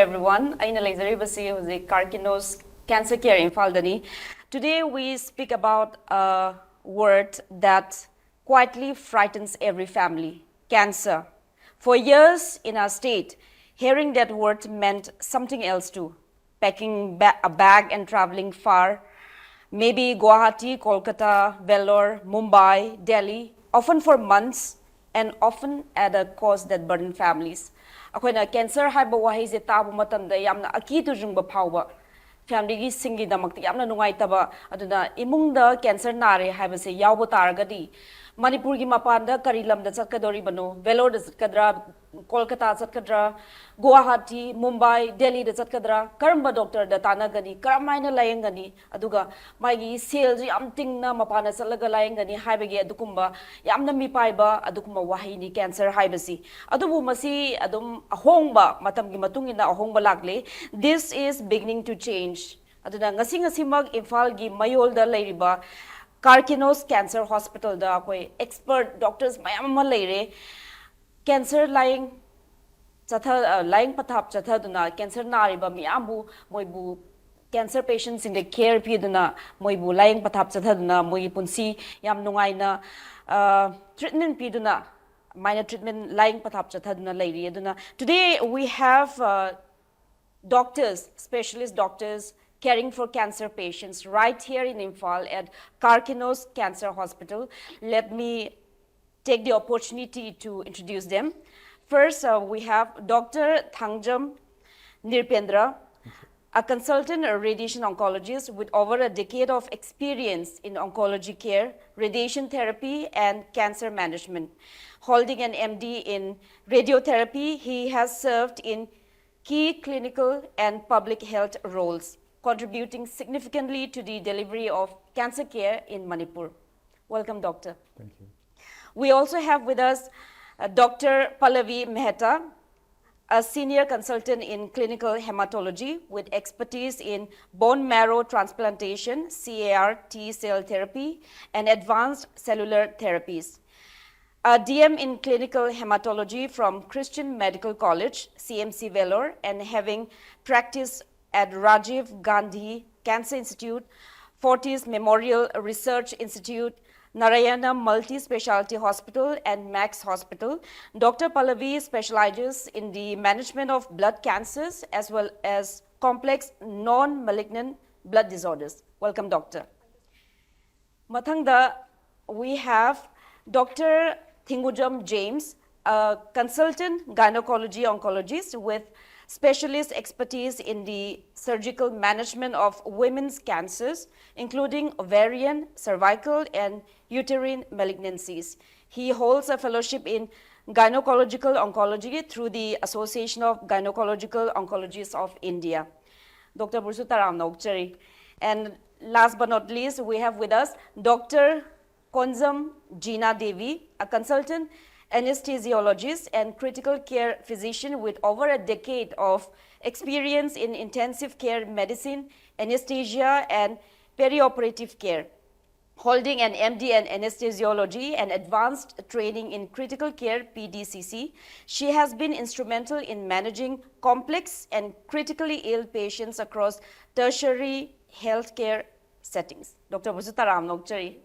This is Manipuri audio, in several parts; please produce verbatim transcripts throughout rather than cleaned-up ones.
Everyone, ꯑꯩꯅ ꯂꯩꯖꯔꯤꯕꯁꯤ ꯍꯧꯖꯤꯛ Karkinos Cancer Care ꯏꯝꯐꯥꯜꯗꯅꯤ. Today we speak about a word that quietly frightens every family: cancer. For years in our state, hearing that word meant something else too: packing ba- a bag and traveling far, maybe Guwahati, Kolkata, Vellore, Mumbai, Delhi, often for months and often at a cost that burdened families. ꯑꯩꯈꯣꯏꯅ ꯀꯦꯟꯁꯔ ꯍꯥꯏꯕ ꯋꯥꯍꯩꯁꯦ ꯇꯥꯕ ꯃꯇꯝꯗ ꯌꯥꯝꯅ ꯑꯀꯤ ꯇꯨꯖꯨꯡꯕ ꯐꯥꯎꯕ, ꯐꯦꯃꯤꯂꯤꯒꯤꯁꯤꯡꯒꯤꯗꯃꯛꯇ ꯌꯥꯝꯅ ꯅꯨꯡꯉꯥꯏꯇꯕ꯫ ꯑꯗꯨꯅ ꯏꯃꯨꯡꯗ ꯀꯦꯟꯁꯔ ꯅꯥꯔꯦ ꯍꯥꯏꯕꯁꯦ ꯌꯥꯎꯕ ꯇꯥꯔꯒꯗꯤ ꯃꯅꯤꯄꯨꯔꯒꯤ ꯃꯄꯥꯟꯗ ꯀꯔꯤ ꯂꯝꯗ ꯆꯠꯀꯗꯧꯔꯤꯕꯅꯣ? ꯚꯦꯂꯣꯔꯗ ꯆꯠꯀꯗ꯭ꯔꯥ, ꯀꯣꯜꯀꯇꯥ ꯆꯠꯀꯗ꯭ꯔꯥ, ꯒꯨꯋꯥꯍꯥꯇꯤ, ꯃꯨꯝꯕꯥꯏ, ꯗꯦꯜꯂꯤꯗ ꯆꯠꯀꯗ꯭ꯔꯥ? ꯀꯔꯝꯕ ꯗꯣꯛꯇꯔꯗ ꯇꯥꯟꯅꯒꯅꯤ? ꯀꯔꯝꯍꯥꯏꯅ ꯂꯥꯌꯦꯡꯒꯅꯤ? ꯑꯗꯨꯒ ꯃꯥꯒꯤ ꯁꯦꯜꯁꯨ ꯌꯥꯝ ꯇꯤꯡꯅ ꯃꯄꯥꯟꯗ ꯆꯠꯂꯒ ꯂꯥꯌꯦꯡꯒꯅꯤ ꯍꯥꯏꯕꯒꯤ ꯑꯗꯨꯒꯨꯝꯕ ꯌꯥꯝꯅ ꯃꯤꯄꯥꯏꯕ ꯑꯗꯨꯒꯨꯝꯕ ꯋꯥꯍꯩꯅꯤ ꯀꯦꯟꯁꯔ ꯍꯥꯏꯕꯁꯤ꯫ ꯑꯗꯨꯕꯨ ꯃꯁꯤ ꯑꯗꯨꯝ ꯑꯍꯣꯡꯕ, ꯃꯇꯝꯒꯤ ꯃꯇꯨꯡ ꯏꯟꯅ ꯑꯍꯣꯡꯕ ꯂꯥꯛꯂꯦ. This is beginning to change. ꯑꯗꯨꯅ ꯉꯁꯤ ꯉꯁꯤꯃꯛ ꯏꯝꯐꯥꯜꯒꯤ ꯃꯌꯣꯜꯗ ꯂꯩꯔꯤꯕ Karkinos Cancer Hospitalꯗ ꯑꯩꯈꯣꯏ ꯑꯦꯛꯁꯄꯔꯠ ꯗꯣꯛꯇꯔꯁ ꯃꯌꯥꯝ ꯑꯃ ꯂꯩꯔꯦ꯫ ꯀꯦꯟꯁꯔ ꯂꯥꯌꯦꯡ ꯆꯠꯊ ꯑ, ꯂꯥꯌꯦꯡ ꯄꯊꯥꯞ ꯆꯠꯊꯗꯨꯅ ꯀꯦꯟꯁꯔ ꯅꯥꯔꯤꯕ ꯃꯤꯌꯥꯝꯕꯨ, ꯃꯣꯏꯕꯨ, ꯀꯦꯟꯁꯔ ꯄꯦꯁꯦꯟꯁꯤꯡꯗ ꯀꯦꯌꯔ ꯄꯤꯗꯨꯅ ꯃꯣꯏꯕꯨ ꯂꯥꯌꯦꯡ ꯄꯊꯥꯞ ꯆꯠꯊꯗꯨꯅ ꯃꯣꯏꯒꯤ ꯄꯨꯟꯁꯤ ꯌꯥꯝ ꯅꯨꯡꯉꯥꯏꯅ ꯇ꯭ꯔꯤꯠꯃꯦꯟ ꯄꯤꯗꯨꯅ ꯑꯗꯨꯃꯥꯏꯅ ꯇ꯭ꯔꯤꯠꯃꯦꯟ ꯂꯥꯌꯦꯡ ꯄꯊꯥꯞ ꯆꯠꯊꯗꯨꯅ ꯂꯩꯔꯤ꯫ ꯑꯗꯨꯅ today we have uh, doctors, specialist doctors caring for cancer patients right here in Imphal at Karkinos Cancer Hospital. Let me take the opportunity to introduce them. First, uh, we have Doctor Thangjam Nirpendra, a consultant radiation oncologist with over a decade of experience in oncology care, radiation therapy, and cancer management. Holding an M D in radiotherapy, he has served in key clinical and public health roles, contributing significantly to the delivery of cancer care in Manipur. Welcome, Doctor. Thank you. We also have with us uh, Doctor Pallavi Mehta, a senior consultant in clinical hematology with expertise in bone marrow transplantation, C A R T cell therapy, and advanced cellular therapies. A D M in clinical hematology from Christian Medical College, C M C Vellore, and having practiced at Rajiv Gandhi Cancer Institute, Fortis Memorial Research Institute, Narayana Multi Specialty Hospital, and Max Hospital, Doctor Pallavi specializes in the management of blood cancers as well as complex non malignant blood disorders. Welcome, Doctor. ꯃꯊꯪꯗ, we have Doctor Thingujam James, a consultant gynecology oncologist with specialist expertise in the surgical management of women's cancers, including ovarian, cervical, and uterine malignancies. He holds a fellowship in gynecological oncology through the Association of Gynecological Oncologists of India. Doctor ꯕꯨꯁꯨ ꯇꯔꯥꯝꯅ ꯑꯣꯛꯆꯔꯤ. And last but not least, we have with us Doctor Konjam Jina Devi, a consultant anesthesiologist and critical care physician with over a decade of experience in intensive care medicine, anesthesia, and perioperative care. Holding an M D in anesthesiology and advanced training in critical care, P D C C, she has been instrumental in managing complex and critically ill patients across tertiary healthcare settings. Doctor ꯕꯨꯁꯨ ꯇꯔꯥꯝꯅ ꯑꯣꯛꯆꯔꯤ.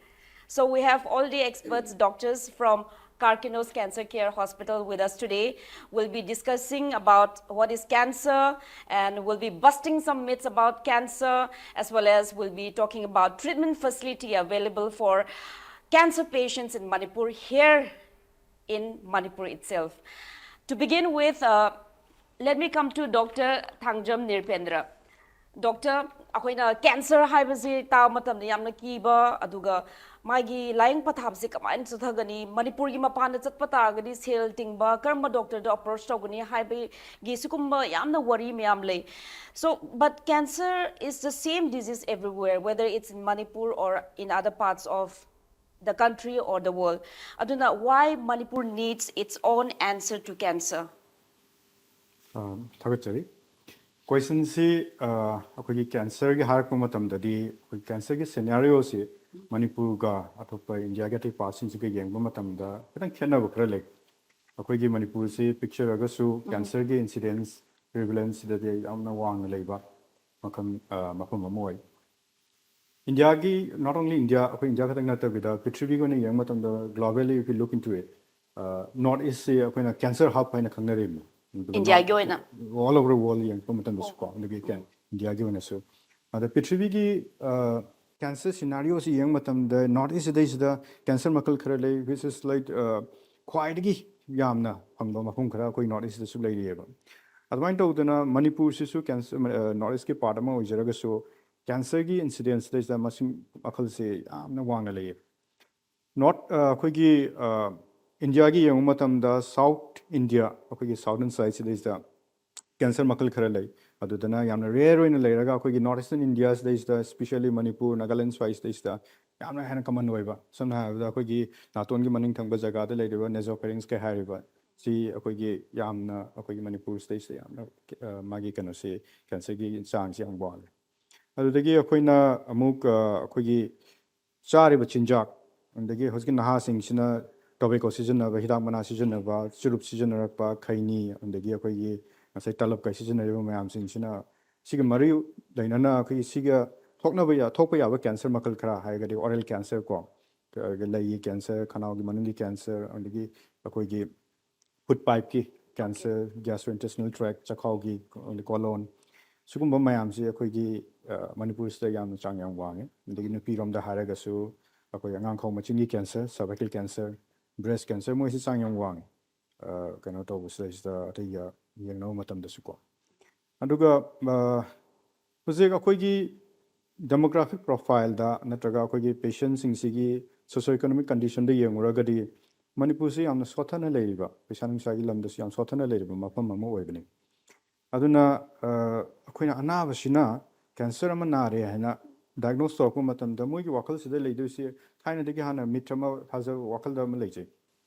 So we have all the experts, doctors from Karkinos Cancer Care Hospital with us today. We'll be discussing about what is cancer, and we'll be busting some myths about cancer, as well as we'll be talking about treatment facility available for cancer patients in Manipur, here in Manipur itself. To begin with, uh, let me come to Doctor Thangjam Nirpendra. Doctor, ꯑꯩꯈꯣꯏꯅ cancer ꯍꯥꯏꯕꯁꯤ ꯇꯥꯕ ꯃꯇꯝꯗ ꯌꯥꯝꯅ ꯀꯤꯕ, ꯑꯗꯨꯒ ꯃꯥꯒꯤ ꯂꯥꯏꯌꯦꯡ ꯄꯊꯥꯞꯁꯦ ꯀꯃꯥꯏꯅ ꯆꯠꯊꯒꯅꯤ? ꯃꯅꯤꯄꯨꯔꯒꯤ ꯃꯄꯥꯟꯗ ꯆꯠꯄ ꯇꯥꯔꯒꯗꯤ ꯁꯦꯜ ꯇꯤꯡꯕ, ꯀꯔꯝꯕ doctor ꯗ approach ꯇꯧꯒꯅꯤ ꯍꯥꯏꯕꯒꯤ ꯁꯤꯒꯨꯝꯕ ꯌꯥꯝꯅ worry ꯃꯌꯥꯝ ꯂꯩ꯫ So, but cancer is the same disease everywhere, whether it's in Manipur or in other parts of the country or the world. ꯑꯗꯨꯅ, why Manipur needs its own answer to cancer? ꯑꯝ, ꯊꯥꯒꯠꯆꯔꯤ꯫ Question ꯁꯤ, ꯑ, ꯑꯩꯈꯣꯏꯒꯤ cancer ꯒꯤ ꯍꯥꯏꯔꯛꯄ ꯃꯇꯝꯗꯗꯤ, ꯑꯩꯈꯣꯏ cancer ꯒꯤ scenario ꯁꯤ ꯃꯅꯤꯄꯨꯔꯒ ꯑꯇꯣꯞꯄ ꯏꯟꯗꯤꯌꯥꯒꯤ ꯑꯇꯩ ꯄꯥꯔꯠꯁꯤꯡꯁꯤꯒ ꯌꯦꯡꯕ ꯃꯇꯝꯗ ꯈꯤꯇꯪ ꯈꯦꯠꯅꯕ ꯈꯔ ꯂꯩ꯫ ꯑꯩꯈꯣꯏꯒꯤ ꯃꯅꯤꯄꯨꯔꯁꯤ ꯄꯤꯛꯆꯔꯒꯁꯨ ꯀꯦꯟꯁꯔꯒꯤ ꯏꯟꯁꯤꯗꯦꯟꯁ ꯄ꯭ꯔꯤꯚꯤꯂꯦꯟꯁ ꯁꯤꯗꯗꯤ ꯌꯥꯝꯅ ꯋꯥꯡꯅ ꯂꯩꯕ ꯃꯐꯝ ꯃꯐꯝ ꯑꯃ ꯑꯣꯏ꯫ ꯏꯟꯗꯤꯌꯥꯒꯤ, not only ꯏꯟꯗꯤꯌꯥ, ꯑꯩꯈꯣꯏ ꯏꯟꯗꯤꯌꯥ ꯈꯛꯇꯪ ꯅꯠꯇꯕꯤꯗ ꯄ꯭ꯔꯤꯊꯤꯕꯤꯒꯤ ꯑꯣꯏꯅ ꯌꯦꯡꯕ ꯃꯇꯝꯗ, globally if you look into it, north ꯏꯁꯁꯤ ꯑꯩꯈꯣꯏꯅ ꯀꯦꯟꯁꯔ ꯍꯕ ꯍꯥꯏꯅ ꯈꯪꯅꯔꯤꯕꯅꯤ꯫ ꯏꯟꯗꯤꯌꯥꯒꯤ ꯑꯣꯏꯅ? All over the world ꯌꯦꯡꯉꯛꯄ ꯃꯇꯝꯗꯁꯨꯀꯣ, ꯑꯗꯒꯤ ꯏꯟꯗꯤꯌꯥꯒꯤ ꯑꯣꯏꯅꯁꯨ꯫ ꯑꯗ ꯄ꯭ꯔꯤꯊꯤꯕꯤꯒꯤ ꯀꯦꯟꯁꯔ ꯁꯤꯅꯥꯔꯤꯑꯣꯁꯤ ꯌꯦꯡꯕ ꯃꯇꯝꯗ, ꯅꯣꯔꯠ ꯏꯁ ꯁꯤꯗꯩꯁꯤꯗ ꯀꯦꯟꯁꯔ ꯃꯈꯜ ꯈꯔ ꯂꯩ, which is like ꯈ꯭ꯋꯥꯏꯗꯒꯤ ꯌꯥꯝꯅ ꯐꯪꯕ ꯃꯐꯝ ꯈꯔ ꯑꯩꯈꯣꯏ ꯅꯣꯔꯠ ꯏꯁꯇꯁꯨ ꯂꯩꯔꯤꯑꯕ꯫ ꯑꯗꯨꯃꯥꯏꯅ ꯇꯧꯗꯅ ꯃꯅꯤꯄꯨꯔꯁꯤꯁꯨ ꯀꯦꯟꯁꯔ, ꯅꯣꯔꯠ ꯏꯁꯀꯤ ꯄꯥꯔꯠ ꯑꯃ ꯑꯣꯏꯖꯔꯒꯁꯨ, ꯀꯦꯟꯁꯔꯒꯤ ꯏꯟꯁꯤꯗꯦꯟꯁ ꯁꯤꯗꯩꯁꯤꯗ ꯃꯁꯤꯡ ꯃꯈꯜꯁꯦ ꯌꯥꯝꯅ ꯋꯥꯡꯅ ꯂꯩꯌꯦ꯫ ꯅꯣꯔꯠ ꯑꯩꯈꯣꯏꯒꯤ ꯏꯟꯗꯤꯌꯥꯒꯤ ꯌꯦꯡꯕ ꯃꯇꯝꯗ, ꯁꯥꯎꯠ ꯏꯟꯗꯤꯌꯥ, ꯑꯩꯈꯣꯏꯒꯤ ꯁꯥꯎꯗꯔꯟ ꯁꯥꯏꯠ ꯁꯤꯗꯩꯁꯤꯗ ꯀꯦꯟꯁꯔ ꯃꯈꯜ ꯈꯔ ꯂꯩ꯫ ꯑꯗꯨꯗꯅ ꯌꯥꯝꯅ ꯔꯦꯌꯔ ꯑꯣꯏꯅ ꯂꯩꯔꯒ, ꯑꯩꯈꯣꯏꯒꯤ ꯅꯣꯔꯠ ꯏꯁꯇꯔꯟ ꯏꯟꯗꯤꯌꯥ ꯁꯤꯗꯩꯁꯤꯗ, especially ꯃꯅꯤꯄꯨꯔ, ꯅꯥꯒꯥꯂꯦꯟ ꯁ꯭ꯋꯥꯏ ꯁꯤꯗꯩꯁꯤꯗ ꯌꯥꯝꯅ ꯍꯦꯟꯅ ꯀꯃꯟ ꯑꯣꯏꯕ꯫ ꯁꯝꯅ ꯍꯥꯏꯔꯕꯗ, ꯑꯩꯈꯣꯏꯒꯤ ꯅꯥꯇꯣꯟꯒꯤ ꯃꯅꯤꯡ ꯊꯪꯕ ꯖꯒꯥꯗ ꯂꯩꯔꯤꯕ ꯅꯦꯖꯣꯐꯦꯔꯤꯡꯁ ꯀꯩ ꯍꯥꯏꯔꯤꯕ ꯁꯤ, ꯑꯩꯈꯣꯏꯒꯤ ꯌꯥꯝꯅ, ꯑꯩꯈꯣꯏꯒꯤ ꯃꯅꯤꯄꯨꯔ ꯁꯤꯗꯩꯁꯤꯗ ꯌꯥꯝꯅ ꯃꯥꯒꯤ ꯀꯩꯅꯣꯁꯤ, ꯀꯦꯟꯁꯔꯒꯤ ꯆꯥꯡꯁꯤ ꯌꯥꯝ ꯋꯥꯡꯉꯦ꯫ ꯑꯗꯨꯗꯒꯤ ꯑꯩꯈꯣꯏꯅ ꯑꯃꯨꯛ ꯑꯩꯈꯣꯏꯒꯤ ꯆꯥꯔꯤꯕ ꯆꯤꯟꯖꯥꯛ, ꯑꯗꯒꯤ ꯍꯧꯖꯤꯛꯀꯤ ꯅꯍꯥꯁꯤꯡꯁꯤꯅ ꯇꯣꯕꯦꯀꯣ ꯁꯤꯖꯤꯟꯅꯕ, ꯍꯤꯗꯥꯛ ꯃꯅꯥ ꯁꯤꯖꯤꯟꯅꯕ, ꯆꯨꯔꯨꯞ ꯁꯤꯖꯤꯟꯅꯔꯛꯄ, ꯈꯩꯅꯤ, ꯑꯗꯒꯤ ꯑꯩꯈꯣꯏꯒꯤ ꯉꯁꯥꯏ ꯇꯂꯞ ꯀꯩ ꯁꯤꯖꯤꯟꯅꯔꯤꯕ ꯃꯌꯥꯝꯁꯤꯡꯁꯤꯅ, ꯁꯤꯒ ꯃꯔꯤ ꯂꯩꯅꯅ ꯑꯩꯈꯣꯏꯒꯤ ꯁꯤꯒ ꯊꯣꯛꯅꯕ ꯌꯥ-, ꯊꯣꯛꯄ ꯌꯥꯕ ꯀꯦꯟꯁꯔ ꯃꯈꯜ ꯈꯔ ꯍꯥꯏꯔꯒꯗꯤ, ꯑꯣꯔꯦꯜ ꯀꯦꯟꯁꯔ ꯀꯣ, ꯑꯗꯒꯤ ꯂꯩꯒꯤ ꯀꯦꯟꯁꯔ, ꯈꯅꯥꯎꯒꯤ ꯃꯅꯨꯡꯒꯤ ꯀꯦꯟꯁꯔ, ꯑꯗꯒꯤ ꯑꯩꯈꯣꯏꯒꯤ ꯐꯨꯗ ꯄꯥꯏꯞꯀꯤ ꯀꯦꯟꯁꯔ, ꯒ꯭ꯌꯥꯁꯇ꯭ꯔꯣꯏꯟꯇꯦꯁꯇꯤꯅꯦꯜ ꯇ꯭ꯔꯦꯛ, ꯆꯈꯥꯎꯒꯤ, ꯀꯣꯂꯣꯟ, ꯁꯤꯒꯨꯝꯕ ꯃꯌꯥꯝꯁꯤ ꯑꯩꯈꯣꯏꯒꯤ ꯃꯅꯤꯄꯨꯔꯁꯤꯗ ꯌꯥꯝꯅ ꯆꯥꯡ ꯌꯥꯝ ꯋꯥꯡꯉꯤ꯫ ꯑꯗꯒꯤ ꯅꯨꯄꯤꯔꯣꯝꯗ ꯍꯥꯏꯔꯒꯁꯨ, ꯑꯩꯈꯣꯏ ꯑꯉꯥꯡꯈꯧ ꯃꯆꯤꯟꯒꯤ ꯀꯦꯟꯁꯔ, ꯁꯔꯚꯥꯏꯀꯦꯜ ꯀꯦꯟꯁꯔ, ꯕ꯭ꯔꯦꯁ ꯀꯦꯟꯁꯔ, ꯃꯣꯏꯁꯤ ꯆꯥꯡ ꯌꯥꯝ ꯋꯥꯡꯉꯤ꯫ ꯀꯩꯅꯣ ꯇꯧꯕꯁꯤꯗꯩꯁꯤꯗ, ꯑꯇꯩꯒ ꯌꯦꯡꯅꯕ ꯃꯇꯝꯗꯁꯨꯀꯣ꯫ ꯑꯗꯨꯒ ꯍꯧꯖꯤꯛ ꯑꯩꯈꯣꯏꯒꯤ ꯗꯦꯃꯣꯒ꯭ꯔꯥꯐꯤꯛ ꯄ꯭ꯔꯣꯐꯥꯏꯜꯗ ꯅꯠꯇ꯭ꯔꯒ ꯑꯩꯈꯣꯏꯒꯤ ꯄꯦꯁꯦꯟꯁꯤꯡꯁꯤꯒꯤ ꯁꯣꯁꯤꯑꯣ ꯏꯀꯣꯅꯣꯃꯤꯛ ꯀꯟꯗꯤꯁꯟꯗ ꯌꯦꯡꯉꯨꯔꯒꯗꯤ, ꯃꯅꯤꯄꯨꯔꯁꯤ ꯌꯥꯝꯅ ꯁꯣꯠꯊꯅ ꯂꯩꯔꯤꯕ, ꯄꯩꯁꯥ ꯅꯨꯡꯁꯥꯒꯤ ꯂꯝꯗꯁꯨ ꯌꯥꯝ ꯁꯣꯠꯊꯅ ꯂꯩꯔꯤꯕ ꯃꯐꯝ ꯑꯃ ꯑꯣꯏꯕꯅꯤ꯫ ꯑꯗꯨꯅ ꯑꯩꯈꯣꯏꯅ ꯑꯅꯥꯕꯁꯤꯅ ꯀꯦꯟꯁꯔ ꯑꯃ ꯅꯥꯔꯦ ꯍꯥꯏꯅ ꯗꯥꯏꯒꯅꯣꯁ ꯇꯧꯔꯛꯄ ꯃꯇꯝꯗ, ꯃꯣꯏꯒꯤ ꯋꯥꯈꯜꯁꯤꯗ ꯂꯩꯗꯣꯏꯁꯦ, ꯊꯥꯏꯅꯗꯒꯤ ꯍꯥꯟꯅ ꯃꯤꯠ ꯑꯃ, ꯊꯥꯖꯕ, ꯋꯥꯈꯜꯗ ꯑꯃ ꯂꯩꯖꯩ,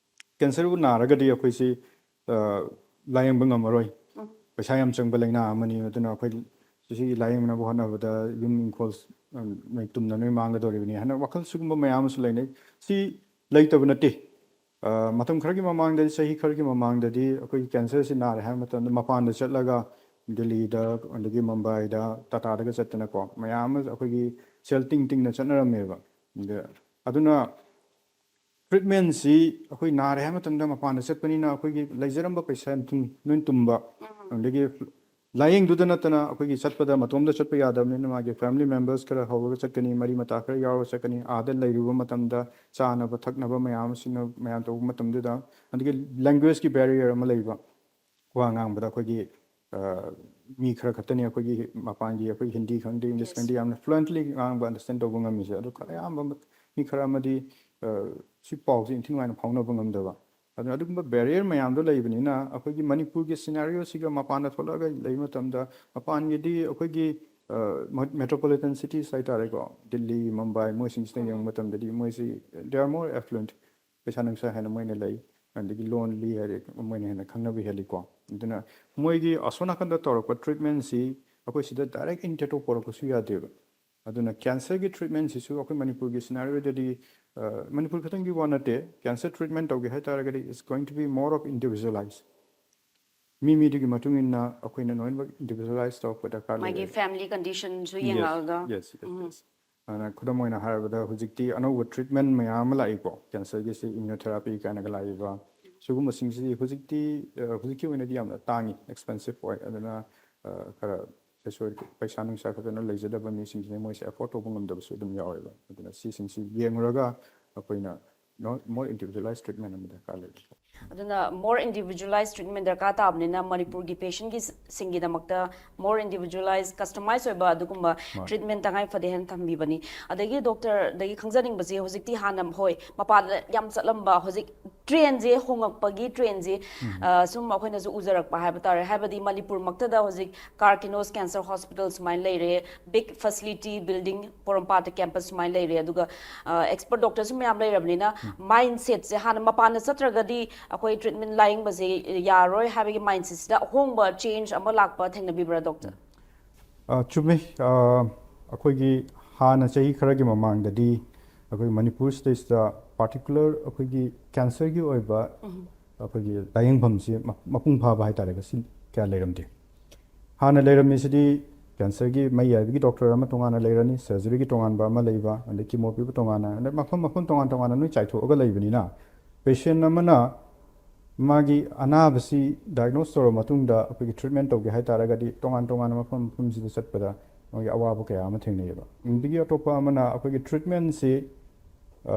ꯀꯦꯟꯁꯔꯕꯨ ꯅꯥꯔꯒꯗꯤ ꯑꯩꯈꯣꯏꯁꯤ ꯂꯥꯏꯌꯦꯡꯕ ꯉꯝꯃꯔꯣꯏ, ꯄꯩꯁꯥ ꯌꯥꯝ ꯆꯪꯕ ꯂꯥꯏꯅꯥ ꯑꯃꯅꯤ, ꯑꯗꯨꯅ ꯑꯩꯈꯣꯏ ꯁꯤꯒꯤ ꯂꯥꯏꯌꯦꯡꯅꯕ ꯍꯣꯠꯅꯕꯗ ꯌꯨꯝ ꯏꯪꯈꯣꯜ, ꯎꯝ, ꯅꯣꯏ ꯇꯨꯝꯅ ꯅꯣꯏ ꯃꯥꯡꯒꯗꯧꯔꯤꯕꯅꯤ ꯍꯥꯏꯅ ꯋꯥꯈꯜ ꯁꯤꯒꯨꯝꯕ ꯃꯌꯥꯝ ꯑꯃꯁꯨ ꯂꯩꯅꯩ꯫ ꯁꯤ ꯂꯩꯇꯕ ꯅꯠꯇꯦ꯫ ꯑ, ꯃꯇꯝ ꯈꯔꯒꯤ ꯃꯃꯥꯡꯗꯗꯤ, ꯆꯍꯤ ꯈꯔꯒꯤ ꯃꯃꯥꯡꯗꯗꯤ ꯑꯩꯈꯣꯏꯒꯤ cancer ꯁꯤ ꯅꯥꯔꯦ ꯍꯥꯏꯕ ꯃꯇꯝꯗ ꯃꯄꯥꯟꯗ ꯆꯠꯂꯒ ꯗꯤꯜꯂꯤꯗ, ꯑꯗꯒꯤ ꯃꯨꯝꯕꯥꯏꯗ, ꯇꯥꯇꯥꯗꯒ ꯆꯠꯇꯅꯀꯣ, ꯃꯌꯥꯝ ꯑꯃ ꯑꯩꯈꯣꯏꯒꯤ ꯁꯦꯜ ꯇꯤꯡ ꯇꯤꯡꯅ ꯆꯠꯅꯔꯝꯃꯦꯕ꯫ ꯑꯗ-, ꯑꯗꯨꯅ treatment ꯁꯤ ꯑꯩꯈꯣꯏ ꯅꯥꯔꯦ ꯍꯥꯏꯕ ꯃꯇꯝꯗ ꯃꯄꯥꯟꯗ ꯆꯠꯄꯅꯤꯅ ꯑꯩꯈꯣꯏꯒꯤ ꯂꯩꯖꯔꯝꯕ ꯄꯩꯁꯥ ꯅꯨꯡ ꯂꯣꯏ ꯇꯨꯝꯕ, ꯑꯗꯒꯤ ꯂꯥꯏꯌꯦꯡꯗꯨꯗ ꯅꯠꯇꯅ ꯑꯩꯈꯣꯏꯒꯤ ꯆꯠꯄꯗ ꯃꯇꯣꯝꯗ ꯆꯠꯄ ꯌꯥꯗꯕꯅꯤꯅ ꯃꯥꯒꯤ family members ꯈꯔ ꯍꯧꯔꯒ ꯆꯠꯀꯅꯤ, ꯃꯔꯤ ꯃꯇꯥ ꯈꯔ ꯌꯥꯎꯔꯒ ꯆꯠꯀꯅꯤ꯫ ꯑꯥꯗ ꯂꯩꯔꯨꯕ ꯃꯇꯝꯗ ꯆꯥꯅꯕ ꯊꯛꯅꯕ ꯃꯌꯥꯝ ꯑꯁꯤꯅ ꯃꯌꯥꯝ ꯇꯧꯕ ꯃꯇꯝꯗꯨꯗ, ꯑꯗꯒꯤ language ꯀꯤ barrier ꯑꯃ ꯂꯩꯕ꯫ ꯋꯥ ꯉꯥꯡꯕꯗ ꯑꯩꯈꯣꯏꯒꯤ, ꯑ, ꯃꯤ ꯈꯔ ꯈꯛꯇꯅꯤ ꯑꯩꯈꯣꯏꯒꯤ ꯃꯄꯥꯟꯒꯤ, ꯑꯩꯈꯣꯏ ꯍꯤꯟꯗꯤ ꯈꯪꯗꯦ, ꯏꯪꯂꯤꯁ ꯈꯪꯗꯦ, ꯌꯥꯝꯅ fluently ꯉꯥꯡꯕ, understand ꯇꯧꯕ ꯉꯝꯃꯤꯁꯦ꯫ ꯑꯗꯨ ꯈꯔ ꯑꯌꯥꯝꯕ ꯃ-, ꯃꯤ ꯈꯔ ꯑꯃꯗꯤ, ꯑ, ꯁꯤ ꯄꯥꯎꯁꯦ ꯏꯟꯊꯤ ꯅꯨꯡꯉꯥꯏꯅ ꯐꯥꯎꯅꯕ ꯉꯝꯗꯕ꯫ ꯑꯗꯨꯅ ꯑꯗꯨꯒꯨꯝꯕ barrier ꯃꯌꯥꯝꯗꯣ ꯂꯩꯕꯅꯤꯅ ꯑꯩꯈꯣꯏꯒꯤ ꯃꯅꯤꯄꯨꯔꯒꯤ scenario ꯁꯤꯒ ꯃꯄꯥꯟꯗ ꯊꯣꯛꯂꯛꯑꯒ ꯂꯩꯕ ꯃꯇꯝꯗ, ꯃꯄꯥꯟꯒꯤꯗꯤ ꯑꯩꯈꯣꯏꯒꯤ, ꯑ, ꯃ-, metropolitan cities ꯍꯥꯏꯇꯥꯔꯦꯀꯣ, ꯗꯤꯜꯂꯤ, ꯃꯨꯝꯕꯥꯏ, ꯃꯣꯏꯁꯤꯡꯁꯤꯅ ꯌꯦꯡꯕ ꯃꯇꯝꯗꯗꯤ ꯃꯣꯏꯁꯤ they are more affluent, ꯄꯩꯁꯥ ꯅꯨꯡꯁꯥ ꯍꯦꯟꯅ ꯃꯣꯏꯅ ꯂꯩ, ꯑꯗꯒꯤ ꯂꯣꯟ ꯂꯤ ꯍꯥꯏꯔꯦ, ꯃꯣꯏꯅ ꯍꯦꯟꯅ ꯈꯪꯅꯕ ꯍꯦꯜꯂꯤꯀꯣ꯫ ꯑꯗꯨꯅ ꯃꯣꯏꯒꯤ ꯑꯁꯣꯝ ꯅꯥꯀꯟꯗ ꯇꯧꯔꯛꯄ treatment ꯁꯤ ꯑꯩꯈꯣꯏ ꯁꯤꯗ direct in ꯇꯦꯇꯣ ꯄꯣꯔꯛꯄꯁꯨ ꯌꯥꯗꯦꯕ꯫ ꯑꯗꯨꯅ cancer ꯒꯤ treatment ꯁꯤꯁꯨ ꯑꯩꯈꯣꯏ ꯃꯅꯤꯄꯨꯔꯒꯤ scenario ꯗꯗꯤ, ꯑ, ꯃꯅꯤꯄꯨꯔ ꯈꯛꯇꯪꯒꯤ ꯋꯥ ꯅꯠꯇꯦ, cancer treatment ꯇꯧꯒꯦ ꯍꯥꯏ ꯇꯥꯔꯒꯗꯤ it's going to be more of individualized. ꯃꯤ ꯃꯤꯗꯨꯒꯤ ꯃꯇꯨꯡ ꯏꯟꯅ ꯑꯩꯈꯣꯏꯅ ꯂꯣꯏꯅꯃꯛ individualize ꯇꯧꯔꯛꯄ ꯗꯔꯀꯥꯔ ꯃꯥꯒꯤ ꯂꯩꯔꯦ꯫ Family condition ꯁꯨ Yes, ꯌꯦꯡꯉꯛꯑꯒ꯫ yes, yes, yes. ꯑꯗꯨꯅ ꯈꯨꯗꯝ ꯑꯣꯏꯅ ꯍꯥꯏꯔꯕꯗ ꯍꯧꯖꯤꯛꯇꯤ ꯑꯅꯧꯕ treatment ꯃꯌꯥꯝ ꯑꯃ ꯂꯥꯛꯏꯀꯣ, cancer ꯒꯤꯁꯤ immunotherapy ꯀꯥꯏꯅꯒ ꯂꯥꯛꯏꯕ꯫ ꯁꯤꯒꯨꯝꯕꯁꯤꯡꯁꯤ ꯍꯧꯖꯤꯛꯇꯤ, ꯑ, ꯍꯧꯖꯤꯛꯀꯤ ꯑꯣꯏꯅꯗꯤ ꯌꯥꯝꯅ ꯇꯥꯡꯉꯤ, expensive ꯑꯣꯏ꯫ ꯑꯗꯨꯅ, ꯑ, ꯈꯔ ꯄꯩꯁꯥ, ꯄꯩꯁꯥ ꯅꯨꯡꯁꯥ ꯈꯛꯇꯅ ꯂꯩꯖꯗꯕ ꯃꯤꯁꯤꯡꯁꯤꯅ ꯃꯣꯏꯁꯦ afford ꯇꯧꯕ ꯉꯝꯗꯕꯁꯨ ꯑꯗꯨꯝ ꯌꯥꯎꯋꯦꯕ꯫ ꯑꯗꯨꯅ ꯁꯤꯁꯤꯡꯁꯤ ꯌꯦꯡꯉꯨꯔꯒ ꯑꯩꯈꯣꯏꯅ, no, more individualized treatment ꯑꯃ ꯗꯔꯀꯥꯔ ꯂꯩ꯫ ꯑꯗꯨꯅ more individualized treatment ꯗꯔꯀꯥꯔ ꯇꯥꯕꯅꯤꯅ ꯃꯅꯤꯄꯨꯔꯒꯤ patient ꯁꯤꯡꯒꯤꯗꯃꯛꯇ more individualized, customize ꯑꯣꯏꯕ ꯑꯗꯨꯒꯨꯝꯕ treatment ꯇꯉꯥꯏ ꯐꯗꯦ ꯍꯥꯏꯅ ꯊꯝꯕꯤꯕꯅꯤ꯫ ꯑꯗꯒꯤ doctor ꯗꯒꯤ ꯈꯪꯖꯅꯤꯡꯕꯁꯦ, ꯍꯧꯖꯤꯛꯇꯤ ꯍꯥꯟꯅ, ꯍꯣꯏ, ꯃꯄꯥꯟꯗ ꯌꯥꯝ ꯆꯠꯂꯝꯕ, ꯍꯧꯖꯤꯛ trend ꯁꯦ ꯍꯣꯡꯉꯛꯄꯒꯤ trend ꯁꯦ, ꯑ, ꯁꯨꯝ ꯑꯩꯈꯣꯏꯅꯁꯨ ꯎꯖꯔꯛꯄ ꯍꯥꯏꯕ ꯇꯥꯔꯦ꯫ ꯍꯥꯏꯕꯗꯤ ꯃꯅꯤꯄꯨꯔꯃꯛꯇꯗ ꯍꯧꯖꯤꯛ Karkinos Cancer Hospital ꯁꯨꯃꯥꯏꯅ ꯂꯩꯔꯦ, big facility building ꯄꯣꯔꯣꯝꯄꯥꯠꯇ campus ꯁꯨꯃꯥꯏꯅ ꯂꯩꯔꯦ꯫ ꯑꯗꯨꯒ, ꯑ, expert doctor ꯁꯨ ꯃꯌꯥꯝ ꯂꯩꯔꯕꯅꯤꯅ, mindset ꯁꯦ ꯍꯥꯟꯅ ꯃꯄꯥꯟꯗ ꯆꯠꯇ꯭ꯔꯒꯗꯤ ꯑꯩꯈꯣꯏ treatment ꯂꯥꯏꯌꯦꯡꯕꯁꯦ ꯌꯥꯔꯔꯣꯏ ꯍꯥꯏꯕꯒꯤ mindset ꯁꯤꯗ ꯑꯍꯣꯡꯕ, change ꯑꯃ ꯂꯥꯛꯄ ꯊꯦꯡꯅꯕꯤꯕ꯭ꯔꯥ, doctor? ꯑ, ꯆꯨꯝꯃꯤ꯫ ꯑ, ꯑꯩꯈꯣꯏꯒꯤ ꯍꯥꯟꯅ ꯆꯍꯤ ꯈꯔꯒꯤ ꯃꯃꯥꯡꯗꯗꯤ ꯑꯩꯈꯣꯏ ꯃꯅꯤꯄꯨꯔ ꯁ꯭ꯇꯦꯠꯁꯇ ꯄꯥꯔꯇꯤꯀꯨꯂꯔ ꯑꯩꯈꯣꯏꯒꯤ ꯀꯦꯟꯁꯔꯒꯤ ꯑꯣꯏꯕ ꯑꯩꯈꯣꯏꯒꯤ ꯂꯥꯌꯦꯡꯐꯝꯁꯤ ꯃ-, ꯃꯄꯨꯡ ꯐꯥꯕ ꯍꯥꯏꯇꯥꯔꯦ, ꯁꯤ ꯀꯌꯥ ꯂꯩꯔꯝꯗꯦ꯫ ꯍꯥꯟꯅ ꯂꯩꯔꯝꯃꯤꯁꯤꯗꯤ ꯀꯦꯟꯁꯔꯒꯤ ꯃꯩ ꯌꯥꯏꯕꯒꯤ ꯗꯣꯛꯇꯔ ꯑꯃ ꯇꯣꯉꯥꯟꯅ ꯂꯩꯔꯅꯤ, ꯁꯔꯖꯔꯤꯒꯤ ꯇꯣꯉꯥꯟꯕ ꯑꯃ ꯂꯩꯕ, ꯑꯗꯩ ꯀꯤꯃꯣ ꯄꯤꯕ ꯇꯣꯉꯥꯟꯅ, ꯑꯗꯩ ꯃꯐꯝ ꯃꯐꯝ ꯇꯣꯉꯥꯟ ꯇꯣꯉꯥꯟꯅ ꯂꯣꯏ ꯆꯥꯏꯊꯣꯛꯑꯒ ꯂꯩꯕꯅꯤꯅ, ꯄꯦꯁꯦꯟ ꯑꯃꯅ ꯃꯥꯒꯤ ꯑꯅꯥꯕꯁꯤ ꯗꯥꯏꯒꯅꯣꯁ ꯇꯧꯔꯕ ꯃꯇꯨꯡꯗ ꯑꯩꯈꯣꯏꯒꯤ ꯇ꯭ꯔꯤꯠꯃꯦꯟ ꯇꯧꯒꯦ ꯍꯥꯏ ꯇꯥꯔꯒꯗꯤ ꯇꯣꯉꯥꯟ ꯇꯣꯉꯥꯟꯕ ꯃꯐꯝ ꯃꯐꯝꯁꯤꯗ ꯆꯠꯄꯗ ꯃꯣꯏꯒꯤ ꯑꯋꯥꯕ ꯀꯌꯥ ꯑꯃ ꯊꯦꯡꯅꯩꯌꯦꯕ꯫ ꯑꯗꯒꯤ ꯑꯇꯣꯞꯄ ꯑꯃꯅ ꯑꯩꯈꯣꯏꯒꯤ ꯇ꯭ꯔꯤꯠꯃꯦꯟꯁꯤ, ꯑ,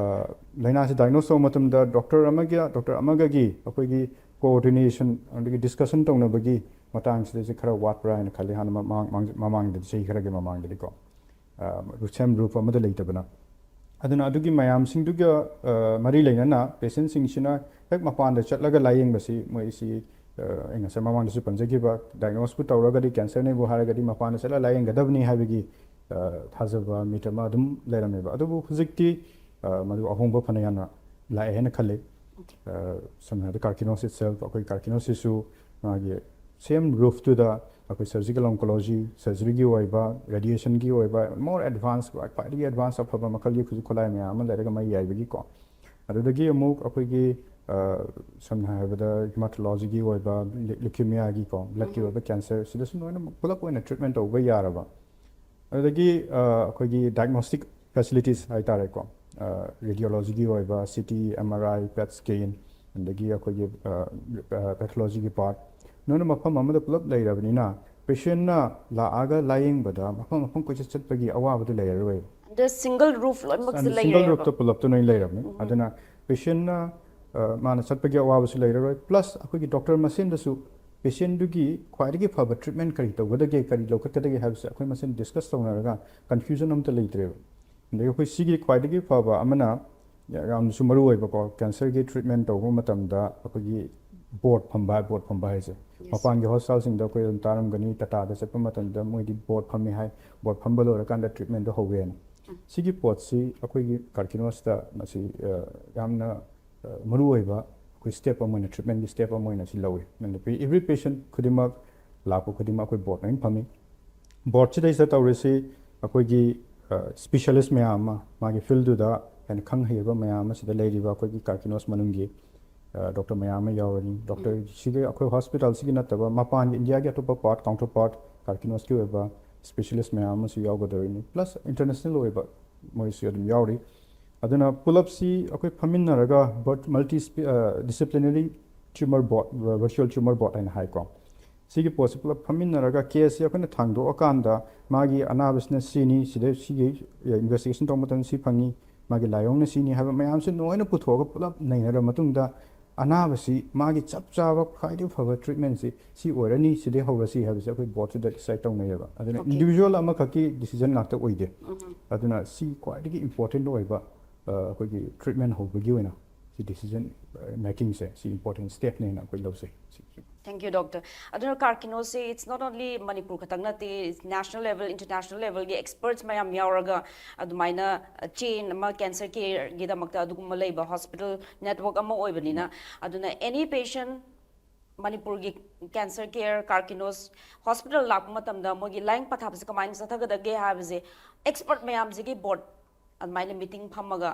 ꯂꯥꯏꯅꯥꯁꯤ ꯗꯥꯏꯒꯅꯣꯁ ꯇꯧꯕ ꯃꯇꯝꯗ ꯗꯣꯛꯇꯔ ꯑꯃꯒ ꯗꯣꯛꯇꯔ ꯑꯃꯒꯒꯤ ꯑꯩꯈꯣꯏꯒꯤ ꯀꯣꯑꯣꯔꯗꯤꯅꯦꯁꯟ ꯑꯗꯒꯤ ꯗꯤꯁꯀꯁꯟ ꯇꯧꯅꯕꯒꯤ ꯃꯇꯥꯡꯁꯤꯗꯁꯨ ꯈꯔ ꯋꯥꯠꯄ꯭ꯔꯥ ꯍꯥꯏꯅ ꯈꯜꯂꯤ, ꯍꯥꯟꯅ ꯃꯃꯥꯡ-, ꯃꯃꯥꯡ-, ꯃꯃꯥꯡꯗꯗꯤ, ꯆꯍꯤ ꯈꯔꯒꯤ ꯃꯃꯥꯡꯗꯗꯤꯀꯣ꯫ ꯑ, ꯁꯦꯝ ꯔꯨꯐ ꯑꯃꯗ ꯂꯩꯇꯕꯅ꯫ ꯑꯗꯨꯅ ꯑꯗꯨꯒꯤ ꯃꯌꯥꯝꯁꯤꯡꯗꯨꯒ, ꯑ, ꯃꯔꯤ ꯂꯩꯅꯅ ꯄꯦꯁꯦꯟꯁꯤꯡꯁꯤꯅ ꯍꯦꯛ ꯃꯄꯥꯟꯗ ꯆꯠꯂꯒ ꯂꯥꯌꯦꯡꯕꯁꯤ, ꯃꯣꯏꯁꯤ, ꯑ, ꯑꯩ ꯉꯁꯥꯏ ꯃꯃꯥꯡꯗꯁꯨ ꯄꯟꯖꯈꯤꯕ, ꯗꯥꯏꯒꯅꯣꯁꯄꯨ ꯇꯧꯔꯒꯗꯤ, ꯀꯦꯟꯁꯔꯅꯦꯕꯨ ꯍꯥꯏꯔꯒꯗꯤ, ꯃꯄꯥꯟꯗ ꯆꯠꯂ ꯂꯥꯌꯦꯡꯒꯗꯕꯅꯤ ꯍꯥꯏꯕꯒꯤ, ꯑ, ꯊꯥꯖꯕ ꯃꯤꯠ ꯑꯃ ꯑꯗꯨꯝ ꯂꯩꯔꯝꯃꯦꯕ꯫ ꯑꯗꯨꯕꯨ ꯍꯧꯖꯤꯛꯇꯤ, ꯑ, ꯃꯗꯨ ꯑꯍꯣꯡꯕ ꯐꯅ ꯌꯥꯝꯅ ꯂꯥꯛꯑꯦ ꯍꯥꯏꯅ ꯈꯜꯂꯤ꯫ ꯑ, ꯁꯝꯅ ꯍꯥꯏꯔꯕꯗ, ꯀꯥꯔꯀꯤꯅꯣꯁ ꯏꯠꯁꯦꯜꯐ, ꯑꯩꯈꯣꯏ ꯀꯥꯔꯀꯤꯅꯣꯁꯤꯁꯨ ꯃꯥꯒꯤ ꯁꯦꯝ ꯔꯨꯐꯇꯨꯗ ꯑꯩꯈꯣꯏ ꯁꯔꯖꯤꯀꯦꯜ ꯑꯣꯟꯀꯣꯂꯣꯖꯤ, ꯁꯔꯖꯔꯤꯒꯤ ꯑꯣꯏꯕ, ꯔꯦꯗꯤꯌꯦꯁꯟꯒꯤ ꯑꯣꯏꯕ, ꯃꯣꯔ ꯑꯦꯗꯚꯥꯟꯁ, ꯈ꯭ꯋꯥꯏꯗꯒꯤ ꯑꯦꯗꯚꯥꯟꯁ ꯑꯐꯕ ꯃꯈꯜꯒꯤ ꯈꯨꯠꯁꯨ ꯈꯨꯠꯂꯥꯏ ꯃꯌꯥꯝ ꯑꯃ ꯂꯩꯔꯒ ꯃꯩ ꯌꯥꯏꯕꯒꯤꯀꯣ꯫ ꯑꯗꯨꯗꯒꯤ ꯑꯃꯨꯛ ꯑꯩꯈꯣꯏꯒꯤ, ꯑ, ꯁꯝꯅ ꯍꯥꯏꯔꯕꯗ ꯍꯤꯃꯥꯇꯣꯂꯣꯖꯤꯒꯤ ꯑꯣꯏꯕ, ꯂꯤ-, ꯂꯤꯀ꯭ꯌꯨꯃꯤꯌꯥꯒꯤꯀꯣ, ꯕ꯭ꯂꯗꯀꯤ ꯑꯣꯏꯕ ꯀꯦꯟꯁꯔ, ꯁꯤꯗꯁꯨ ꯂꯣꯏꯅꯃꯛ ꯄꯨꯂꯞ ꯑꯣꯏꯅ ꯇ꯭ꯔꯤꯠꯃꯦꯟ ꯇꯧꯕ ꯌꯥꯔꯕ꯫ ꯑꯗꯨꯗꯒꯤ, ꯑ, ꯑꯩꯈꯣꯏꯒꯤ ꯗꯥꯏꯒꯅꯣꯁꯇꯤꯛ ꯐꯦꯁꯤꯂꯤꯇꯤꯁ ꯍꯥꯏ ꯇꯥꯔꯦꯀꯣ, ꯑ, ꯔꯦꯗꯤꯌꯣꯂꯣꯖꯤꯒꯤ ꯑꯣꯏꯕ ꯁꯤ ꯇꯤ, ꯑꯦꯝ ꯑꯥꯔ ꯑꯥꯏ, ꯄꯦꯠ ꯁ꯭ꯀꯦꯟ, ꯑꯗꯒꯤ ꯑꯩꯈꯣꯏꯒꯤ, ꯑ, ꯑ, ꯄꯦꯊꯣꯂꯣꯖꯤꯒꯤ ꯄꯥꯔꯠ, ꯅꯣꯏꯅ ꯃꯐꯝ ꯑꯃꯗ ꯄꯨꯂꯞ ꯂꯩꯔꯕꯅꯤꯅ, ꯄꯦꯁꯦꯟꯅ ꯂꯥꯛꯑꯒ ꯂꯥꯌꯦꯡꯕꯗ ꯃꯐꯝ ꯃꯐꯝ ꯀꯣꯏꯆꯠ ꯆꯠꯄꯒꯤ ꯑꯋꯥꯕꯗꯨ ꯂꯩꯔꯔꯣꯏ꯫ ꯑꯗ ꯁꯤꯡꯒꯜ ꯔꯨꯐ ꯂꯣꯏꯅꯃꯛꯁꯦ ꯁꯤꯡꯒꯜ ꯂꯩꯔꯦꯕ꯫ ꯔꯨꯐꯇ ꯄꯨꯂꯞꯇ ꯂꯣꯏ ꯂꯩꯔꯕꯅꯤ꯫ ꯑꯗꯨꯅ ꯄꯦꯁꯦꯟꯅ, ꯑ, ꯃꯥꯅ ꯆꯠꯄꯒꯤ ꯑꯋꯥꯕꯁꯨ ꯂꯩꯔꯔꯣꯏ, ꯄ꯭ꯂꯁ ꯑꯩꯈꯣꯏꯒꯤ ꯗꯣꯛꯇꯔ ꯃꯁꯦꯟꯗꯁꯨ ꯄꯦꯁꯦꯟꯗꯨꯒꯤ ꯈ꯭ꯋꯥꯏꯗꯒꯤ ꯐꯕ ꯇ꯭ꯔꯤꯠꯃꯦꯟ ꯀꯔꯤ ꯇꯧꯒꯗꯒꯦ, ꯀꯔꯤ ꯂꯧꯈꯠꯀꯗꯒꯦ ꯍꯥꯏꯕꯁꯦ ꯑꯩꯈꯣꯏ ꯃꯁꯦꯟ ꯗꯤꯁꯀꯁ ꯇꯧꯅꯔꯒ ꯀꯟꯐ꯭ꯌꯨꯖꯟ ꯑꯝꯇ ꯂꯩꯇ꯭ꯔꯦꯕ꯫ ꯑꯗꯒꯤ ꯑꯩꯈꯣꯏ ꯁꯤꯒꯤ ꯈ꯭ꯋꯥꯏꯗꯒꯤ ꯐꯕ ꯑꯃꯅ, ꯌꯥꯝꯅꯁꯨ ꯃꯔꯨ ꯑꯣꯏꯕꯀꯣ, ꯀꯦꯟꯁꯔꯒꯤ ꯇ꯭ꯔꯤꯠꯃꯦꯟ ꯇꯧꯕ ꯃꯇꯝꯗ ꯑꯩꯈꯣꯏꯒꯤ ꯕꯣꯔꯗ ꯐꯝꯕ, ꯕꯣꯔꯗ ꯐꯝꯕ ꯍꯥꯏꯁꯦ, ꯃꯄꯥꯟꯒꯤ ꯍꯣꯁꯄꯤꯇꯥꯜꯁꯤꯡꯗ ꯑꯩꯈꯣꯏ ꯑꯗꯨꯝ ꯇꯥꯔꯝꯒꯅꯤ, ꯇꯥꯇꯥꯗ ꯆꯠꯄ ꯃꯇꯝꯗ ꯃꯣꯏꯗꯤ ꯕꯣꯔꯗ ꯐꯝꯃꯤ ꯍꯥꯏ, ꯕꯣꯔꯗ ꯐꯝꯕ ꯂꯣꯏꯔꯀꯥꯟꯗ ꯇ꯭ꯔꯤꯠꯃꯦꯟꯗꯣ ꯍꯧꯋꯦꯅ꯫ ꯁꯤꯒꯤ ꯄꯣꯠꯁꯤ ꯑꯩꯈꯣꯏꯒꯤ ꯀꯥꯔꯀꯤꯅꯣꯁꯇ ꯃꯁꯤ, ꯑ, ꯌꯥꯝꯅ, ꯑ, ꯃꯔꯨ ꯑꯣꯏꯕ ꯑꯩꯈꯣꯏ ꯁ꯭ꯇꯦꯞ ꯑꯃ ꯑꯣꯏꯅ, ꯇ꯭ꯔꯤꯠꯃꯦꯟꯒꯤ ꯁ꯭ꯇꯦꯞ ꯑꯃ ꯑꯣꯏꯅ ꯁꯤ ꯂꯧꯏ꯫ ꯑꯗꯨꯅ every patient ꯈꯨꯗꯤꯡꯃꯛ, ꯂꯥꯛꯄ ꯈꯨꯗꯤꯡꯃꯛ ꯑꯩꯈꯣꯏ ꯕꯣꯔꯗ ꯂꯣꯏꯅ ꯐꯝꯃꯤ꯫ ꯕꯣꯔꯗꯁꯤꯗꯩꯁꯤꯗ ꯇꯧꯔꯤꯁꯤ ꯑꯩꯈꯣꯏꯒꯤ ꯁ꯭ꯄꯦꯁꯤꯌꯦꯂꯤꯁ ꯃꯌꯥꯝ ꯑꯃ, ꯃꯥꯒꯤ ꯐꯤꯜꯗꯨꯗ ꯍꯦꯟꯅ ꯈꯪ ꯍꯩꯔꯕ ꯃꯌꯥꯝ ꯑꯃ ꯁꯤꯗ ꯂꯩꯔꯤꯕ ꯑꯩꯈꯣꯏꯒꯤ ꯀꯥꯔꯀꯤꯅꯣꯁ ꯃꯅꯨꯡꯒꯤ ꯗꯣꯛꯇꯔ ꯃꯌꯥꯝ ꯑꯃ ꯌꯥꯎꯔꯅꯤ꯫ ꯗꯣꯛꯇꯔꯁꯤꯒꯤ ꯑꯩꯈꯣꯏ ꯍꯣꯁꯄꯤꯇꯥꯜꯁꯤꯒꯤ ꯅꯠꯇꯕ ꯃꯄꯥꯟꯒꯤ ꯏꯟꯗꯤꯌꯥꯒꯤ ꯑꯇꯣꯞꯄ ꯄꯥꯔꯠ, ꯀꯥꯎꯟꯇꯔ ꯄꯥꯔꯠ ꯀꯥꯔꯀꯤꯅꯣꯁꯀꯤ ꯑꯣꯏꯕ ꯁ꯭ꯄꯦꯁꯤꯌꯦꯂꯤꯁ ꯃꯌꯥꯝ ꯑꯃꯁꯨ ꯌꯥꯎꯒꯗꯧꯔꯤꯅꯤ꯫ ꯄ꯭ꯂꯁ ꯏꯟꯇꯔꯅꯦꯁꯅꯦꯜ ꯑꯣꯏꯕ ꯃꯣꯏꯁꯨ ꯑꯗꯨꯝ ꯌꯥꯎꯔꯤ꯫ ꯑꯗꯨꯅ ꯄꯨꯂꯞꯁꯤ ꯑꯩꯈꯣꯏ ꯐꯝꯃꯤꯟꯅꯔꯒ ꯕꯣꯔꯗ, ꯃꯜꯇꯤ ꯗꯤꯁꯤꯄ꯭ꯂꯤꯅꯔꯤ ꯇ꯭ꯌꯨꯃꯔ ꯕꯣꯔꯗ, ꯚꯔꯆꯨꯋꯦꯜ ꯇ꯭ꯌꯨꯃꯔ ꯕꯣꯔꯗ ꯍꯥꯏꯅ ꯍꯥꯏꯀꯣ, ꯁꯤꯒꯤ ꯄꯣꯠꯁꯤ ꯄꯨꯂꯞ ꯐꯝꯃꯤꯟꯅꯔꯒ ꯀꯦꯁꯁꯤ ꯑꯩꯈꯣꯏꯅ ꯊꯥꯡꯗꯣꯛꯑꯀꯥꯟꯗ ꯃꯥꯒꯤ ꯑꯅꯥꯕꯁꯤꯅ ꯁꯤꯅꯤ, ꯁꯤꯗ ꯁꯤꯒꯤ ꯏꯟꯚꯦꯁꯇꯤꯒꯦꯁꯟ ꯇꯧꯕ ꯃꯇꯝꯗ ꯁꯤ ꯐꯪꯉꯤ, ꯃꯥꯒꯤ ꯂꯥꯏꯑꯣꯡꯅ ꯁꯤꯅꯤ ꯍꯥꯏꯕ ꯃꯌꯥꯝꯁꯤ ꯂꯣꯏꯅ ꯄꯨꯊꯣꯛꯑꯒ ꯄꯨꯂꯞ ꯅꯩꯅꯔꯕ ꯃꯇꯨꯡꯗ ꯑꯅꯥꯕꯁꯤ ꯃꯥꯒꯤ ꯆꯞ ꯆꯥꯕ ꯈ꯭ꯋꯥꯏꯗꯒꯤ ꯐꯕ ꯇ꯭ꯔꯤꯠꯃꯦꯟꯁꯤ ꯁꯤ ꯑꯣꯏꯔꯅꯤ, ꯁꯤꯗꯩ ꯍꯧꯔꯁꯤ ꯍꯥꯏꯕꯁꯤ ꯑꯩꯈꯣꯏ ꯕꯣꯔꯗꯁꯤꯗ ꯗꯤꯁꯥꯏꯗ ꯇꯧꯅꯩꯌꯦꯕ꯫ ꯑꯗꯨꯅ Okay. ꯏꯟꯗꯤꯕꯤꯖꯨꯋꯦꯜ ꯑꯃꯈꯛꯀꯤ ꯗꯤꯁꯤꯖꯟ ꯉꯥꯛꯇ ꯑꯣꯏꯗꯦ꯫ ꯑꯗꯨꯅ ꯁꯤ ꯈ꯭ꯋꯥꯏꯗꯒꯤ ꯏꯝꯄꯣꯔꯇꯦꯟ ꯑꯣꯏꯕ ꯑ, ꯑꯩꯈꯣꯏꯒꯤ ꯇ꯭ꯔꯤꯠꯃꯦꯟ ꯍꯧꯕꯒꯤ ꯑꯣꯏꯅ ꯁꯤ ꯗꯤꯁꯤꯖꯟ ꯃꯦꯀꯤꯡꯁꯦ ꯁꯤ ꯏꯝꯄꯣꯔꯇꯦꯟ ꯁ꯭ꯇꯦꯞꯅꯦꯅ ꯑꯩꯈꯣꯏ ꯂꯧꯖꯩ꯫ ꯁꯤ Thank you, doctor. ꯑꯗꯨꯅ ꯀꯥꯔꯀꯤꯅꯣꯁꯁꯦ it's not only ꯃꯅꯤꯄꯨꯔ ꯈꯛꯇꯪ ꯅꯠꯇꯦ, ꯅꯦꯁꯅꯦꯜ ꯂꯦꯚꯦꯜ, ꯏꯟꯇꯔꯅꯦꯁꯅꯦꯜ ꯂꯦꯚꯦꯜꯒꯤ ꯑꯦꯛꯁꯄꯔꯠꯁ ꯃꯌꯥꯝ ꯌꯥꯎꯔꯒ ꯑꯗꯨꯃꯥꯏꯅ ꯆꯦꯟ ꯑꯃ ꯀꯦꯟꯁꯔ ꯀꯦꯌꯔꯒꯤꯗꯃꯛꯇ ꯑꯗꯨꯒꯨꯝꯕ ꯂꯩꯕ ꯍꯣꯁꯄꯤꯇꯥꯜ ꯅꯦꯠꯋꯥꯔꯛ ꯑꯃ ꯑꯣꯏꯕꯅꯤꯅ, ꯑꯗꯨꯅ ꯑꯦꯅꯤ ꯄꯦꯁꯦꯟ ꯃꯅꯤꯄꯨꯔꯒꯤ ꯀꯦꯟꯁꯔ ꯀꯦꯌꯔ, ꯀꯥꯔꯀꯤꯅꯣꯁ ꯍꯣꯁꯄꯤꯇꯥꯜ ꯂꯥꯛꯄ ꯃꯇꯝꯗ ꯃꯣꯏꯒꯤ ꯂꯥꯏꯌꯦꯡ ꯄꯊꯥꯞꯁꯦ ꯀꯃꯥꯏꯅ ꯆꯠꯊꯒꯗꯒꯦ ꯍꯥꯏꯕꯁꯦ ꯑꯦꯛꯁꯄꯔꯠ ꯃꯌꯥꯝꯁꯤꯒꯤ ꯕꯣꯔꯗ ꯑꯗꯨꯃꯥꯏꯅ ꯃꯤꯇꯤꯡ ꯐꯝꯃꯒ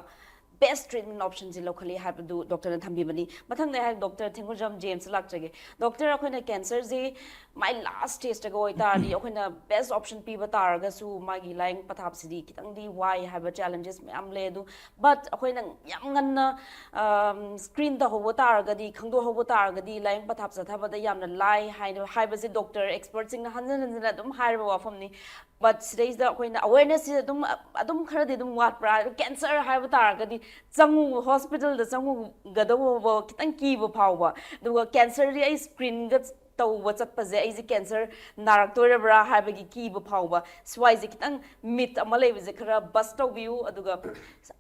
ꯕꯦꯁ ꯇ꯭ꯔꯤꯠꯃꯦꯟ ꯑꯣꯞꯁꯟꯁꯦ ꯂꯧꯈꯠꯂꯤ ꯍꯥꯏꯕꯗꯨ ꯗꯣꯛꯇꯔꯅ ꯊꯝꯕꯤꯕꯅꯤ꯫ ꯃꯊꯪꯗ ꯑꯩ ꯗꯣꯛꯇꯔ ꯊꯦꯡꯒꯨꯖꯝ ꯖꯦꯝꯁꯇ ꯂꯥꯛꯆꯒꯦ꯫ ꯗꯣꯛꯇꯔ, ꯑꯩꯈꯣꯏꯅ ꯀꯦꯟꯁꯔꯁꯤ ꯃꯥꯏ ꯂꯥꯁ ꯁ꯭ꯇꯦꯖꯇꯒ ꯑꯣꯏꯇꯥꯔꯗꯤ ꯑꯩꯈꯣꯏꯅ ꯕꯦꯁ ꯑꯣꯞꯁꯟ ꯄꯤꯕ ꯇꯥꯔꯒꯁꯨ ꯃꯥꯒꯤ ꯂꯥꯏꯌꯦꯡ ꯄꯊꯥꯞꯁꯤꯗꯤ ꯈꯤꯇꯪꯗꯤ ꯋꯥꯏ ꯍꯥꯏꯕ ꯆꯦꯂꯦꯟꯖꯦꯁ ꯃꯌꯥꯝ ꯂꯩ꯫ ꯑꯗꯨ ꯕꯠ ꯑꯩꯈꯣꯏꯅ ꯌꯥꯝ ꯉꯟꯅ ꯁ꯭ꯀ꯭ꯔꯤꯟ ꯇꯧꯍꯧꯕ ꯇꯥꯔꯒꯗꯤ, ꯈꯪꯗꯣꯛꯍꯧꯕ ꯇꯥꯔꯒꯗꯤ ꯂꯥꯏꯌꯦꯡ ꯄꯊꯥꯞ ꯆꯠꯊꯕꯗ ꯌꯥꯝꯅ ꯂꯥꯏ ꯍꯥꯏꯅ ꯍꯥꯏꯕꯁꯦ ꯗꯣꯛꯇꯔ ꯑꯦꯛꯁꯄꯔꯠꯁꯤꯡꯅ ꯍꯟꯖꯤꯟ ꯍꯟꯖꯤꯟ ꯑꯗꯨꯝ ꯍꯥꯏꯔꯕ ꯋꯥꯐꯝꯅꯤ꯫ ꯕꯠ ꯁꯤꯗꯩꯁꯤꯗ ꯑꯩꯈꯣꯏꯅ ꯑꯋꯦꯔꯅꯦꯁꯁꯦ ꯑꯗꯨꯝ, ꯑꯗꯨꯝ ꯈꯔꯗꯤ ꯑꯗꯨꯝ ꯋꯥꯠꯄ꯭ꯔꯥ? ꯑꯗꯨ ꯀꯦꯟꯁꯔ ꯍꯥꯏꯕ ꯇꯥꯔꯒꯗꯤ ꯆꯪꯉꯨ, ꯍꯣꯁꯄꯤꯇꯥꯜꯗ ꯆꯪꯉꯨꯒꯗꯧꯕ ꯈꯤꯇꯪ ꯀꯤꯕ ꯐꯥꯎꯕ, ꯑꯗꯨꯒ ꯀꯦꯟꯁꯔꯗꯤ ꯑꯩ ꯁ꯭ꯀ꯭ꯔꯤꯟꯒ ꯇꯧꯕ ꯆꯠꯄꯁꯦ ꯑꯩꯁꯦ ꯀꯦꯟꯁꯔ ꯅꯥꯔꯛꯇꯣꯏꯔꯕ꯭ꯔꯥ ꯍꯥꯏꯕꯒꯤ ꯀꯤꯕ ꯐꯥꯎꯕ, ꯁ꯭ꯋꯥꯏꯁꯦ ꯈꯤꯇꯪ ꯃꯤꯠ ꯑꯃ ꯂꯩꯕꯁꯦ ꯈꯔ ꯕꯁ ꯇꯧꯕꯤꯌꯨ, ꯑꯗꯨꯒ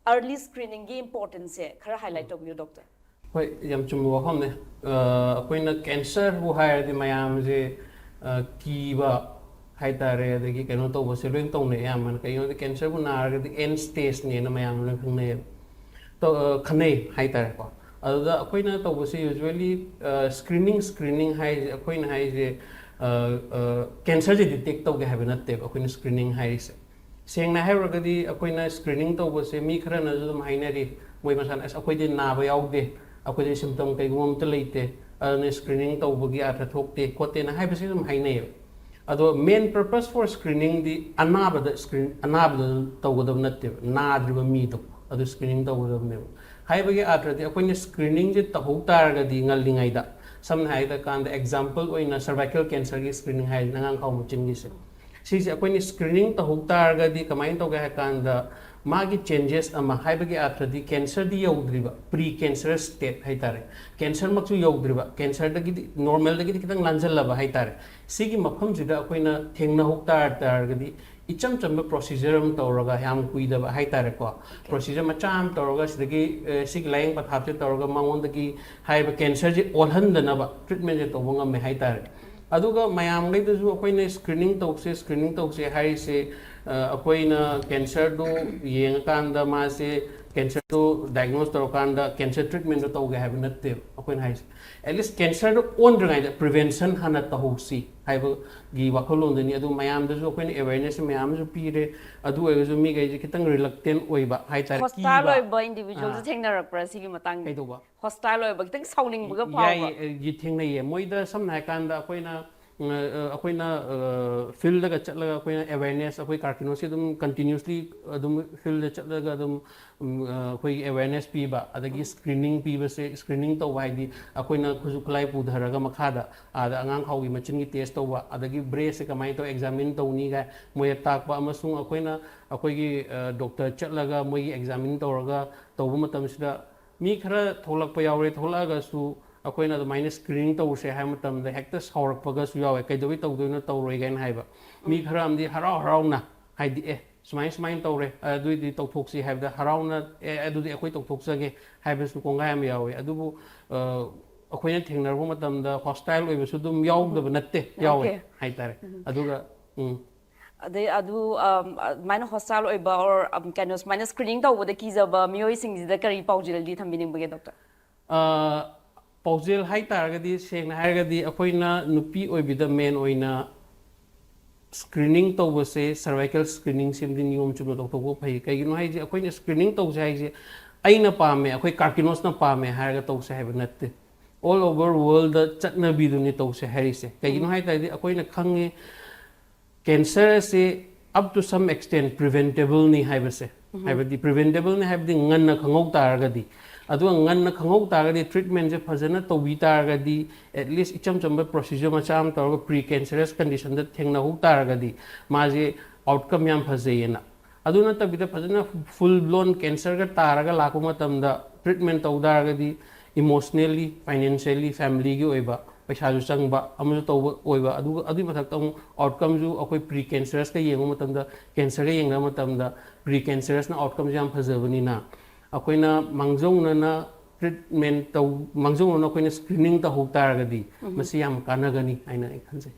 ꯑꯥꯔꯂꯤ ꯁ꯭ꯀ꯭ꯔꯤꯅꯤꯡꯒꯤ ꯏꯝꯄꯣꯔꯇꯦꯟꯁꯁꯦ ꯈꯔ ꯍꯥꯏꯂꯥꯏꯠ ꯇꯧꯕꯤꯌꯨ, ꯗꯣꯛꯇꯔ꯫ ꯍꯣꯏ, ꯌꯥꯝ ꯆꯨꯝꯕ ꯋꯥꯐꯝꯅꯦ꯫ ꯑ, ꯑꯩꯈꯣꯏꯅ ꯀꯦꯟꯁꯔꯕꯨ ꯍꯥꯏꯔꯗꯤ ꯃꯌꯥꯝꯁꯦ, ꯑ, ꯀꯤꯕ ꯍꯥꯏꯇꯥꯔꯦ, ꯑꯗꯒꯤ ꯀꯩꯅꯣ ꯇꯧꯕꯁꯦ ꯂꯣꯏ ꯇꯧꯅꯩ ꯑꯌꯥꯝꯕꯅ꯫ ꯀꯩꯒꯤꯅꯣꯗꯤ ꯀꯦꯟꯁꯔꯕꯨ ꯅꯥꯔꯒꯗꯤ ꯑꯦꯟ ꯁ꯭ꯇꯦꯖꯅꯦꯅ ꯃꯌꯥꯝ ꯂꯣꯏ ꯈꯪꯅꯩꯌꯦꯕ꯫ ꯇꯧ-, ꯑ, ꯈꯟꯅꯩ ꯍꯥꯏꯇꯥꯔꯦꯀꯣ꯫ ꯑꯗꯨꯗ ꯑꯩꯈꯣꯏꯅ ꯇꯧꯕꯁꯦ ꯌꯨꯖ꯭ꯋꯦꯂꯤ, ꯑ, ꯁ꯭ꯀ꯭ꯔꯤꯅꯤꯡ, ꯁ꯭ꯀ꯭ꯔꯤꯅꯤꯡ ꯍꯥꯏꯁꯦ, ꯑꯩꯈꯣꯏꯅ ꯍꯥꯏꯁꯦ, ꯀꯦꯟꯁꯔꯁꯦ ꯗꯤꯇꯦꯛ ꯇꯧꯒꯦ ꯍꯥꯏꯕ ꯅꯠꯇꯦꯕ ꯑꯩꯈꯣꯏꯅ ꯁ꯭ꯀ꯭ꯔꯤꯅꯤꯡ ꯍꯥꯏꯔꯤꯁꯦ꯫ ꯁꯦꯡꯅ ꯍꯥꯏꯔꯨꯔꯒꯗꯤ ꯑꯩꯈꯣꯏꯅ ꯁ꯭ꯀ꯭ꯔꯤꯅꯤꯡ ꯇꯧꯕꯁꯦ ꯃꯤ ꯈꯔꯅꯁꯨ ꯑꯗꯨꯝ ꯍꯥꯏꯅꯔꯤ, ꯃꯣꯏ ꯃꯁꯥꯅ "ꯑꯁ, ꯑꯩꯈꯣꯏꯗꯤ ꯅꯥꯕ ꯌꯥꯎꯗꯦ, ꯑꯩꯈꯣꯏꯗꯤ ꯁꯤꯝꯇꯝ ꯀꯩꯒꯨꯝꯕ ꯑꯝꯇ ꯂꯩꯇꯦ, ꯑꯗꯨꯅ ꯁ꯭ꯀ꯭ꯔꯤꯅꯤꯡ ꯇꯧꯕꯒꯤ ꯑꯥꯔꯊ ꯊꯣꯛꯇꯦ" ꯈꯣꯠꯇꯦꯅ ꯍꯥꯏꯕꯁꯤ ꯑꯗꯨꯝ ꯍꯥꯏꯅꯩꯌꯦꯕ꯫ ꯑꯗꯣ main purpose for screeningꯗꯤ ꯑꯅꯥꯕꯗ ꯁ꯭ꯀ꯭ꯔꯤꯟ ꯑꯅꯥꯕꯗ ꯇꯧꯒꯗꯕ ꯅꯠꯇꯦꯕ, ꯅꯥꯗ꯭ꯔꯤꯕ ꯃꯤꯗꯣ ꯑꯗꯨ ꯁ꯭ꯀ꯭ꯔꯤꯅꯤꯡ ꯇꯧꯒꯗꯕꯅꯦꯕ꯫ ꯍꯥꯏꯕꯒꯤ ꯑꯥꯔꯊꯗꯤ ꯑꯩꯈꯣꯏꯅ ꯁ꯭ꯀ꯭ꯔꯤꯅꯤꯡꯁꯦ ꯇꯧꯍꯧ ꯇꯥꯔꯒꯗꯤ ꯉꯜꯂꯤꯉꯩꯗ, ꯁꯝꯅ ꯍꯥꯏꯔ ꯀꯥꯟꯗ ꯑꯦꯛꯖꯥꯝꯄꯜ ꯑꯣꯏꯅ ꯁꯔꯚꯥꯏꯀꯦꯜ ꯀꯦꯟꯁꯔꯒꯤ ꯁ꯭ꯀ꯭ꯔꯤꯅꯤꯡ ꯍꯥꯏꯔꯤꯁꯤꯅ ꯑꯉꯥꯡ ꯈꯥꯎ ꯃꯆꯤꯟꯒꯤꯁꯦ, ꯁꯤꯁꯦ ꯑꯩꯈꯣꯏꯅ ꯁ꯭ꯀ꯭ꯔꯤꯅꯤꯡ ꯇꯧꯍꯧ ꯇꯥꯔꯒꯗꯤ ꯀꯃꯥꯏꯅ ꯇꯧꯒꯦ ꯍꯥꯏ ꯀꯥꯟꯗ ꯃꯥꯒꯤ ꯆꯦꯟꯖꯦꯁ ꯑꯃ, ꯍꯥꯏꯕꯒꯤ ꯑꯥꯔꯊꯗꯤ ꯀꯦꯟꯁꯔꯗꯤ ꯌꯧꯗ꯭ꯔꯤꯕ, ꯄ꯭ꯔꯤ ꯀꯦꯟꯁꯔꯁ ꯁ꯭ꯇꯦꯠ ꯍꯥꯏꯇꯥꯔꯦ, ꯀꯦꯟꯁꯔꯃꯛꯁꯨ ꯌꯧꯗ꯭ꯔꯤꯕ, ꯀꯦꯟꯁꯔꯗꯒꯤꯗꯤ ꯅꯣꯔꯃꯦꯜꯗꯒꯤꯗꯤ ꯈꯤꯇꯪ ꯂꯥꯟꯖꯜꯂꯕ ꯍꯥꯏꯇꯥꯔꯦ, ꯁꯤꯒꯤ ꯃꯐꯝꯁꯤꯗ ꯑꯩꯈꯣꯏꯅ ꯊꯦꯡꯅꯍꯧ ꯇꯥꯔ ꯇꯥꯔꯒꯗꯤ ꯏꯆꯝ ꯆꯝꯕ ꯄ꯭ꯔꯣꯁꯤꯖꯔ ꯑꯃ ꯇꯧꯔꯒ, ꯌꯥꯝ ꯀꯨꯏꯗꯕ ꯍꯥꯏꯇꯥꯔꯦꯀꯣ, ꯄ꯭ꯔꯣꯁꯤꯖꯔ ꯃꯆꯥ ꯑꯃ ꯇꯧꯔꯒ ꯁꯤꯗꯒꯤ ꯑꯦ, ꯁꯤꯒꯤ ꯂꯥꯏꯌꯦꯡ ꯄꯊꯥꯞꯁꯦ ꯇꯧꯔꯒ ꯃꯉꯣꯟꯗꯒꯤ ꯍꯥꯏꯔꯤꯕ ꯀꯦꯟꯁꯔꯁꯦ ꯑꯣꯜꯍꯟꯗꯅꯕ ꯇ꯭ꯔꯤꯠꯃꯦꯟꯁꯦ ꯇꯧꯕ ꯉꯝꯃꯦ ꯍꯥꯏꯇꯥꯔꯦ꯫ ꯑꯗꯨꯒ ꯃꯌꯥꯝꯈꯩꯗꯁꯨ ꯑꯩꯈꯣꯏꯅ ꯁ꯭ꯀ꯭ꯔꯤꯅꯤꯡ ꯇꯧꯁꯦ, ꯁ꯭ꯀ꯭ꯔꯤꯅꯤꯡ ꯇꯧꯁꯦ ꯍꯥꯏꯔꯤꯁꯦ, ꯑ, ꯑꯩꯈꯣꯏꯅ ꯀꯦꯟꯁꯔꯗꯨ ꯌꯦꯡꯉꯀꯥꯟꯗ ꯃꯥꯁꯦ ꯀꯦꯟꯁꯔꯗꯨ ꯗꯥꯏꯒꯅꯣꯁ ꯇꯧꯔꯀꯥꯟꯗ ꯀꯦꯟꯁꯔ ꯇ꯭ꯔꯤꯠꯃꯦꯟꯗꯣ ꯇꯧꯒꯦ ꯍꯥꯏꯕ ꯅꯠꯇꯦꯕ ꯑꯩꯈꯣꯏꯅ ꯍꯥꯏꯁꯦ꯫ ꯑꯦꯠꯂꯤꯁ ꯀꯦꯟꯁꯔꯗꯣ ꯑꯣꯟꯗ꯭ꯔꯤꯉꯩꯗ ꯄ꯭ꯔꯤꯚꯦꯟꯁꯟ ꯍꯥꯟꯅ ꯇꯧꯍꯧꯁꯤ ꯍꯥꯏꯕꯒꯤ ꯋꯥꯈꯜꯂꯣꯟꯗꯨꯅꯤ꯫ ꯑꯗꯨ ꯃꯌꯥꯝꯗꯁꯨ ꯑꯩꯈꯣꯏꯅ ꯑꯦꯋꯦꯔꯅꯦꯁ ꯃꯌꯥꯝ ꯑꯃꯁꯨ ꯄꯤꯔꯦ꯫ ꯑꯗꯨ ꯑꯣꯏꯔꯒꯁꯨ ꯃꯤꯈꯩꯁꯦ ꯈꯤꯇꯪ ꯔꯤꯂꯛꯇꯦꯟ ꯑꯣꯏꯕ ꯍꯥꯏꯇꯥꯔꯦ, ꯍꯣꯁꯇꯥꯏꯜ ꯀꯤꯕ꯫ ꯑꯣꯏꯕ ꯏꯟꯗꯤꯚꯤꯖꯨꯋꯦꯜꯁꯨ ꯑꯥ꯫ ꯊꯦꯡꯅꯔꯛꯄ꯭ꯔꯥ ꯁꯤꯒꯤ ꯃꯇꯥꯡꯗ? ꯀꯩꯗꯧꯕ? ꯍꯣꯁꯇꯥꯏꯜ ꯑꯣꯏꯕ, ꯈꯤꯇꯪ ꯁꯥꯎꯅꯤꯡꯕꯒ ꯐꯥꯎꯕ? ꯌꯥꯏꯌꯦ, ꯑꯦ, ꯊꯦꯡꯅꯩꯌꯦ꯫ ꯃꯣꯏꯗ ꯁꯝꯅ ꯍꯥꯏꯔꯀꯥꯟꯗ ꯑꯩꯈꯣꯏꯅ, ꯎꯝ, ꯑ, ꯑꯩꯈꯣꯏꯅ, ꯑ, ꯐꯤꯜꯗꯒ ꯆꯠꯂꯒ ꯑꯩꯈꯣꯏꯅ ꯑꯦꯋꯦꯔꯅꯦꯁ, ꯑꯩꯈꯣꯏ ꯀꯥꯔꯀꯤꯅꯣꯁꯤ ꯑꯗꯨꯝ ꯀꯟꯇꯤꯅ꯭ꯌꯨꯁꯂꯤ ꯑꯗꯨꯝ ꯐꯤꯜꯗ ꯆꯠꯂꯒ ꯑꯗꯨꯝ, ꯎꯝ, ꯑ, ꯑꯩꯈꯣꯏꯒꯤ ꯑꯦꯋꯦꯔꯅꯦꯁ ꯄꯤꯕ, ꯑꯗꯒꯤ ꯁ꯭ꯀ꯭ꯔꯤꯅꯤꯡ ꯄꯤꯕꯁꯦ, ꯁ꯭ꯀ꯭ꯔꯤꯅꯤꯡ ꯇꯧꯕ ꯍꯥꯏꯗꯤ ꯑꯩꯈꯣꯏꯅ ꯈꯨꯠꯁꯨ ꯈꯨꯠꯂꯥꯏ ꯄꯨꯊꯔꯒ ꯃꯈꯥꯗ ꯑꯥꯗ ꯑꯉꯥꯡ ꯈꯥꯎꯒꯤ ꯃꯆꯤꯟꯒꯤ ꯇꯦꯁ ꯇꯧꯕ, ꯑꯗꯒꯤ ꯕ꯭ꯔꯦꯁꯁꯦ ꯀꯃꯥꯏꯅ ꯇꯧ ꯑꯦꯛꯖꯥꯃꯤꯟ ꯇꯧꯅꯤ ꯀꯥꯏ ꯃꯣꯏꯗ ꯇꯥꯛꯄ, ꯑꯃꯁꯨꯡ ꯑꯩꯈꯣꯏꯅ ꯑꯩꯈꯣꯏꯒꯤ, ꯑ, ꯗꯣꯛꯇꯔ ꯆꯠꯂꯒ ꯃꯣꯏꯒꯤ ꯑꯦꯛꯖꯥꯃꯤꯟ ꯇꯧꯔꯒ ꯇꯧꯕ ꯃꯇꯝꯁꯤꯗ ꯃꯤ ꯈꯔ ꯊꯣꯛꯂꯛꯄ ꯌꯥꯎꯔꯦ꯫ ꯊꯣꯛꯂꯛꯑꯒꯁꯨ ꯑꯩꯈꯣꯏꯅ ꯑꯗꯨꯃꯥꯏꯅ ꯁ꯭ꯀ꯭ꯔꯤꯅꯤꯡ ꯇꯧꯁꯦ ꯍꯥꯏꯕ ꯃꯇꯝꯗ ꯍꯦꯛꯇ ꯁꯥꯎꯔꯛꯄꯒꯁꯨ ꯌꯥꯎꯋꯦ, "ꯀꯩꯗꯧꯕꯩ ꯇꯧꯗꯣꯏꯅꯣ, ꯇꯧꯔꯣꯏ" ꯀꯥꯏꯅ ꯍꯥꯏꯕ꯫ ꯃꯤ ꯈꯔ ꯑꯃꯗꯤ ꯍꯔꯥꯎ ꯍꯔꯥꯎꯅ ꯍꯥꯏꯗꯤ, "ꯑꯦ, ꯁꯨꯃꯥꯏꯅ ꯁꯨꯃꯥꯏꯅ ꯇꯧꯔꯦ, ꯑꯗꯨꯏꯗꯤ ꯇꯧꯊꯣꯛꯁꯤ" ꯍꯥꯏꯕꯗ ꯍꯔꯥꯎꯅ, "ꯑꯦ, ꯑꯗꯨꯗꯤ ꯑꯩꯈꯣꯏ ꯇꯧꯊꯣꯛꯆꯒꯦ" ꯍꯥꯏꯕꯁꯨ ꯀꯣꯡꯒꯥꯏ ꯑꯃ ꯌꯥꯎꯋꯦ꯫ ꯑꯗꯨꯕꯨ, ꯑ, ꯑꯩꯈꯣꯏꯅ ꯊꯦꯡꯅꯔꯛꯄ ꯃꯇꯝꯗ ꯍꯣꯁꯇꯥꯏꯜ ꯑꯣꯏꯕꯁꯨ ꯑꯗꯨꯝ ꯌꯥꯎꯗꯕ ꯅꯠꯇꯦ, ꯌꯥꯎꯋꯦ Okay. ꯍꯥꯏꯇꯥꯔꯦ꯫ ꯑꯗꯨꯒ, ꯎꯝ꯫ ꯑꯗꯩ ꯑꯗꯨ, ꯑꯝ, ꯑꯗꯨꯃꯥꯏꯅ ꯍꯣꯁꯇꯥꯏꯜ ꯑꯣꯏꯕ or, ꯑꯝ, ꯀꯩꯅꯣ, ꯁꯨꯃꯥꯏꯅ ꯁ꯭ꯀ꯭ꯔꯤꯅꯤꯡ ꯇꯧꯕꯗ ꯀꯤꯖꯕ ꯃꯤꯑꯣꯏꯁꯤꯡꯁꯤꯗ ꯀꯔꯤ ꯄꯥꯎꯖꯦꯜꯗꯤ ꯊꯝꯕꯤꯅꯤꯡꯕꯒꯦ, ꯗꯣꯛꯇꯔ? ꯑ, ꯄꯥꯎꯖꯦꯜ ꯍꯥꯏ ꯇꯥꯔꯒꯗꯤ, ꯁꯦꯡꯅ ꯍꯥꯏꯔꯒꯗꯤ, ꯑꯩꯈꯣꯏꯅ ꯅꯨꯄꯤ ꯑꯣꯏꯕꯤꯗ ꯃꯦꯟ ꯑꯣꯏꯅ ꯁ꯭ꯀ꯭ꯔꯤꯅꯤꯡ ꯇꯧꯕꯁꯦ, ꯁꯔꯚꯥꯏꯀꯦꯜ ꯁ꯭ꯀ꯭ꯔꯤꯅꯤꯡꯁꯤꯃꯗꯤ ꯅꯤꯌꯣꯝ ꯆꯨꯝꯅ ꯇꯧꯊꯣꯛꯄ ꯐꯩ꯫ ꯀꯩꯒꯤꯅꯣ ꯍꯥꯏꯁꯦ, ꯑꯩꯈꯣꯏꯅ ꯁ꯭ꯀ꯭ꯔꯤꯅꯤꯡ ꯇꯧꯁꯦ ꯍꯥꯏꯁꯦ ꯑꯩꯅ ꯄꯥꯝꯃꯦ, ꯑꯩꯈꯣꯏ ꯀꯥꯔꯀꯤꯅꯣꯁꯅ ꯄꯥꯝꯃꯦ ꯍꯥꯏꯔꯒ ꯇꯧꯁꯦ ꯍꯥꯏꯕ ꯅꯠꯇꯦ꯫ ꯑꯣꯜ ꯑꯣꯚꯔ ꯋꯥꯔꯜꯗ ꯆꯠꯅꯕꯤꯗꯨꯅꯤ ꯇꯧꯁꯦ ꯍꯥꯏꯔꯤꯁꯦ꯫ ꯀꯩꯒꯤꯅꯣ ꯍꯥꯏ ꯇꯥꯔꯗꯤ, ꯑꯩꯈꯣꯏꯅ ꯈꯪꯉꯦ, ꯀꯦꯟꯁꯔ ꯑꯁꯤ up to some extent ꯄ꯭ꯔꯤꯚꯦꯟꯇꯦꯕꯜꯅꯤ ꯍꯥꯏꯕꯁꯦ꯫ ꯍꯥꯏꯕꯗꯤ ꯄ꯭ꯔꯤꯚꯦꯟꯇꯦꯕꯜꯅꯤ ꯍꯥꯏꯕꯗꯤ ꯉꯟꯅ ꯈꯪꯍꯧ ꯇꯥꯔꯒꯗꯤ, ꯑꯗꯨꯒ ꯉꯟꯅ ꯈꯪꯍꯧ ꯇꯥꯔꯒꯗꯤ ꯇ꯭ꯔꯤꯠꯃꯦꯟꯁꯦ ꯐꯖꯅ ꯇꯧꯕꯤ ꯇꯥꯔꯒꯗꯤ, ꯑꯦꯠꯂꯤꯁ ꯏꯆꯝ ꯆꯝꯕ ꯄ꯭ꯔꯣꯁꯤꯖꯔ ꯃꯆꯥ ꯑꯃ ꯇꯧꯔꯒ ꯄ꯭ꯔꯤ ꯀꯦꯟꯁꯔꯁ ꯀꯟꯗꯤꯁꯟꯗ ꯊꯦꯡꯅꯍꯧ ꯇꯥꯔꯒꯗꯤ, ꯃꯥꯁꯦ ꯑꯥꯎꯠꯀꯝ ꯌꯥꯝ ꯐꯖꯩꯌꯦꯅ꯫ ꯑꯗꯨ ꯅꯠꯇꯕꯤꯗ ꯐꯖꯅ ꯐꯨꯜ ꯕ꯭ꯂꯣꯟ ꯀꯦꯟꯁꯔꯒ ꯇꯥꯔꯒ ꯂꯥꯛꯄ ꯃꯇꯝꯗ ꯇ꯭ꯔꯤꯠꯃꯦꯟ ꯇꯧ ꯇꯥꯔꯒꯗꯤ, ꯏꯃꯣꯁꯅꯦꯜꯂꯤ, ꯐꯥꯏꯅꯥꯟꯁꯤꯌꯦꯜꯂꯤ, ꯐꯦꯃꯤꯂꯤꯒꯤ ꯑꯣꯏꯕ ꯄꯩꯁꯥꯁꯨ ꯆꯪꯕ ꯑꯃꯁꯨ ꯇꯧꯕ ꯑꯣꯏꯕ, ꯑꯗꯨꯒ ꯑꯗꯨꯒꯤ ꯃꯊꯛꯇ ꯑꯃꯨꯛ ꯑꯥꯎꯠꯀꯝꯁꯨ ꯑꯩꯈꯣꯏ ꯄ꯭ꯔꯤ ꯀꯦꯟꯁꯔꯁꯀ ꯌꯦꯡꯕ ꯃꯇꯝꯗ, ꯀꯦꯟꯁꯔꯒ ꯌꯦꯡꯅꯕ ꯃꯇꯝꯗ ꯄ꯭ꯔꯤ ꯀꯦꯟꯁꯔꯁꯅ ꯑꯥꯎꯠꯀꯝꯁꯦ ꯌꯥꯝ ꯐꯖꯕꯅꯤꯅ, ꯑꯩꯈꯣꯏꯅ ꯃꯥꯡꯖꯧꯅꯅ ꯇ꯭ꯔꯤꯠꯃꯦꯟ ꯇꯧ, ꯃꯥꯡꯖꯧꯅꯅ ꯑꯩꯈꯣꯏꯅ ꯁ꯭ꯀ꯭ꯔꯤꯅꯤꯡ ꯇꯧꯍꯧ ꯇꯥꯔꯒꯗꯤ, ꯃꯁꯤ ꯌꯥꯝ ꯀꯥꯟꯅꯒꯅꯤ ꯍꯥꯏꯅ ꯑꯩ ꯈꯟꯖꯩ꯫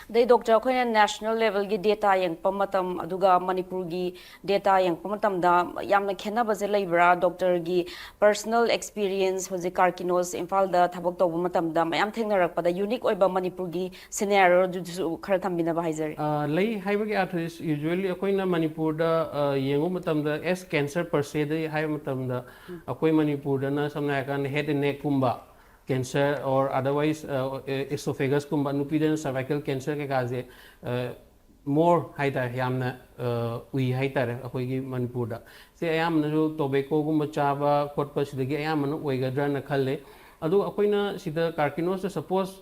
ꯑꯗꯩ ꯗꯣꯛꯇꯔ, ꯑꯩꯈꯣꯏꯅ ꯅꯦꯁꯅꯦꯜ ꯂꯦꯚꯦꯜꯒꯤ ꯗꯦꯇꯥ ꯌꯦꯡꯉꯛꯄ ꯃꯇꯝ, ꯑꯗꯨꯒ ꯃꯅꯤꯄꯨꯔꯒꯤ ꯗꯦꯇꯥ ꯌꯦꯡꯉꯛꯄ ꯃꯇꯝꯗ ꯌꯥꯝꯅ ꯈꯦꯠꯅꯕꯁꯦ ꯂꯩꯕ꯭ꯔꯥ? ꯗꯣꯛꯇꯔꯒꯤ ꯄꯔꯁꯅꯦꯜ ꯑꯦꯛꯁꯄꯤꯔꯤꯌꯦꯟꯁ, ꯍꯧꯖꯤꯛ ꯀꯥꯔꯀꯤꯅꯣꯁ ꯏꯝꯐꯥꯜꯗ ꯊꯕꯛ ꯇꯧꯕ ꯃꯇꯝꯗ ꯃꯌꯥꯝ ꯊꯦꯡꯅꯔꯛꯄꯗ ꯌꯨꯅꯤꯛ ꯑꯣꯏꯕ ꯃꯅꯤꯄꯨꯔꯒꯤ ꯁꯤꯅꯦꯔꯤꯑꯣꯗꯨꯁꯨ ꯈꯔ ꯊꯝꯕꯤꯅꯕ ꯍꯥꯏꯖꯔꯤ꯫ ꯑ, ꯂꯩ ꯍꯥꯏꯕꯒꯤ ꯑꯥꯔꯊꯁꯤ, ꯌꯨꯖ꯭ꯋꯦꯜꯂꯤ ꯑꯩꯈꯣꯏꯅ ꯃꯅꯤꯄꯨꯔꯗ, ꯑ, ꯌꯦꯡꯕ ꯃꯇꯝꯗ, ꯑꯦꯁ ꯀꯦꯟꯁꯔ ꯄꯔꯁꯦꯗ ꯍꯥꯏꯕ ꯃꯇꯝꯗ, ꯑꯩꯈꯣꯏ ꯃꯅꯤꯄꯨꯔꯗꯅ ꯁꯝꯅ ꯍꯥꯏꯔꯀꯥꯟꯗ ꯍꯦꯗ ꯑꯦꯟ ꯅꯦꯛꯀꯨꯝꯕ ꯀꯦꯟꯁꯔ, ꯑꯣꯔ ꯑꯗꯔꯋꯥꯏꯁ ꯏꯁꯣꯐꯦꯒꯁꯀꯨꯝꯕ, ꯅꯨꯄꯤꯗꯅ ꯁꯔꯚꯥꯏꯀꯦꯜ ꯀꯦꯟꯁꯔ ꯀꯩꯀꯥꯁꯦ ꯃꯣꯔ ꯍꯥꯏꯇꯥꯔꯦ, ꯌꯥꯝꯅ, ꯑ, ꯎꯏ ꯍꯥꯏꯇꯥꯔꯦ ꯑꯩꯈꯣꯏꯒꯤ ꯃꯅꯤꯄꯨꯔꯗ꯫ ꯁꯤ ꯑꯌꯥꯝꯕꯅꯁꯨ ꯇꯣꯕꯦꯀꯣꯒꯨꯝꯕ ꯆꯥꯕ ꯈꯣꯠꯄ ꯁꯤꯗꯒꯤ ꯑꯌꯥꯝꯕꯅ ꯑꯣꯏꯒꯗ꯭ꯔꯅ ꯈꯜꯂꯦ꯫ ꯑꯗꯨꯒ ꯑꯩꯈꯣꯏꯅ ꯁꯤꯗ ꯀꯥꯔꯀꯤꯅꯣꯁꯇ ꯁꯄꯣꯁ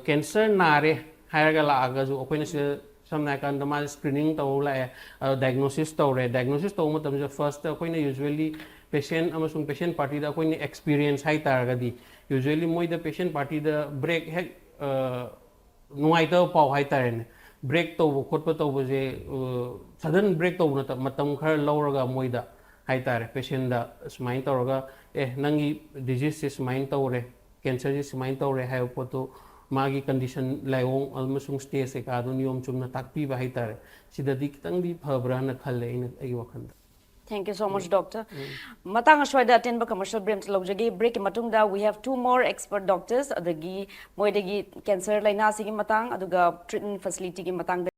ꯀꯦꯟꯁꯔ ꯅꯥꯔꯦ ꯍꯥꯏꯔꯒ ꯂꯥꯛꯑꯒꯁꯨ, ꯑꯩꯈꯣꯏꯅ ꯁꯤꯗ ꯁꯝꯅ ꯍꯥꯏꯔꯀꯥꯟꯗ ꯃꯥꯁꯦ ꯁ꯭ꯀ꯭ꯔꯤꯅꯤꯡ ꯇꯧꯔ ꯂꯥꯛꯑꯦ, ꯑꯗꯣ ꯗꯥꯏꯒꯅꯣꯁꯤꯁ ꯇꯧꯔꯦ꯫ ꯗꯥꯏꯒꯅꯣꯁꯤꯁ ꯇꯧꯕ ꯃꯇꯝꯁꯤꯗ ꯐꯥꯔꯁꯇ ꯑꯩꯈꯣꯏꯅ ꯌꯨꯖ꯭ꯋꯦꯜꯂꯤ ꯄꯦꯁꯦꯟ ꯑꯃꯁꯨꯡ ꯄꯦꯁꯦꯟ ꯄꯥꯔꯇꯤꯗ ꯑꯩꯈꯣꯏꯅ ꯑꯦꯛꯁꯄꯤꯔꯤꯌꯦꯟꯁ ꯍꯥꯏ ꯇꯥꯔꯒꯗꯤ, ꯌꯨꯖ꯭ꯋꯦꯜꯂꯤ ꯃꯣꯏꯗ ꯄꯦꯁꯦꯟ ꯄꯥꯔꯇꯤꯗ ꯕ꯭ꯔꯦꯛ ꯍꯦꯛ, ꯑ, ꯅꯨꯡꯉꯥꯏꯇꯕ ꯄꯥꯎ ꯍꯥꯏꯇꯥꯔꯦꯅꯦ, ꯕ꯭ꯔꯦꯛ ꯇꯧꯕ ꯈꯣꯠꯄ ꯇꯧꯕꯁꯦ, ꯑ, ꯁꯗꯟ ꯕ꯭ꯔꯦꯛ ꯇꯧꯕ ꯅꯠꯇꯕ, ꯃꯇꯝ ꯈꯔ ꯂꯧꯔꯒ ꯃꯣꯏꯗ ꯍꯥꯏꯇꯥꯔꯦ, ꯄꯦꯁꯦꯟꯗ ꯁꯨꯃꯥꯏꯅ ꯇꯧꯔꯒ, "ꯑꯦ, ꯅꯪꯒꯤ ꯗꯤꯖꯤꯖꯁꯦ ꯁꯨꯃꯥꯏꯅ ꯇꯧꯔꯦ, ꯀꯦꯟꯁꯔꯁꯦ ꯁꯨꯃꯥꯏꯅ ꯇꯧꯔꯦ" ꯍꯥꯏꯕ ꯄꯣꯠꯇꯣ, ꯃꯥꯒꯤ ꯀꯟꯗꯤꯁꯟ, ꯂꯥꯏꯑꯣꯡ ꯑꯃꯁꯨꯡ ꯁ꯭ꯇꯦꯖ ꯀꯩꯀꯥꯗꯣ ꯅꯤꯌꯣꯝ ꯆꯨꯝꯅ ꯇꯥꯛꯄꯤꯕ ꯍꯥꯏꯇꯥꯔꯦ, ꯁꯤꯗꯗꯤ ꯈꯤꯇꯪꯗꯤ ꯐꯕ꯭ꯔꯥꯅ ꯈꯜꯂꯦ ꯑꯩꯅ, ꯑꯩꯒꯤ ꯋꯥꯈꯜꯗ꯫ Thank you so much, doctor. ꯃꯇꯥꯡ ꯑꯁ꯭ꯋꯥꯏꯗ ꯑꯇꯦꯟꯕ commercial break ꯑꯃꯁꯨ ꯂꯧꯖꯒꯦ. Break ꯀꯤ ꯃꯇꯨꯡꯗ we have two more expert doctors, ꯑꯗꯒꯤ ꯃꯣꯏꯗꯒꯤ cancer ꯂꯥꯏꯅꯥꯁꯤꯒꯤ ꯃꯇꯥꯡ ꯑꯗꯨꯒ treatment facility ꯒꯤ ꯃꯇꯥꯡꯗ.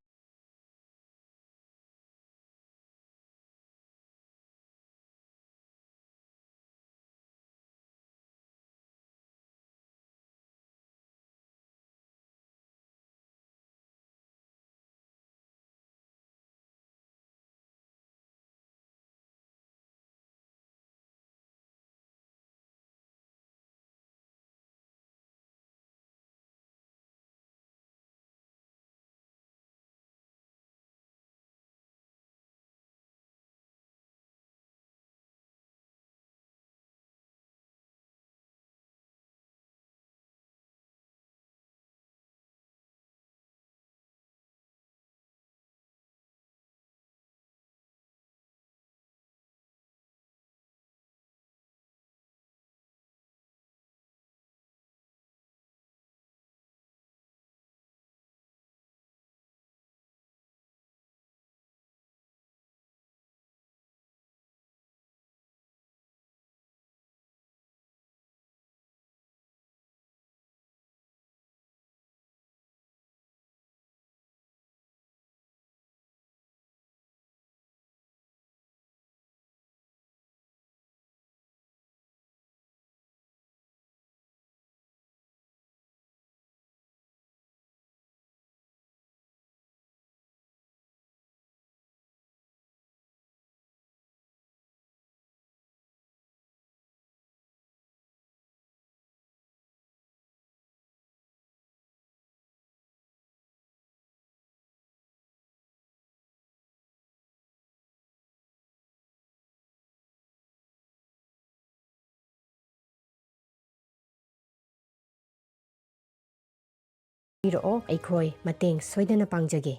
ꯄꯤꯔꯛꯑꯣ, ꯑꯩꯈꯣꯏ ꯃꯇꯦꯡ ꯁꯣꯏꯗꯅ ꯄꯥꯡꯖꯒꯦ꯫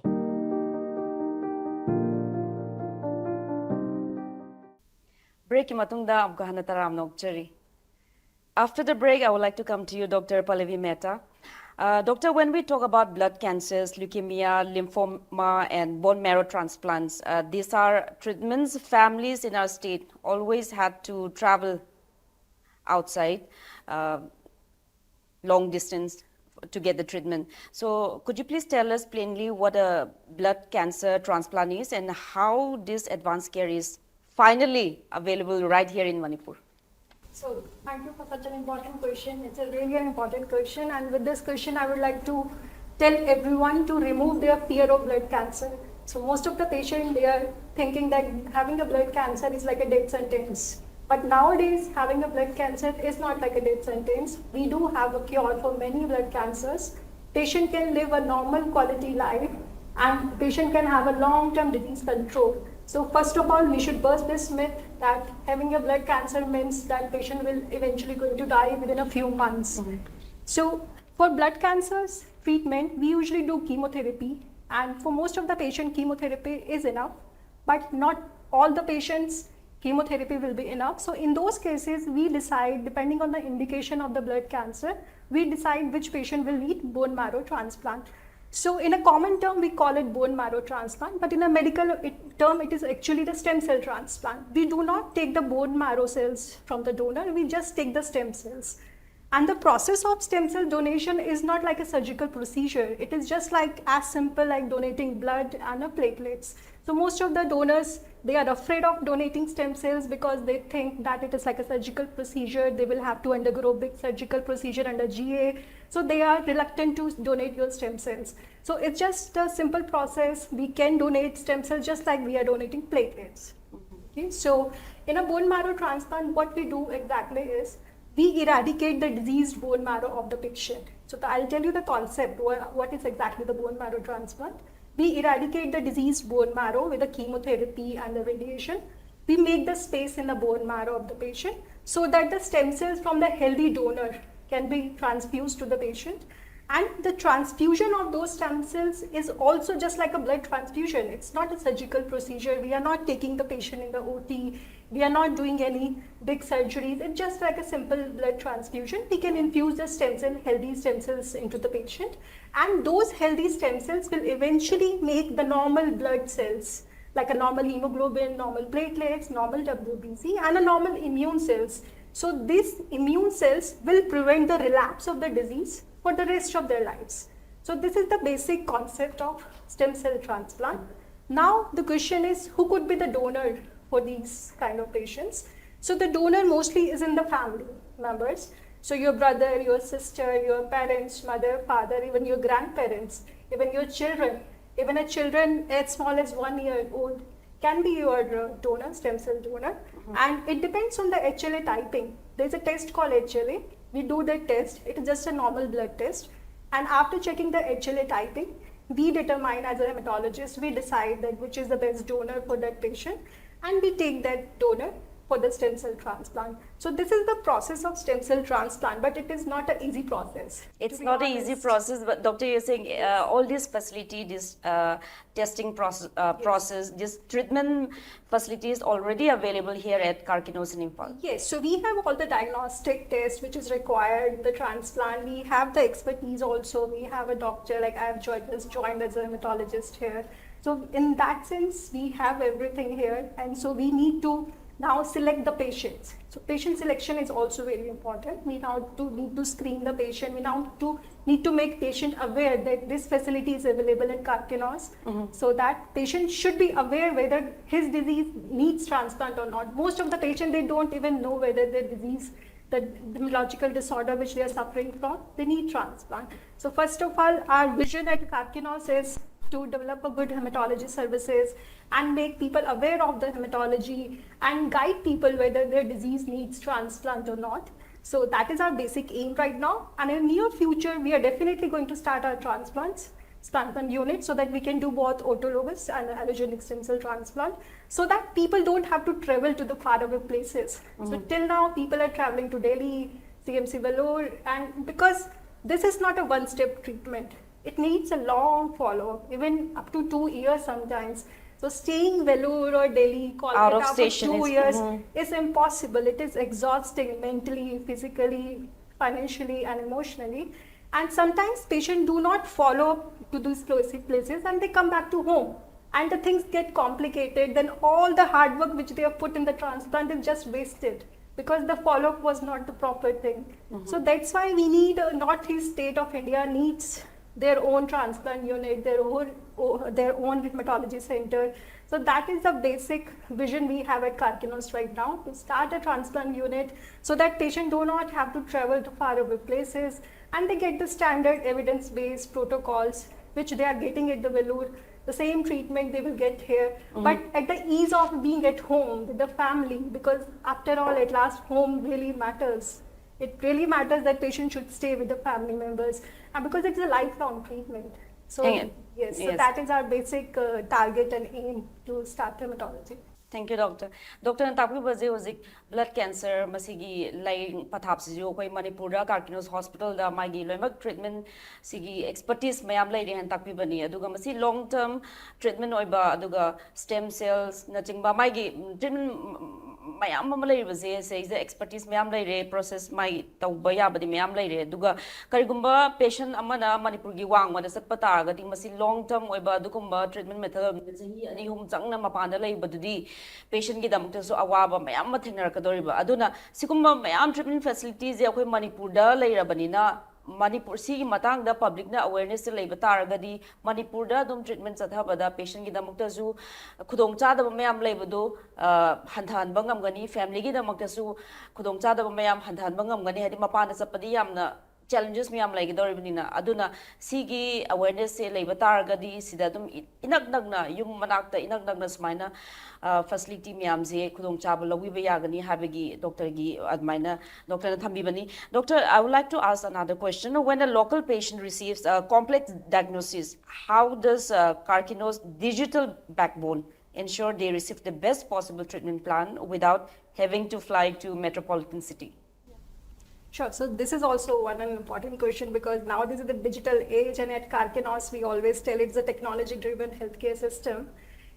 Break ꯀꯤ ꯃꯇꯨꯡꯗ ꯑꯃꯨꯛꯀ ꯍꯟꯅ ꯇꯔꯥꯝꯅ ꯑꯣꯛꯆꯔꯤ. After the break, I would like to come to you, Doctor Pallavi Mehta. Uh, doctor, when we talk about blood cancers, leukemia, lymphoma, and bone marrow transplants, uh, these are treatments families in our state always had to travel outside, uh, long distance, to get the treatment. So, could you please tell us plainly what a blood cancer transplant is and how this advanced care is finally available right here in Manipur? So, thank you for such an important question. It's a really an important question, and with this question, I would like to tell everyone to remove their fear of blood cancer. So, most of the patient, they are thinking that having a blood cancer is like a death sentence. But nowadays, having a blood cancer is not like a death sentence. We do have a cure for many blood cancers. Patient can live a normal quality life, and patient can have a long-term disease control. So first of all, we should burst this myth that having a blood cancer means that patient will eventually going to die within a few months. So for blood cancers treatment, we usually do chemotherapy, and for most of the patient, chemotherapy is enough, but not all the patients chemotherapy will be enough. So in those cases, we decide, depending on the indication of the blood cancer, we decide which patient will need bone marrow transplant. So in a common term, we call it bone marrow transplant, but in a medical it, term, it is actually the stem cell transplant. We do not take the bone marrow cells from the donor, we just take the stem cells. And the process of stem cell donation is not like a surgical procedure. It is just like as simple like donating blood and a platelets. So most of the donors, they are afraid of donating stem cells because they think that it is like a surgical procedure. They will have to undergo big surgical procedure under G A. So they are reluctant to donate your stem cells. So it's just a simple process. We can donate stem cells just like we are donating platelets. Okay, so in a bone marrow transplant, what we do exactly is we eradicate the diseased bone marrow of the patient. So the, I'll tell you the concept, what, what is exactly the bone marrow transplant. We eradicate the diseased bone marrow with the chemotherapy and the radiation. We make the space in the bone marrow of the patient so that the stem cells from the healthy donor can be transfused to the patient. And the transfusion of those stem cells is also just like a blood transfusion. It's not a surgical procedure. We are not taking the patient in the O T. We are not doing any big surgeries. It's just like a simple blood transfusion. We can infuse the stem cell, healthy stem cells into the patient. And those healthy stem cells will eventually make the normal blood cells, like a normal hemoglobin, normal platelets, normal W B C, and a normal immune cells. So these immune cells will prevent the relapse of the disease for the rest of their lives. So this is the basic concept of stem cell transplant. Now the question is, who could be the donor for these kind of patients? So the donor mostly is in the family members. So your brother, your sister, your parents, mother, father, even your grandparents, even your children, even a children as small as one year old can be your uh, donor, stem cell donor. And it depends on the H L A typing. There's a test called H L A. We do that test. It is just a normal blood test. And after checking the H L A typing, we determine, as a hematologist, we decide that which is the best donor for that patient, and we take that donor for the stem cell transplant. So this is the process of stem cell transplant, but it is not an easy process. It's not an easy process, but doctor, you're saying uh, all this facility, this uh, testing process, uh, process, this treatment facility is already available here at Karkinos in Imphal. Yes, so we have all the diagnostic tests which is required, the transplant. We have the expertise also. We have a doctor, like I have joined, just joined as a hematologist here. So in that sense, we have everything here, and so we need to now select the patients. So patient selection is also very important. We now do need to screen the patient. We now to need to make patient aware that this facility is available in Karkinos, so that patient should be aware whether his disease needs transplant or not. Most of the patient, they don't even know whether their disease, the neurological disorder which they are suffering from, they need transplant. So first of all, our vision at Karkinos is to develop a good hematology services and make people aware of the hematology and guide people whether their disease needs transplant or not. So that is our basic aim right now. And in the near future, we are definitely going to start our transplants, transplant unit, so that we can do both autologous and allogenic stem cell transplant, so that people don't have to travel to the faraway places. So till now, people are traveling to Delhi, C M C Vellore, and because This is not a one-step treatment. It needs a long follow-up, even up to two years sometimes. So staying Vellore or Delhi, Kolkata Out of for station two is- years Mhm. is impossible. It is exhausting mentally, physically, financially, and emotionally. And sometimes patients do not follow up to these places, places and they come back to home. And the things get complicated. Then all the hard work which they have put in the transplant is just wasted because the follow-up was not the proper thing. So that's why we need a Northeast state of India needs their own transplant unit, their own, o- their own rheumatology center. So that is the basic vision we have at Karkinos right now, to start a transplant unit so that patients do not have to travel to faraway places and they get the standard evidence-based protocols which they are getting at the Vellore, the same treatment they will get here, but at the ease of being at home with the family, because after all, at last, home really matters. It really matters that patients should stay with the family members, and because it's a lifelong treatment. So And- yes, so yes. That is our basic uh, target and aim to start rheumatology. Thank you, doctor. Doctor ꯅ ꯇꯥꯛꯄꯤꯕꯁꯦ ꯍꯧꯖꯤꯛ blood cancer ꯃꯁꯤꯒꯤ ꯂꯥꯏꯌꯦꯡ ꯄꯊꯥꯞꯁꯤꯁꯨ ꯑꯩꯈꯣꯏ ꯃꯅꯤꯄꯨꯔꯗ Karkinos Hospital ꯗ ꯃꯥꯒꯤ ꯂꯣꯏꯅꯃꯛ treatment ꯁꯤꯒꯤ expertise ꯃꯌꯥꯝ ꯂꯩꯔꯦ ꯍꯥꯏꯅ ꯇꯥꯛꯄꯤꯕꯅꯤ꯫ ꯑꯗꯨꯒ ꯃꯁꯤ long term treatment ꯑꯣꯏꯕ, ꯑꯗꯨꯒ stem cells ꯅꯆꯤꯡꯕ ꯃꯥꯒꯤ treatment ꯃꯌꯥꯝ ꯑꯃ ꯂꯩꯔꯤꯕꯁꯦ, ꯁꯤꯗꯩꯁꯤꯗ expertise ꯃꯌꯥꯝ ꯂꯩꯔꯦ, process ꯃꯥꯒꯤ ꯇꯧꯕ ꯌꯥꯕꯗꯤ ꯃꯌꯥꯝ ꯂꯩꯔꯦ꯫ ꯑꯗꯨꯒ ꯀꯔꯤꯒꯨꯝꯕ patient ꯑꯃꯅ ꯃꯅꯤꯄꯨꯔꯒꯤ ꯋꯥꯡꯃꯗ ꯆꯠꯄ ꯇꯥꯔꯒꯗꯤ, ꯃꯁꯤ long term ꯑꯣꯏꯕ ꯑꯗꯨꯒꯨꯝꯕ treatment method ꯑꯣꯏꯕꯅꯤꯅ ꯆꯍꯤ ꯑꯅꯤ ꯑꯍꯨꯝ ꯆꯪꯅ ꯃꯄꯥꯟꯗ ꯂꯩꯕꯗꯨꯗꯤ patient ꯒꯤꯗꯃꯛꯇꯁꯨ ꯑꯋꯥꯕ ꯃꯌꯥꯝ ꯑꯃ ꯊꯦꯡꯅꯔꯛꯀꯗꯧꯔꯤꯕ꯫ ꯑꯗꯨꯅ ꯁꯤꯒꯨꯝꯕ ꯃꯌꯥꯝ treatment facility ꯁꯦ ꯑꯩꯈꯣꯏ ꯃꯅꯤꯄꯨꯔꯗ ꯂꯩꯔꯕꯅꯤꯅ, ꯃꯅꯤꯄꯨꯔ ꯁꯤꯒꯤ ꯃꯇꯥꯡꯗ public ꯅ awareness ꯁꯦ ꯂꯩꯕ ꯇꯥꯔꯒꯗꯤ, ꯃꯅꯤꯄꯨꯔꯗ ꯑꯗꯨꯝ treatment ꯆꯠꯊꯕꯗ patient ꯒꯤꯗꯃꯛꯇꯁꯨ ꯈꯨꯗꯣꯡꯆꯥꯗꯕ ꯃꯌꯥꯝ ꯂꯩꯕꯗꯨ ꯑ, ꯍꯟꯊꯍꯟꯕ ꯉꯝꯒꯅꯤ, family ꯒꯤꯗꯃꯛꯇꯁꯨ ꯈꯨꯗꯣꯡꯆꯥꯗꯕ ꯃꯌꯥꯝ ꯍꯟꯊꯍꯟꯕ ꯉꯝꯒꯅꯤ꯫ ꯍꯥꯏꯗꯤ ꯃꯄꯥꯟꯗ ꯆꯠꯄꯗꯤ ꯌꯥꯝꯅ challenges ꯃꯌꯥꯝ ꯂꯩꯒꯗꯧꯔꯤꯕꯅꯤꯅ, ꯑꯗꯨꯅ ꯁꯤꯒꯤ awareness ꯁꯦ ꯂꯩꯕ ꯇꯥꯔꯒꯗꯤ ꯁꯤꯗ ꯑꯗꯨꯝ ꯏ- ꯏꯅꯛ ꯅꯛꯅ, ꯌꯨꯝ ꯃꯅꯥꯛꯇ ꯏꯅꯛ ꯅꯛꯅ ꯁꯨꯃꯥꯏꯅ facility ꯃꯌꯥꯝꯁꯦ ꯈꯨꯗꯣꯡꯆꯥꯕ ꯂꯧꯕꯤꯕ ꯌꯥꯒꯅꯤ ꯍꯥꯏꯕꯒꯤ doctor ꯒꯤ ꯑꯗꯨꯃꯥꯏꯅ doctor ꯅ ꯊꯝꯕꯤꯕꯅꯤ꯫ Doctor, I would like to ask another question. When a local patient receives a complex diagnosis, how does uh, Karkinos digital backbone ensure they receive the best possible treatment plan without having to fly to metropolitan city? Sure. So this is also one an important question, because nowadays is the digital age, and at Karkinos we always tell it's a technology-driven healthcare system.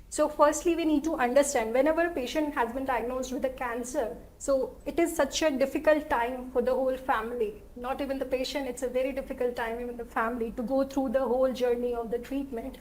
So firstly, we need to understand, whenever a patient has been diagnosed with a cancer, so it is such a difficult time for the whole family. Not even the patient, it's a very difficult time, even the family, to go through the whole journey of the treatment.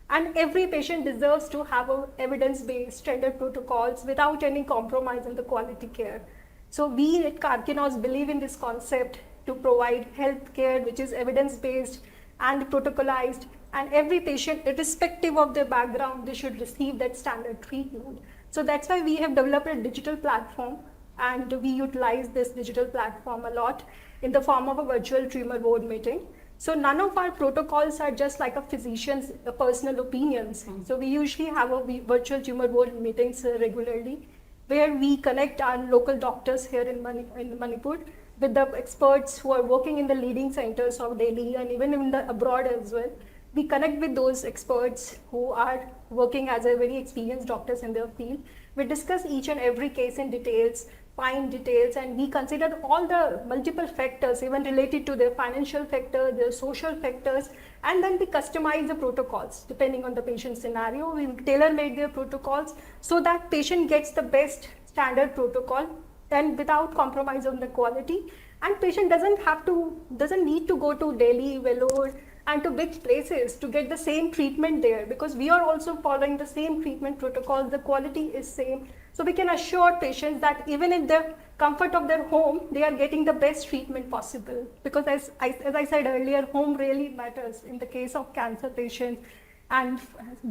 And every patient deserves to have a evidence-based standard protocols without any compromise in the quality care. So we at Karkinos believe in this concept to provide health care which is evidence-based and protocolized, and every patient, irrespective of their background, they should receive that standard treatment. So that's why we have developed a digital platform, and we utilize this digital platform a lot in the form of a virtual tumor board meeting. So none of our protocols are just like a physician's uh, personal opinions. So we usually have a we- virtual tumor board meetings uh, regularly, where we connect our local doctors here in, Mani- in Manipur with the experts who are working in the leading centers of Delhi and even in the abroad as well. We connect with those experts who are working as a very experienced doctors in their field. We discuss each and every case in details, fine details, and we consider all the multiple factors, even related to their financial factor, their social factors, and then we customize the protocols depending on the patient scenario. We tailor-made their protocols so that patient gets the best standard protocol and without compromise on the quality. And patient doesn't have to, doesn't need to go to Delhi, Vellore, and to big places to get the same treatment there, because we are also following the same treatment protocols. The quality is same. So we can assure patients that even in the comfort of their home, they are getting the best treatment possible. Because as I, as I said earlier, home really matters in the case of cancer patients, and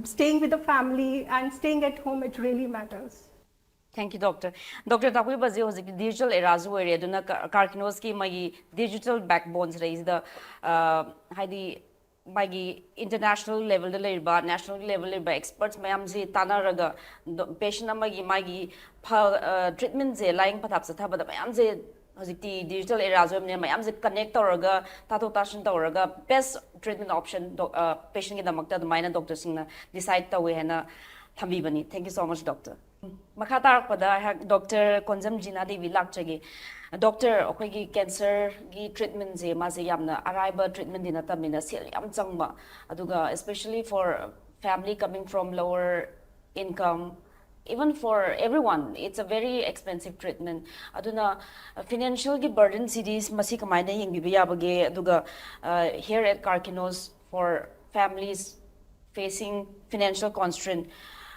staying with the family and staying at home, it really matters. Thank you, doctor. Doctor ꯇꯥꯛꯄꯤꯕꯁꯦ ꯍꯧꯖꯤꯛꯇꯤ digital eraꯁꯨ ꯑꯣꯏꯔꯦ, ꯑꯗꯨꯅ Karkinosꯀꯤ ꯃꯥꯒꯤ digital backboneꯁꯤꯗꯩꯁꯤꯗ ꯑ, ꯍꯥꯏꯗꯤ ꯃꯥꯒꯤ international levelꯗ ꯂꯩꯔꯤꯕ, national level ꯂꯩꯔꯤꯕ experts ꯃꯌꯥꯝꯁꯤ ꯇꯥꯟꯅꯔꯒ patient ꯑꯃꯒꯤ ꯃꯥꯒꯤ ꯐ treatmentꯁꯦ, ꯂꯥꯏꯌꯦꯡ ꯄꯊꯥꯞ ꯆꯠꯊꯕꯗ ꯃꯌꯥꯝꯁꯦ ꯍꯧꯖꯤꯛꯇꯤ digital eraꯁꯨ ꯑꯣꯏꯕꯅꯤꯅ ꯃꯌꯥꯝꯁꯦ connect ꯇꯧꯔꯒ, ꯇꯥꯊꯣꯛ ꯇꯥꯁꯤꯟ ꯇꯧꯔꯒ best treatment option patientꯒꯤꯗꯃꯛꯇ ꯑꯗꯨꯃꯥꯏꯅ doctorꯁꯤꯡꯅ decide ꯇꯧꯋꯦ ꯍꯥꯏꯅ ꯊꯝꯕꯤꯕꯅꯤ꯫ Thank you so much, doctor. ꯃꯈꯥ ꯇꯥꯔꯛꯄꯗ ꯑꯩꯍꯥꯛ ꯗꯣꯛꯇꯔ ꯀꯣꯟꯖꯝ ꯖꯤꯅꯥ ꯗꯦꯕꯤ ꯂꯥꯛꯆꯒꯦ꯫ ꯗꯣꯛꯇꯔ, ꯑꯩꯈꯣꯏꯒꯤ ꯀꯦꯟꯁꯔꯒꯤ ꯇ꯭ꯔꯤꯠꯃꯦꯟꯁꯦ ꯃꯥꯁꯦ ꯌꯥꯝꯅ ꯑꯔꯥꯏꯕ ꯇ꯭ꯔꯤꯠꯃꯦꯟꯗꯤ ꯅꯠꯇꯕꯅꯤꯅ ꯁꯦꯜ ꯌꯥꯝ ꯆꯪꯕ, ꯑꯗꯨꯒ especially for family coming from lower income, even for everyone, it's a very expensive treatment. ꯑꯗꯨꯅ ꯐꯤꯅꯥꯟꯁꯤꯌꯦꯜꯒꯤ ꯕꯔꯗꯟꯁꯤꯗꯤ ꯃꯁꯤ ꯀꯃꯥꯏꯅ ꯌꯦꯡꯕꯤꯕ ꯌꯥꯕꯒꯦ? ꯑꯗꯨꯒ here at Karkinos, for families facing financial constraint,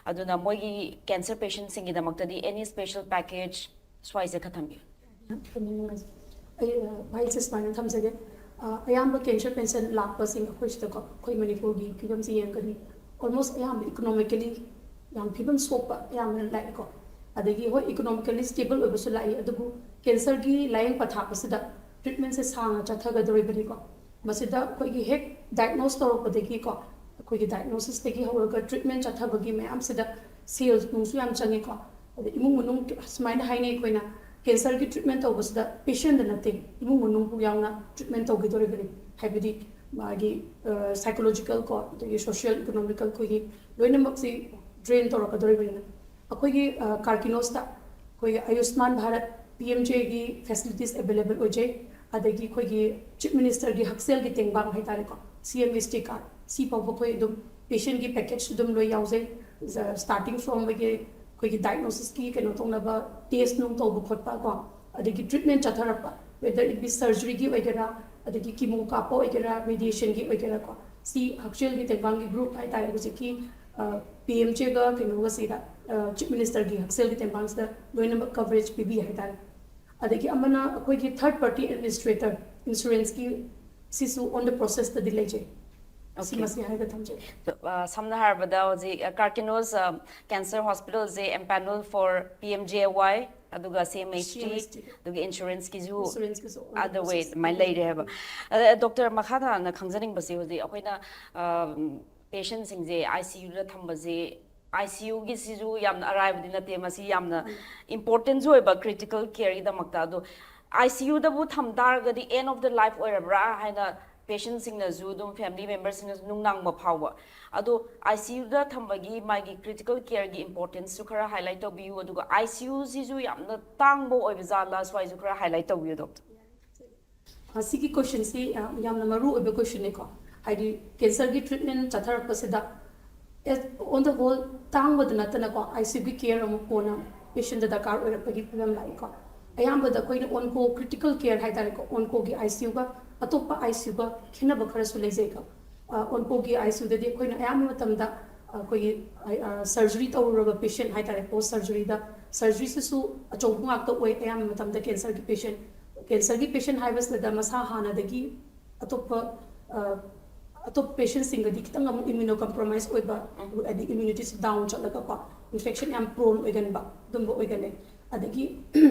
ꯑꯗꯨꯅ ꯃꯣꯏꯒꯤ ꯀꯦꯟꯁꯔ ꯄꯦꯁꯦꯟꯁꯤꯡꯒꯤꯗꯃꯛꯇꯗꯤ any special package, ꯁ꯭ꯋꯥꯏꯁꯦ ꯈꯔ ꯊꯝꯕꯤꯌꯨ꯫ ꯑꯩ ꯋꯥꯍꯩꯁꯦ ꯁꯨꯃꯥꯏꯅ ꯊꯝꯖꯒꯦ꯫ ꯑ, ꯑꯌꯥꯝꯕ ꯀꯦꯟꯁꯔ ꯄꯦꯁꯦꯟ ꯂꯥꯛꯄꯁꯤꯡ ꯑꯩꯈꯣꯏ ꯁꯤꯗꯀꯣ, ꯑꯩꯈꯣꯏ ꯃꯅꯤꯄꯨꯔꯒꯤ ꯐꯤꯕꯝꯁꯦ ꯌꯦꯡꯒꯅꯤ, almost ꯑꯌꯥꯝꯕ ꯏꯀꯣꯅꯣꯃꯤꯀꯦꯂꯤ ꯌꯥꯝ ꯐꯤꯕꯝ ꯁꯣꯛꯄ ꯑꯌꯥꯝꯕꯅ ꯂꯥꯛꯑꯦꯀꯣ꯫ ꯑꯗꯒꯤ ꯍꯣꯏ, ꯏꯀꯣꯅꯣꯃꯤꯀꯦꯂꯤ ꯁ꯭ꯇꯦꯕꯜ ꯑꯣꯏꯕꯁꯨ ꯂꯥꯛꯏ, ꯑꯗꯨꯕꯨ ꯀꯦꯟꯁꯔꯒꯤ ꯂꯥꯏꯌꯦꯡ ꯄꯊꯥꯞ ꯑꯁꯤꯗ ꯇ꯭ꯔꯤꯠꯃꯦꯟꯁꯦ ꯁꯥꯡꯅ ꯆꯠꯊꯒꯗꯧꯔꯤꯕꯅꯤꯀꯣ꯫ ꯃꯁꯤꯗ ꯑꯩꯈꯣꯏꯒꯤ ꯍꯦꯛ ꯗꯥꯏꯒꯅꯣꯁ ꯇꯧꯔꯛꯄꯗꯒꯤꯀꯣ, ꯑꯩꯈꯣꯏꯒꯤ ꯗꯥꯏꯒꯅꯣꯁꯤꯁꯇꯒꯤ ꯍꯧꯔꯒ ꯇ꯭ꯔꯤꯠꯃꯦꯟ ꯆꯠꯊꯕꯒꯤ ꯃꯌꯥꯝꯁꯤꯗ ꯁꯦꯜ ꯅꯨꯡꯁꯨ ꯌꯥꯝ ꯆꯪꯉꯤꯀꯣ꯫ ꯑꯗ ꯏꯃꯨꯡ ꯃꯅꯨꯡ ꯁꯨꯃꯥꯏꯅ ꯍꯥꯏꯅꯩ ꯑꯩꯈꯣꯏꯅ, ꯀꯦꯟꯁꯔꯒꯤ ꯇ꯭ꯔꯤꯠꯃꯦꯟ ꯇꯧꯕꯁꯤꯗ ꯄꯦꯁꯦꯟꯗ ꯅꯠꯇꯦ, ꯏꯃꯨꯡ ꯃꯅꯨꯡꯕꯨ ꯌꯥꯎꯅ ꯇ꯭ꯔꯤꯠꯃꯦꯟ ꯇꯧꯒꯗꯧꯔꯤꯕꯅꯤ꯫ ꯍꯥꯏꯕꯗꯤ ꯃꯥꯒꯤ ꯁꯥꯏꯀꯣꯂꯣꯖꯤꯀꯦꯜ ꯀꯣ, ꯑꯗꯒꯤ ꯁꯣꯁꯤꯌꯦꯜ ꯏꯀꯣꯅꯣꯃꯤꯀꯦꯜ ꯑꯩꯈꯣꯏꯒꯤ ꯂꯣꯏꯅꯃꯛꯁꯤ ꯗ꯭ꯔꯦꯟ ꯇꯧꯔꯛꯀꯗꯧꯔꯤꯕꯅꯤꯅ꯫ ꯑꯩꯈꯣꯏꯒꯤ ꯀꯥꯔꯀꯤꯅꯣꯁꯇ ꯑꯩꯈꯣꯏꯒꯤ ꯑꯌꯨꯁꯃꯥꯟ ꯚꯥꯔꯠ, ꯄꯤ ꯑꯦꯝ ꯖꯦꯒꯤ ꯐꯦꯁꯤꯂꯤꯇꯤꯁ ꯑꯦꯕꯥꯏꯂꯦꯕꯜ ꯑꯣꯏꯖꯩ꯫ ꯑꯗꯒꯤ ꯑꯩꯈꯣꯏꯒꯤ ꯆꯤꯐ ꯃꯤꯅꯤꯁꯇꯔꯒꯤ ꯍꯛꯁꯦꯜꯒꯤ ꯇꯦꯡꯕꯥꯡ ꯍꯥꯏꯇꯥꯔꯦꯀꯣ, ꯁꯤ ꯑꯦꯝ ꯑꯦꯁ ꯇꯤ ꯀꯥꯔꯗ, ꯁꯤ ꯐꯥꯎꯕ ꯑꯩꯈꯣꯏ ꯑꯗꯨꯝ ꯄꯦꯁꯦꯟꯒꯤ ꯄꯦꯀꯦꯖ ꯑꯗꯨꯝ ꯂꯣꯏ ꯌꯥꯎꯖꯩ꯫ ꯁ꯭ꯇꯥꯔꯇꯤꯡ ꯐ꯭ꯔꯣꯝ ꯑꯩꯈꯣꯏꯒꯤ ꯑꯩꯈꯣꯏꯒꯤ ꯗꯥꯏꯒꯅꯣꯁꯤꯁꯀꯤ ꯀꯩꯅꯣ ꯇꯧꯅꯕ ꯇꯦꯁ ꯅꯨꯡ ꯇꯧꯕ ꯈꯣꯠꯄ ꯀꯣ, ꯑꯗꯒꯤ ꯇ꯭ꯔꯤꯠꯃꯦꯟ ꯆꯠꯊꯔꯛꯄ, ꯋꯦꯗꯔ ꯏꯠ ꯕꯤ ꯁꯔꯖꯔꯤꯒꯤ ꯑꯣꯏꯒꯦꯔꯥ, ꯑꯗꯒꯤ ꯀꯤꯃꯣ ꯀꯥꯞꯄ ꯑꯣꯏꯒꯦꯔꯥ, ꯔꯦꯗꯤꯌꯦꯁꯟꯒꯤ ꯑꯣꯏꯒꯦꯔꯥꯀꯣ, ꯁꯤ ꯍꯛꯁꯦꯜꯒꯤ ꯇꯦꯡꯕꯥꯡꯒꯤ ꯒ꯭ꯔꯨꯞ ꯍꯥꯏꯇꯥꯔꯦ꯫ ꯍꯧꯖꯤꯛꯀꯤ ꯄꯤ ꯑꯦꯝ ꯖꯦꯒ ꯀꯩꯅꯣꯒꯁꯤꯗ, ꯆꯤꯐ ꯃꯤꯅꯤꯁꯇꯔꯒꯤ ꯍꯛꯁꯦꯜꯒꯤ ꯇꯦꯡꯕꯥꯡꯁꯤꯗ ꯂꯣꯏꯅꯃꯛ ꯀꯚꯔꯦꯖ ꯄꯤꯕꯤ ꯍꯥꯏꯇꯥꯔꯦ꯫ ꯑꯗꯒꯤ ꯑꯃꯅ ꯑꯩꯈꯣꯏꯒꯤ ꯊꯥꯔꯠ ꯄꯥꯔꯇꯤ ꯑꯦꯗꯃꯤꯅꯤꯁꯇ꯭ꯔꯦꯇꯔ, ꯏꯟꯁꯨꯔꯦꯟꯁꯀꯤ, ꯁꯤꯁꯨ ꯑꯣꯟ ꯗ ꯄ꯭ꯔꯣꯁꯦꯁꯇꯗꯤ ꯂꯩꯖꯩ꯫ ꯁꯤ Okay. ꯃꯁꯤ ꯍꯥꯏꯔꯒ ꯊꯝꯖꯒꯦ꯫ ꯑ, ꯁꯝꯅ ꯍꯥꯏꯔꯕꯗ ꯍꯧꯖꯤꯛ ꯀꯥꯔꯀꯤꯅꯣꯁ ꯀꯦꯟꯁꯔ ꯍꯣꯁꯄꯤꯇꯥꯜꯁꯦ empanel for P M J A Y, ꯑꯗꯨꯒ C M H T, C M H T. ꯑꯗꯨꯒ ꯏꯟꯁꯨꯔꯦꯟꯁꯀꯤꯁꯨ ꯏꯟꯁꯨꯔꯦꯟꯁꯀꯤꯁꯨ other way ꯑꯗꯨꯃꯥꯏꯅ ꯂꯩꯔꯦ ꯍꯥꯏꯕ꯫ ꯑꯗ ꯗꯣꯛꯇꯔ, ꯃꯈꯥ ꯇꯥꯅ ꯈꯪꯖꯅꯤꯡꯕꯁꯦ, ꯍꯧꯖꯤꯛ ꯑꯩꯈꯣꯏꯅ ꯄꯦꯁꯦꯟꯁꯤꯡꯁꯦ ꯑꯥꯏ ꯁꯤ ꯌꯨꯗ ꯊꯝꯕꯁꯦ, ꯑꯥꯏ ꯁꯤ ꯌꯨꯒꯤꯁꯤꯁꯨ ꯌꯥꯝꯅ ꯑꯔꯥꯏꯕꯗꯤ ꯅꯠꯇꯦ, ꯃꯁꯤ ꯌꯥꯝꯅ ꯏꯝꯄꯣꯔꯇꯦꯟꯁꯨ ꯑꯣꯏꯕ ꯀ꯭ꯔꯤꯇꯤꯀꯦꯜ ꯀꯦꯌꯔꯒꯤꯗꯃꯛꯇ꯫ ꯑꯗꯣ ꯑꯥꯏ ꯁꯤ ꯌꯨꯗꯕꯨ ꯊꯝ ꯇꯥꯔꯒꯗꯤ end of the life ꯑꯣꯏꯔꯕ꯭ꯔꯥ ꯍꯥꯏꯅ ꯄꯦꯁꯦꯟꯁꯤꯡꯅꯁꯨ ꯑꯗꯨꯝ ꯐꯦꯃꯤꯂꯤ ꯃꯦꯝꯕꯔꯁꯤꯡꯅꯁꯨ ꯅꯨꯡꯅꯥꯡꯕ ꯐꯥꯎꯕ꯫ ꯑꯗꯣ ꯑꯥꯏ ꯁꯤ ꯌꯨꯗ ꯊꯝꯕꯒꯤ ꯃꯥꯒꯤ ꯀ꯭ꯔꯤꯇꯤꯀꯦꯜ ꯀꯦꯌꯔꯒꯤ ꯏꯝꯄꯣꯔꯇꯦꯟꯁꯁꯨ ꯈꯔ ꯍꯥꯏꯂꯥꯏꯠ ꯇꯧꯕꯤꯌꯨ꯫ ꯑꯗꯨꯒ ꯑꯥꯏ ꯁꯤ ꯌꯨꯁꯤꯁꯨ ꯌꯥꯝꯅ ꯇꯥꯡꯕ ꯑꯣꯏꯕ ꯖꯥꯠꯂꯥ, ꯁ꯭ꯋꯥꯏꯁꯨ ꯈꯔ ꯍꯥꯏꯂꯥꯏꯠ ꯇꯧꯕꯤꯌꯨ, ꯗꯣꯛꯇꯔ꯫ ꯁꯤꯒꯤ ꯀꯣꯏꯁꯟꯁꯤ ꯌꯥꯝꯅ ꯃꯔꯨ ꯑꯣꯏꯕ ꯀꯣꯏꯁꯟꯅꯤꯀꯣ꯫ ꯍꯥꯏꯗꯤ ꯀꯦꯟꯁꯔꯒꯤ ꯇ꯭ꯔꯤꯠꯃꯦꯟ ꯆꯠꯊꯔꯛꯄꯁꯤꯗ, on the whole, ꯇꯥꯡꯕꯗ ꯅꯠꯇꯅꯀꯣ, ꯑꯥꯏ ꯁꯤ ꯌꯨꯒꯤ ꯀꯦꯌꯔ ꯑꯃꯨꯛ ꯀꯣꯟꯅ ꯄꯦꯁꯦꯟꯗ ꯗꯔꯀꯥꯔ ꯑꯣꯏꯔꯛꯄꯒꯤ ꯐꯤꯕꯝ ꯂꯥꯛꯏꯀꯣ꯫ ꯑꯌꯥꯝꯕꯗ ꯑꯩꯈꯣꯏꯅ ꯑꯣꯟꯀꯣ ꯀ꯭ꯔꯤꯇꯤꯀꯦꯜ ꯀꯦꯌꯔ ꯍꯥꯏꯇꯥꯔꯦꯀꯣ, ꯑꯣꯟꯀꯣꯒꯤ ꯑꯥꯏ ꯁꯤ ꯌꯨꯒ ꯑꯇꯣꯞꯄ ꯑꯥꯏ ꯁꯤ ꯌꯨꯒ ꯈꯦꯠꯅꯕ ꯈꯔꯁꯨ ꯂꯩꯖꯩꯀꯣ꯫ ꯑꯣꯟꯀꯣꯒꯤ ꯑꯥꯏ ꯁꯤ ꯌꯨꯗꯗꯤ ꯑꯩꯈꯣꯏꯅ ꯑꯌꯥꯝꯕ ꯃꯇꯝꯗ ꯑꯩꯈꯣꯏꯒꯤ ꯁꯔꯖꯔꯤ ꯇꯧꯔꯨꯔꯕ ꯄꯦꯁꯦꯟ ꯍꯥꯏꯇꯥꯔꯦ, ꯄꯣꯁ ꯁꯔꯖꯔꯤꯗ, ꯁꯔꯖꯔꯤꯁꯤꯁꯨ ꯑꯆꯧꯕ ꯉꯥꯛꯇ ꯑꯣꯏ ꯑꯌꯥꯝꯕ ꯃꯇꯝꯗ ꯀꯦꯟꯁꯔꯒꯤ ꯄꯦꯁꯦꯟ꯫ ꯀꯦꯟꯁꯔꯒꯤ ꯄꯦꯁꯦꯟ ꯍꯥꯏꯕꯁꯤꯗ ꯃꯁꯥ ꯍꯥꯟꯅꯗꯒꯤ ꯑꯇꯣꯞꯄ ꯑꯇꯣꯞꯄ ꯄꯦꯁꯦꯟꯁꯤꯡꯒꯗꯤ ꯈꯤꯇꯪ ꯑꯃꯨꯛ ꯏꯝꯌꯨꯅꯣ ꯀꯝꯄ꯭ꯔꯣꯃꯥꯏꯁ ꯑꯣꯏꯕ, ꯍꯥꯏꯗꯤ ꯏꯝꯌꯨꯅꯤꯇꯤꯁꯤ ꯗꯥꯎꯟ ꯆꯠꯂꯒꯀꯣ, ꯏꯟꯐꯦꯛꯁꯟ ꯌꯥꯝ ꯄ꯭ꯔꯣꯟ ꯑꯣꯏꯒꯟꯕ ꯑꯗꯨꯝꯕ ꯑꯣꯏꯒꯜꯂꯦ꯫ ꯑꯗꯒꯤ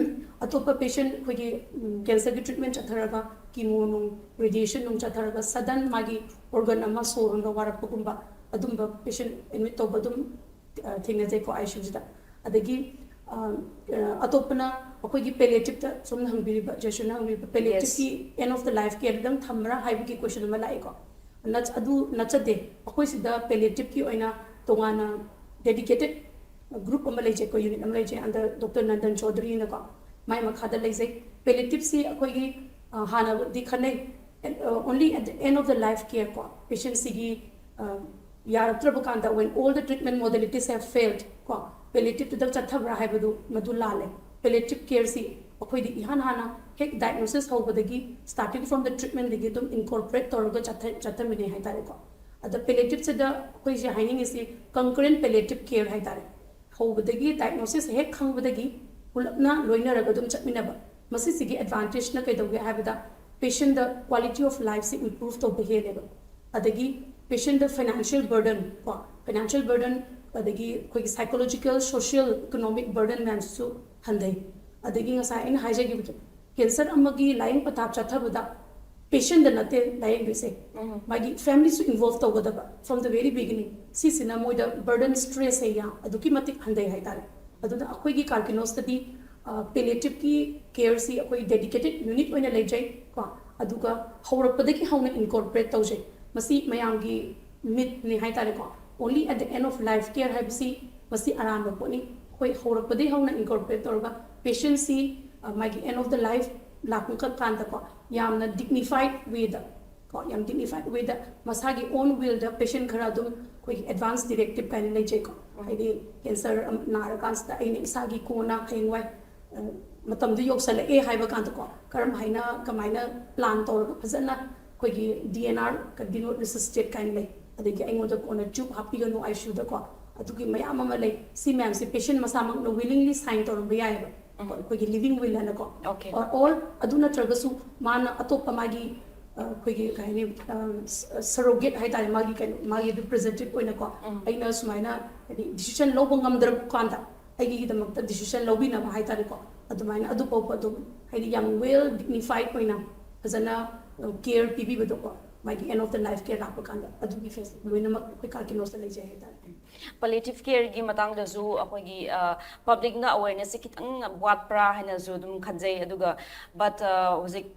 ꯑꯇꯣꯞꯄ ꯄꯦꯁꯦꯟ ꯑꯩꯈꯣꯏꯒꯤ ꯀꯦꯟꯁꯔꯒꯤ ꯇ꯭ꯔꯤꯠꯃꯦꯟ ꯆꯠꯊꯔꯒ ꯀꯤꯃꯣ ꯅꯨꯡ, ꯔꯦꯗꯤꯌꯦꯁꯟ ꯅꯨꯡ ꯆꯠꯊꯔꯒ ꯁꯗꯟ ꯃꯥꯒꯤ ꯑꯣꯔꯒꯟ ꯑꯃ ꯁꯣꯔ ꯍꯣꯟꯕ ꯋꯥꯔꯛꯄꯒꯨꯝꯕ ꯑꯗꯨꯝꯕ ꯄꯦꯁꯦꯟ ꯑꯦꯗꯃꯤꯠ ꯇꯧꯕ ꯑꯗꯨꯝ ꯊꯦꯡꯅꯖꯩꯀꯣ ꯑꯥꯏ ꯁꯤ ꯌꯨꯁꯤꯗ꯫ ꯑꯗꯒꯤ ꯑꯇꯣꯞꯄꯅ ꯑꯩꯈꯣꯏꯒꯤ ꯄꯦꯂꯦꯇꯤꯞꯇ ꯁꯣꯝꯅ ꯍꯪꯕꯤꯔꯤꯕ, ꯖꯦꯁꯟꯅ ꯍꯪꯕꯤꯔꯤꯕ ꯄꯦꯂꯦꯇꯤꯞꯀꯤ ꯑꯦꯟ ꯑꯣꯐ ꯗ ꯂꯥꯏꯐ ꯀꯦꯌꯔꯗꯪ ꯊꯝꯕ꯭ꯔꯥ ꯍꯥꯏꯕꯒꯤ ꯀꯣꯏꯁꯟ ꯑꯃ ꯂꯥꯛꯏꯀꯣ꯫ ꯑꯗꯨ ꯅꯠꯆꯗꯦ꯫ ꯑꯩꯈꯣꯏ ꯁꯤꯗ ꯄꯦꯂꯦꯇꯤꯞꯀꯤ ꯑꯣꯏꯅ ꯇꯣꯉꯥꯟꯅ ꯗꯦꯗꯤꯀꯦꯇꯦꯠ ꯒ꯭ꯔꯨꯞ ꯑꯃ ꯂꯩꯖꯩꯀꯣ, ꯌꯨꯅꯤꯠ ꯑꯃ ꯂꯩꯖꯩ, under Doctor Nandan Chaudharyꯅꯀꯣ, ꯃꯥꯏ ꯃꯈꯥꯗ ꯂꯩꯖꯩ꯫ ꯄꯦꯂꯦꯇꯤꯞꯁꯤ ꯑꯩꯈꯣꯏꯒꯤ ꯍꯥꯟꯅꯗꯤ ꯈꯟꯅꯩ, only at the end of the life care ꯀꯣ, ꯄꯦꯁꯦꯟꯁꯤꯒꯤ ꯌꯥꯔꯛꯇ꯭ꯔꯕ ꯀꯥꯟꯗ, when all the treatment modalities have failed ꯀꯣ, ꯄꯦꯂꯦꯇꯤꯞꯇꯨꯗ ꯆꯠꯊꯕ꯭ꯔꯥ ꯍꯥꯏꯕꯗꯨ ꯃꯗꯨ ꯂꯥꯜꯂꯦ꯫ ꯄꯦꯂꯦꯇꯤꯞ ꯀꯦꯌꯔꯁꯤ ꯑꯩꯈꯣꯏꯗꯤ ꯏꯍꯥꯟ ꯍꯥꯟꯅ ꯍꯦꯛ ꯗꯥꯏꯒꯅꯣꯁꯤꯁ ꯍꯧꯕꯗꯒꯤ, starting from the treatmentꯗꯒꯤ ꯑꯗꯨꯝ ꯏꯟꯀꯣꯔꯄꯣꯔꯦꯠ ꯇꯧꯔꯒ ꯆꯠꯊꯃꯤꯟꯅꯩ ꯍꯥꯏꯇꯥꯔꯦꯀꯣ꯫ ꯑꯗ ꯄꯦꯂꯦꯇꯤꯞꯁꯤꯗ ꯑꯩꯈꯣꯏꯁꯦ ꯍꯥꯏꯅꯤꯡꯉꯤꯁꯤ concurrent palliative care ꯍꯥꯏꯇꯥꯔꯦ꯫ ꯍꯧꯕꯗꯒꯤ, ꯗꯥꯏꯒꯅꯣꯁꯤꯁ ꯍꯦꯛ ꯈꯪꯕꯗꯒꯤ ꯄꯨꯂꯞꯅ ꯂꯣꯏꯅꯔꯒ ꯑꯗꯨꯝ ꯆꯠꯃꯤꯟꯅꯕ꯫ ꯃꯁꯤꯁꯤꯒꯤ ꯑꯦꯗꯚꯥꯟꯇꯦꯖꯅ ꯀꯩꯗꯧꯒꯦ ꯍꯥꯏꯕꯗ, ꯄꯦꯁꯦꯟꯗ quality of lifeꯁꯤ improve ꯇꯧꯕ ꯍꯦꯜꯂꯦꯕ꯫ ꯑꯗꯒꯤ ꯄꯦꯁꯦꯟꯗ ꯐꯥꯏꯅꯥꯟꯁꯤꯌꯦꯜ ꯕꯔꯗꯟ ꯀꯣ, ꯐꯥꯏꯅꯥꯟꯁꯤꯌꯦꯜ ꯕꯔꯗꯟ, ꯑꯗꯒꯤ ꯑꯩꯈꯣꯏꯒꯤ psychological, social, economic burden ꯃꯌꯥꯝꯁꯤꯁꯨ ꯍꯟꯊꯩ꯫ ꯑꯗꯒꯤ ꯉꯁꯥꯏ ꯑꯩꯅ ꯍꯥꯏꯖꯈꯤꯕꯗꯣ, ꯀꯦꯟꯁꯔ ꯑꯃꯒꯤ ꯂꯥꯏꯌꯦꯡ ꯄꯊꯥꯞ ꯆꯠꯊꯕꯗ ꯄꯦꯁꯦꯟꯗ ꯅꯠꯇꯦ ꯂꯥꯏꯌꯦꯡꯗꯣꯏꯁꯦ, ꯃꯥꯒꯤ ꯐꯦꯃꯤꯂꯤꯁꯨ ꯏꯟꯚꯣꯜꯚ ꯇꯧꯒꯗꯕ from the very beginning꯫ ꯁꯤꯁꯤꯅ ꯃꯣꯏꯗ ꯕꯔꯗꯟ, ꯁ꯭ꯇ꯭ꯔꯦꯁꯁꯦ ꯌꯥꯝ ꯑꯗꯨꯛꯀꯤ ꯃꯇꯤꯛ ꯍꯟꯊꯩ ꯍꯥꯏꯇꯥꯔꯦ꯫ ꯑꯗꯨꯅ ꯑꯩꯈꯣꯏꯒꯤ ꯀꯥꯔꯀꯤꯅꯣꯁꯇꯗꯤ ꯄꯦꯂꯦꯇꯤꯞꯀꯤ ꯀꯦꯌꯔꯁꯤ ꯑꯩꯈꯣꯏ ꯗꯦꯗꯤꯀꯦꯇꯦꯠ ꯌꯨꯅꯤꯠ ꯑꯣꯏꯅ ꯂꯩꯖꯩ ꯀꯣ꯫ ꯑꯗꯨꯒ ꯍꯧꯔꯛꯄꯗꯒꯤ ꯍꯧꯅ ꯏꯟꯀꯣꯔꯄꯣꯔꯦꯠ ꯇꯧꯖꯩ꯫ ꯃꯁꯤ ꯃꯌꯥꯝꯒꯤ ꯃꯤꯠꯅꯤ ꯍꯥꯏꯇꯥꯔꯦꯀꯣ꯫ Only at the end of life care ꯍꯥꯏꯕꯁꯤ ꯃꯁꯤ ꯑꯔꯥꯟꯕ ꯄꯣꯠꯅꯤ꯫ ꯑꯩꯈꯣꯏ ꯍꯧꯔꯛꯄꯗꯒꯤ ꯍꯧꯅ ꯏꯟꯀꯣꯔꯄꯣꯔꯦꯠ ꯇꯧꯔꯒ ꯄꯦꯁꯦꯟꯁꯤ ꯃꯥꯒꯤ ꯑꯦꯟ ꯑꯣꯐ ꯗ ꯂꯥꯏꯐ ꯂꯥꯛꯄ ꯀꯥꯟꯗꯀꯣ, ꯌꯥꯝꯅ ꯗꯤꯒꯅꯤꯐꯥꯏꯠ ꯋꯦꯗ ꯀꯣ, ꯌꯥꯝ ꯗꯤꯒꯅꯤꯐꯥꯏꯠ ꯋꯦꯗ ꯃꯁꯥꯒꯤ ꯑꯣꯟ ꯋꯤꯜꯗ ꯄꯦꯁꯦꯟ ꯈꯔ ꯑꯗꯨꯝ ꯑꯩꯈꯣꯏꯒꯤ ꯑꯦꯗꯚꯥꯟꯁ ꯗꯤꯔꯦꯛꯇꯤꯞ ꯀꯥꯏꯅ ꯂꯩꯖꯩꯀꯣ꯫ ꯍꯥꯏꯗꯤ ꯀꯦꯟꯁꯔ ꯅꯥꯔꯀꯥꯟꯁꯤꯗ ꯑꯩꯅ ꯏꯁꯥꯒꯤ ꯀꯣꯟꯅ ꯍꯌꯦꯡꯋꯥꯏ ꯃꯇꯝꯗꯨ ꯌꯧꯁꯜꯂꯛꯑꯦ ꯍꯥꯏꯕ ꯀꯥꯟꯗꯀꯣ, ꯀꯔꯝ ꯍꯥꯏꯅ, ꯀꯃꯥꯏꯅ ꯄ꯭ꯂꯥꯟ ꯇꯧꯔꯒ ꯐꯖꯅ ꯑꯩꯈꯣꯏꯒꯤ ꯗꯤ ꯑꯦꯟ ꯑꯥꯔ ꯀꯟꯇꯤꯅ꯭ꯌꯨ ꯔꯤꯁꯁꯤꯇꯦꯠ ꯀꯥꯏꯅ ꯂꯩ, ꯑꯗꯒꯤ ꯑꯩꯉꯣꯟꯗ ꯀꯣꯟꯅ ꯇ꯭ꯌꯨꯕ ꯍꯥꯞꯄꯤꯒꯅꯨ ꯑꯥꯏ ꯁꯤ ꯌꯨꯗꯀꯣ, ꯑꯗꯨꯒꯤ ꯃꯌꯥꯝ ꯑꯃ ꯂꯩ꯫ ꯁꯤ ꯃꯌꯥꯝꯁꯦ ꯄꯦꯁꯦꯟ ꯃꯁꯥꯃꯛꯅ ꯋꯤꯂꯤꯡꯂꯤ ꯁꯥꯏꯟ ꯇꯧꯔꯝꯕ ꯌꯥꯏꯑꯕ, ꯑꯩꯈꯣꯏꯒꯤ ꯂꯤꯚꯤꯡ ꯋꯤꯜ ꯍꯥꯏꯅꯀꯣ꯫ Okay. ꯑꯣꯔ ꯑꯗꯨ ꯅꯠꯇ꯭ꯔꯒꯁꯨ ꯃꯥꯅ ꯑꯇꯣꯞꯄ ꯃꯥꯒꯤ ꯑꯩꯈꯣꯏꯒꯤ ꯀꯩ ꯍꯥꯏꯅꯤ, ꯁꯔꯣꯒꯦꯠ ꯍꯥꯏꯇꯥꯔꯦ, ꯃꯥꯒꯤ ꯀꯩꯅꯣ, ꯃꯥꯒꯤ ꯔꯤꯄ꯭ꯔꯖꯦꯟꯇꯦꯇꯤꯚ ꯑꯣꯏꯅꯀꯣ, ꯑꯩꯅ ꯁꯨꯃꯥꯏꯅ ꯍꯥꯏꯗꯤ ꯗꯤꯁꯤꯖꯟ ꯂꯧꯕ ꯉꯝꯗ꯭ꯔꯕ ꯀꯥꯟꯗ ꯑꯩꯒꯤꯗꯃꯛꯇ ꯗꯤꯁꯤꯖꯟ ꯂꯧꯕꯤꯅꯕ ꯍꯥꯏꯇꯥꯔꯦꯀꯣ, ꯑꯗꯨꯃꯥꯏꯅ ꯑꯗꯨ ꯐꯥꯎꯕ ꯑꯗꯨꯝ ꯍꯥꯏꯗꯤ ꯌꯥꯝ ꯋꯦꯜ ꯗꯤꯒꯅꯤꯐꯥꯏꯠ ꯑꯣꯏꯅ ꯐꯖꯅ ꯀꯦꯌꯔ ꯄꯤꯕꯤꯕꯗꯣꯀꯣ, ꯃꯥꯒꯤ end of the life care ꯂꯥꯛꯄ ꯀꯥꯟꯗ ꯑꯗꯨꯒꯤ ꯐꯦꯁ ꯂꯣꯏꯅꯃꯛ ꯑꯩꯈꯣꯏ ꯀꯥꯔꯀꯤꯅꯣꯁꯇ ꯂꯩꯖꯩ ꯍꯥꯏꯇꯥꯔꯦ꯫ ꯄꯦꯂꯤꯌꯦꯇꯤꯚ ꯀꯦꯌꯔꯒꯤ ꯃꯇꯥꯡꯗꯁꯨ ꯑꯩꯈꯣꯏꯒꯤ ꯄꯕ꯭ꯂꯤꯛꯅ ꯑꯋꯦꯔꯅꯦꯁꯁꯦ ꯈꯤꯇꯪ ꯋꯥꯠꯄ꯭ꯔꯥ ꯍꯥꯏꯅꯁꯨ ꯑꯗꯨꯝ ꯈꯟꯖꯩ꯫ ꯑꯗꯨꯒ ꯕꯠ ꯍꯧꯖꯤꯛ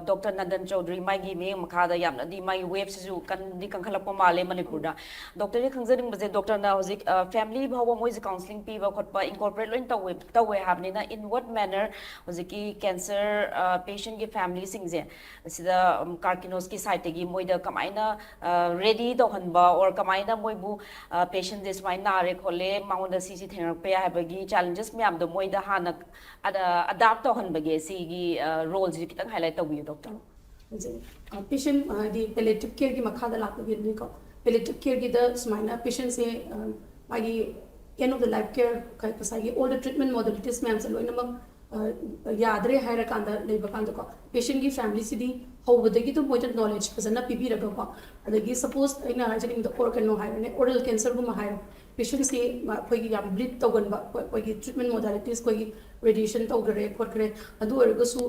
ꯗꯣꯛꯇꯔ ꯅꯟꯗꯟ ꯆꯧꯗ꯭ꯔꯤ ꯃꯥꯒꯤ ꯃꯤꯠꯌꯦꯡ ꯃꯈꯥꯗ ꯌꯥꯝꯅꯗꯤ ꯃꯥꯒꯤ ꯋꯦꯕꯁꯤꯁꯨ ꯀꯟꯗꯤ ꯀꯟꯈꯠꯂꯛꯄ ꯃꯥꯜꯂꯦ ꯃꯅꯤꯄꯨꯔꯗ꯫ ꯗꯣꯛꯇꯔꯗꯤ ꯈꯪꯖꯅꯤꯡꯕꯁꯦ, ꯗꯣꯛꯇꯔꯅ ꯍꯧꯖꯤꯛ ꯐꯦꯃꯤꯂꯤ ꯐꯥꯎꯕ ꯃꯣꯏꯁꯦ ꯀꯥꯎꯟꯁꯤꯂꯤꯡ ꯄꯤꯕ ꯈꯣꯠꯄ ꯏꯟꯀꯣꯔꯄꯣꯔꯦꯠ ꯂꯣꯏꯅ ꯇꯧꯋꯦ ꯇꯧꯋꯦ ꯍꯥꯏꯕꯅꯤꯅ, in what manner ꯍꯧꯖꯤꯛꯀꯤ ꯀꯦꯟꯁꯔ ꯄꯦꯁꯦꯟꯒꯤ ꯐꯦꯃꯤꯂꯤꯁꯤꯡꯁꯦ ꯁꯤꯗ ꯀꯥꯔꯀꯤꯅꯣꯁꯀꯤ ꯁꯥꯏꯠꯇꯒꯤ ꯃꯣꯏꯗ ꯀꯃꯥꯏꯅ ꯔꯦꯗꯤ ꯇꯧꯍꯟꯕ, ꯑꯣꯔ ꯀꯃꯥꯏꯅ ꯃꯣꯏꯕꯨ ꯄꯦꯁꯦꯟꯁꯦ ꯁꯨꯃꯥꯏꯅ ꯅꯥꯔꯦ ꯈꯣꯠꯂꯦ, ꯃꯉꯣꯟꯗ ꯁꯤꯁꯤ ꯊꯦꯡꯅꯔꯛꯄ ꯌꯥꯏ ꯍꯥꯏꯕꯒꯤ ꯆꯦꯂꯦꯟꯖꯦꯁ ꯃꯌꯥꯝꯗꯣ ꯃꯣꯏꯗ ꯍꯥꯟꯅ ꯑꯗꯥꯞ ꯇꯧꯍꯟꯕꯒꯦ ꯁꯤꯒꯤ ꯔꯣꯜꯁꯤꯁꯨ ꯈꯤꯇꯪ ꯍꯥꯏꯂꯥꯏꯠ ꯇꯧꯕꯤꯌꯨ ꯗꯣꯛꯇꯔ꯫ ꯍꯧꯖꯤꯛ ꯄꯦꯁꯦꯟ ꯍꯥꯏꯗꯤ ꯄꯦꯂꯤꯌꯦꯇꯤꯚ ꯀꯦꯌꯔꯒꯤ ꯃꯈꯥꯗ ꯂꯥꯛꯄꯒꯤꯅꯤꯀꯣ꯫ ꯄꯦꯂꯤꯌꯦꯇꯤꯚ ꯀꯦꯌꯔꯒꯤꯗ ꯁꯨꯃꯥꯏꯅ ꯄꯦꯁꯦꯟꯁꯦ ꯃꯥꯒꯤ end of the life care, ꯉꯁꯥꯏꯒꯤ ꯑꯣꯜ ꯗ ꯇ꯭ꯔꯤꯠꯃꯦꯟ ꯃꯣꯗꯦꯂꯤꯇꯤꯁ ꯃꯌꯥꯝꯁꯦ ꯂꯣꯏꯅꯃꯛ ꯌꯥꯗ꯭ꯔꯦ ꯍꯥꯏꯔꯀꯥꯟꯗ ꯂꯩꯕ ꯀꯥꯟꯗꯀꯣ, ꯄꯦꯁꯦꯟꯒꯤ ꯐꯦꯃꯤꯂꯤꯁꯤꯗꯤ ꯍꯧꯕꯗꯒꯤ ꯑꯗꯨꯝ ꯃꯣꯏꯗ ꯅꯣꯂꯦꯖ ꯐꯖꯅ ꯄꯤꯕꯤꯔꯒꯀꯣ, ꯑꯗꯒꯤ ꯁꯄꯣꯁ ꯑꯩꯅ ꯍꯥꯏꯖꯅꯤꯡꯕꯗ ꯑꯣꯔ ꯀꯩꯅꯣ ꯍꯥꯏꯔꯣꯅꯦ, ꯑꯣꯔꯦꯜ ꯀꯦꯟꯁꯔꯒꯨꯝꯕ ꯍꯥꯏꯔꯣ, ꯄꯦꯁꯦꯟꯁꯤ ꯑꯩꯈꯣꯏꯒꯤ ꯌꯥꯝ ꯕ꯭ꯂꯤꯗ ꯇꯧꯒꯟꯕ, ꯑꯩꯈꯣꯏꯒꯤ ꯇ꯭ꯔꯤꯠꯃꯦꯟ ꯃꯣꯗꯦꯂꯤꯇꯤꯁ ꯑꯩꯈꯣꯏꯒꯤ ꯔꯦꯗꯤꯌꯦꯁꯟ ꯇꯧꯈ꯭ꯔꯦ ꯈꯣꯠꯈ꯭ꯔꯦ, ꯑꯗꯨ ꯑꯣꯏꯔꯒꯁꯨ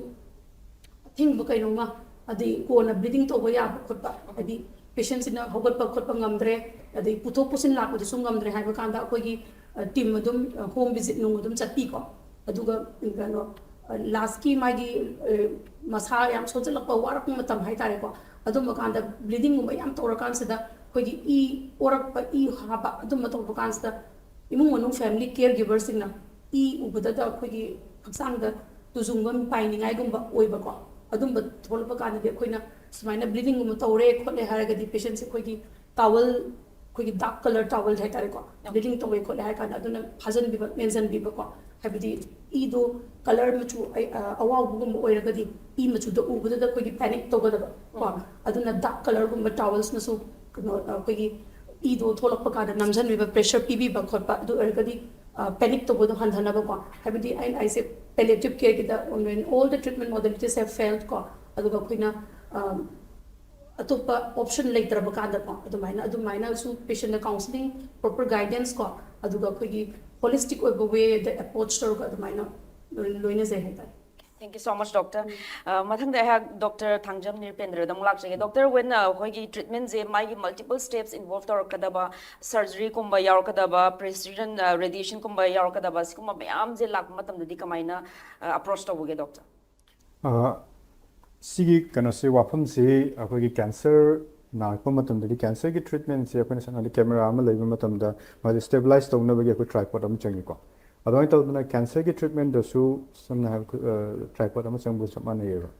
ꯑꯊꯤꯡꯕ ꯀꯩꯅꯣꯝꯃ, ꯑꯗꯩ ꯀꯣꯟꯅ ꯕ꯭ꯂꯤꯗꯤꯡ ꯇꯧꯕ ꯌꯥꯕ ꯈꯣꯠꯄ, ꯍꯥꯏꯗꯤ ꯄꯦꯁꯦꯟꯁꯤꯅ ꯍꯧꯒꯠꯄ ꯈꯣꯠꯄ ꯉꯝꯗ꯭ꯔꯦ, ꯑꯗꯩ ꯄꯨꯊꯣꯛ ꯄꯨꯁꯤꯟ ꯂꯥꯛꯄꯗꯨꯁꯨ ꯉꯝꯗ꯭ꯔꯦ ꯍꯥꯏꯕ ꯀꯥꯟꯗ ꯑꯩꯈꯣꯏꯒꯤ ꯇꯤꯝ ꯑꯗꯨꯝ ꯍꯣꯝ ꯚꯤꯖꯤꯠ ꯅꯨꯡ ꯑꯗꯨꯝ ꯆꯠꯄꯤꯀꯣ꯫ ꯑꯗꯨꯒ ꯀꯩꯅꯣ ꯂꯥꯁꯀꯤ ꯃꯥꯒꯤ ꯃꯁꯥ ꯌꯥꯝ ꯁꯣꯟꯖꯜꯂꯛꯄ, ꯋꯥꯔꯛꯄ ꯃꯇꯝ ꯍꯥꯏꯇꯥꯔꯦꯀꯣ꯫ ꯑꯗꯨꯝꯕ ꯀꯥꯟꯗ ꯕ꯭ꯂꯤꯗꯤꯡꯒꯨꯝꯕ ꯌꯥꯝ ꯇꯧꯔꯀꯥꯟꯁꯤꯗ ꯑꯩꯈꯣꯏꯒꯤ ꯏ ꯑꯣꯔꯛꯄ, ꯏ ꯍꯥꯕ, ꯑꯗꯨꯝꯕ ꯇꯧꯕ ꯀꯥꯟꯁꯤꯗ ꯏꯃꯨꯡ ꯃꯅꯨꯡ ꯐꯦꯃꯤꯂꯤ ꯀꯤꯌꯔ ꯒꯤꯕꯔꯁꯤꯡꯅ ꯏ ꯎꯕꯗꯗ ꯑꯩꯈꯣꯏꯒꯤ ꯍꯛꯆꯥꯡꯗ ꯇꯨꯖꯨꯡꯕ ꯄꯥꯏꯅꯤꯡꯉꯥꯏꯒꯨꯝꯕ ꯑꯣꯏꯕꯀꯣ꯫ ꯑꯗꯨꯝꯕ ꯊꯣꯛꯂꯛꯄ ꯀꯥꯟꯗꯗꯤ ꯑꯩꯈꯣꯏꯅ ꯁꯨꯃꯥꯏꯅ ꯕ꯭ꯂꯤꯗꯤꯡꯒꯨꯝꯕ ꯇꯧꯔꯦ ꯈꯣꯠꯂꯦ ꯍꯥꯏꯔꯒꯗꯤ ꯄꯦꯁꯦꯟꯁꯦ ꯑꯩꯈꯣꯏꯒꯤ ꯇꯥꯋꯜ, ꯑꯩꯈꯣꯏꯒꯤ ꯗꯥꯔꯛ ꯀꯂꯔ ꯇꯥꯋꯜ ꯍꯥꯏꯇꯥꯔꯦꯀꯣ, ꯕ꯭ꯂꯤꯗꯤꯡ ꯇꯧꯋꯦ ꯈꯣꯠꯂꯦ ꯍꯥꯏꯔ ꯀꯥꯟꯗ ꯑꯗꯨꯅ ꯐꯥꯖꯟꯕꯤꯕ, ꯃꯦꯟꯁꯤꯟꯕꯤꯕꯀꯣ꯫ ꯍꯥꯏꯕꯗꯤ ꯏꯗꯣ ꯀꯂꯔ ꯃꯆꯨ ꯑꯩ- ꯑ, ꯑꯋꯥꯎꯕꯒꯨꯝꯕ ꯑꯣꯏꯔꯒꯗꯤ ꯏ ꯃꯆꯨꯗ ꯎꯕꯗꯨꯗ ꯑꯩꯈꯣꯏꯒꯤ ꯄꯦꯅꯤꯛ ꯇꯧꯒꯗꯕ ꯀꯣ꯫ ꯑꯗꯨꯅ ꯗꯥꯔꯛ ꯀꯂꯔꯒꯨꯝꯕ ꯇꯥꯋꯜꯁꯅꯁꯨ ꯀꯩꯅꯣ, ꯑꯩꯈꯣꯏꯒꯤ ꯏꯗꯣ ꯊꯣꯛꯂꯛꯄ ꯀꯥꯟꯗ ꯅꯝꯁꯤꯟꯕꯤꯕ, ꯄ꯭ꯔꯦꯁꯔ ꯄꯤꯕꯤꯕ ꯈꯣꯠꯄ, ꯑꯗꯨ ꯑꯣꯏꯔꯒꯗꯤ ꯄꯦꯅꯤꯛ ꯇꯧꯕꯗꯣ ꯍꯟꯊꯅꯕꯀꯣ꯫ ꯍꯥꯏꯕꯗꯤ ꯑꯩꯅ ꯑꯩꯁꯦ palliative careꯒꯤꯗ, when all the treatment modalities have failed ꯀꯣ, ꯑꯗꯨꯒ ꯑꯩꯈꯣꯏꯅ ꯑ, ꯑꯇꯣꯞꯄ ꯑꯣꯞꯁꯟ ꯂꯩꯇ꯭ꯔꯕ ꯀꯥꯟꯗꯀꯣ, ꯑꯗꯨꯃꯥꯏꯅ, ꯑꯗꯨꯃꯥꯏꯅꯁꯨ ꯄꯦꯁꯦꯟꯗ ꯀꯥꯎꯟꯁꯤꯂꯤꯡ, ꯄ꯭ꯔꯣꯄꯔ ꯒꯥꯏꯗꯦꯟꯁ ꯀꯣ, ꯑꯗꯨꯒ ꯑꯩꯈꯣꯏꯒꯤ ꯍꯣꯂꯤꯁꯇꯤꯛ ꯑꯣꯏꯕ ꯋꯦꯗ ꯑꯦꯄ꯭ꯔꯣꯆ ꯇꯧꯔꯒ ꯑꯗꯨꯃꯥꯏꯅ ꯂꯣꯏ- ꯂꯣꯏꯅꯖꯩ ꯍꯥꯏꯇꯥꯔꯦ꯫ Thank you so much, doctor. ꯃꯊꯪꯗ ꯑꯩꯍꯥꯛ ꯗꯣꯛꯇꯔ ꯊꯥꯡꯖꯝ ꯅꯤꯔꯄꯦꯟꯗ꯭ꯔꯗ ꯑꯃꯨꯛ ꯂꯥꯛꯆꯒꯦ꯫ ꯗꯣꯛꯇꯔ, when ꯑꯩꯈꯣꯏꯒꯤ ꯇ꯭ꯔꯤꯠꯃꯦꯟꯁꯦ ꯃꯥꯒꯤ ꯃꯜꯇꯤꯄꯜ ꯁ꯭ꯇꯦꯞꯁ ꯏꯟꯚꯣꯜꯕ ꯇꯧꯔꯛꯀꯗꯕ, ꯁꯔꯖꯔꯤꯒꯨꯝꯕ ꯌꯥꯎꯔꯛꯀꯗꯕ, ꯄ꯭ꯔꯦꯁꯤꯖꯟ ꯔꯦꯗꯤꯌꯦꯁꯟꯒꯨꯝꯕ ꯌꯥꯎꯔꯛꯀꯗꯕ, ꯁꯤꯒꯨꯝꯕ ꯃꯌꯥꯝꯁꯦ ꯂꯥꯛꯄ ꯃꯇꯝꯗꯗꯤ ꯀꯃꯥꯏꯅ ꯑꯦꯄ꯭ꯔꯣꯆ ꯇꯧꯕꯒꯦ, ꯗꯣꯛꯇꯔ? ꯑ, ꯁꯤꯒꯤ ꯀꯩꯅꯣꯁꯤ, ꯋꯥꯐꯝꯁꯤ ꯑꯩꯈꯣꯏꯒꯤ ꯀꯦꯟꯁꯔ ꯅꯥꯔꯛꯄ ꯃꯇꯝꯗꯗꯤ ꯀꯦꯟꯁꯔꯒꯤ ꯇ꯭ꯔꯤꯠꯃꯦꯟꯁꯦ ꯑꯩꯈꯣꯏꯅ ꯁꯝꯅ ꯍꯥꯏꯔꯕꯗ ꯀꯦꯃꯦꯔꯥ ꯑꯃ ꯂꯩꯕ ꯃꯇꯝꯗ ꯃꯥꯁꯦ ꯁ꯭ꯇꯦꯕꯤꯂꯥꯏꯁ ꯇꯧꯅꯕꯒꯤ ꯑꯩꯈꯣꯏ ꯇ꯭ꯔꯥꯏꯄꯣꯗ ꯑꯃ ꯆꯪꯉꯤꯀꯣ꯫ ꯑꯗꯨꯃꯥꯏꯅ ꯇꯧꯗꯅ ꯀꯦꯟꯁꯔꯒꯤ ꯇ꯭ꯔꯤꯠꯃꯦꯟꯗꯁꯨ ꯁꯝꯅ ꯍꯥꯏꯔꯕꯗ ꯇ꯭ꯔꯥꯏꯄꯣꯗ ꯑꯃ ꯆꯪꯕꯒ ꯆꯞ ꯃꯥꯟꯅꯩꯌꯦꯕ꯫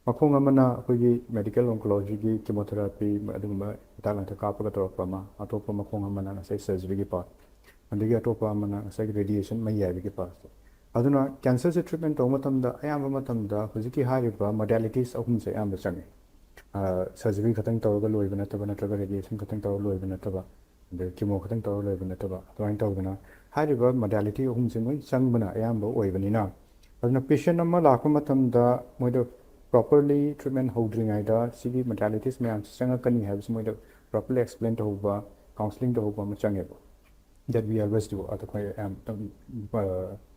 ꯃꯈꯣꯡ ꯑꯃꯅ ꯑꯩꯈꯣꯏꯒꯤ ꯃꯦꯗꯤꯀꯦꯜ ꯑꯣꯟꯀꯣꯂꯣꯖꯤꯒꯤ ꯀꯤꯃꯣꯊꯦꯔꯥꯄꯤ ꯑꯗꯨꯒꯨꯝꯕ ꯍꯤꯗꯥꯛ ꯂꯥꯡꯊꯛ ꯀꯥꯞꯄꯒ ꯇꯧꯔꯛꯄ ꯑꯃ, ꯑꯇꯣꯞꯄ ꯃꯈꯣꯡ ꯑꯃꯅ ꯉꯁꯥꯏ ꯁꯔꯖꯔꯤꯒꯤ ꯄꯥꯔꯠ, ꯑꯗꯒꯤ ꯑꯇꯣꯞꯄ ꯑꯃꯅ ꯉꯁꯥꯏꯒꯤ ꯔꯦꯗꯤꯌꯦꯁꯟ ꯃꯩ ꯌꯥꯏꯕꯒꯤ ꯄꯥꯔꯠꯁꯦ꯫ ꯑꯗꯨꯅ ꯀꯦꯟꯁꯔꯁꯦ ꯇ꯭ꯔꯤꯠꯃꯦꯟ ꯇꯧꯕ ꯃꯇꯝꯗ ꯑꯌꯥꯝꯕ ꯃꯇꯝꯗ ꯍꯧꯖꯤꯛꯀꯤ ꯍꯥꯏꯔꯤꯕ ꯃꯣꯗꯥꯂꯤꯇꯤꯁ ꯑꯍꯨꯝꯁꯦ ꯑꯌꯥꯝꯕ ꯆꯪꯉꯤ꯫ ꯁꯔꯖꯔꯤ ꯈꯛꯇꯪ ꯇꯧꯔꯒ ꯂꯣꯏꯕ ꯅꯠꯇꯕ, ꯅꯠꯇ꯭ꯔꯒ ꯔꯦꯗꯤꯌꯦꯁꯟ ꯈꯛꯇꯪ ꯇꯧꯔꯒ ꯂꯣꯏꯕ ꯅꯠꯇꯕ, ꯑꯗꯩ ꯀꯤꯃꯣ ꯈꯛꯇꯪ ꯇꯧꯔꯒ ꯂꯣꯏꯕ ꯅꯠꯇꯕ, ꯑꯗꯨꯃꯥꯏꯅ ꯇꯧꯗꯅ ꯍꯥꯏꯔꯤꯕ ꯃꯣꯗꯥꯂꯤꯇꯤ ꯑꯍꯨꯝꯁꯦ ꯂꯣꯏ ꯆꯪꯕꯅ ꯑꯌꯥꯝꯕ ꯑꯣꯏꯕꯅꯤꯅ, ꯑꯗꯨꯅ ꯄꯦꯁꯦꯟ ꯑꯃ ꯂꯥꯛꯄ ꯃꯇꯝꯗ ꯃꯣꯏꯗ ꯄ꯭ꯔꯣꯄꯔꯂꯤ ꯇ꯭ꯔꯤꯠꯃꯦꯟ ꯍꯧꯗ꯭ꯔꯤꯉꯩꯗ ꯁꯤꯒꯤ ꯃꯣꯗꯥꯂꯤꯇꯤꯁ ꯃꯌꯥꯝꯁꯤ ꯆꯪꯉꯛꯀꯅꯤ ꯍꯥꯏꯕꯁꯤ ꯃꯣꯏꯗ ꯄ꯭ꯔꯣꯄꯔꯂꯤ ꯑꯦꯛꯁꯄ꯭ꯂꯦꯟ ꯇꯧꯍꯧꯕ, ꯀꯥꯎꯟꯁꯤꯂꯤꯡ ꯇꯧꯍꯧꯕ ꯑꯃ ꯆꯪꯉꯦꯕ꯫ That we always do. ꯑꯗꯣ ꯑꯩꯈꯣꯏ ꯌꯥꯝ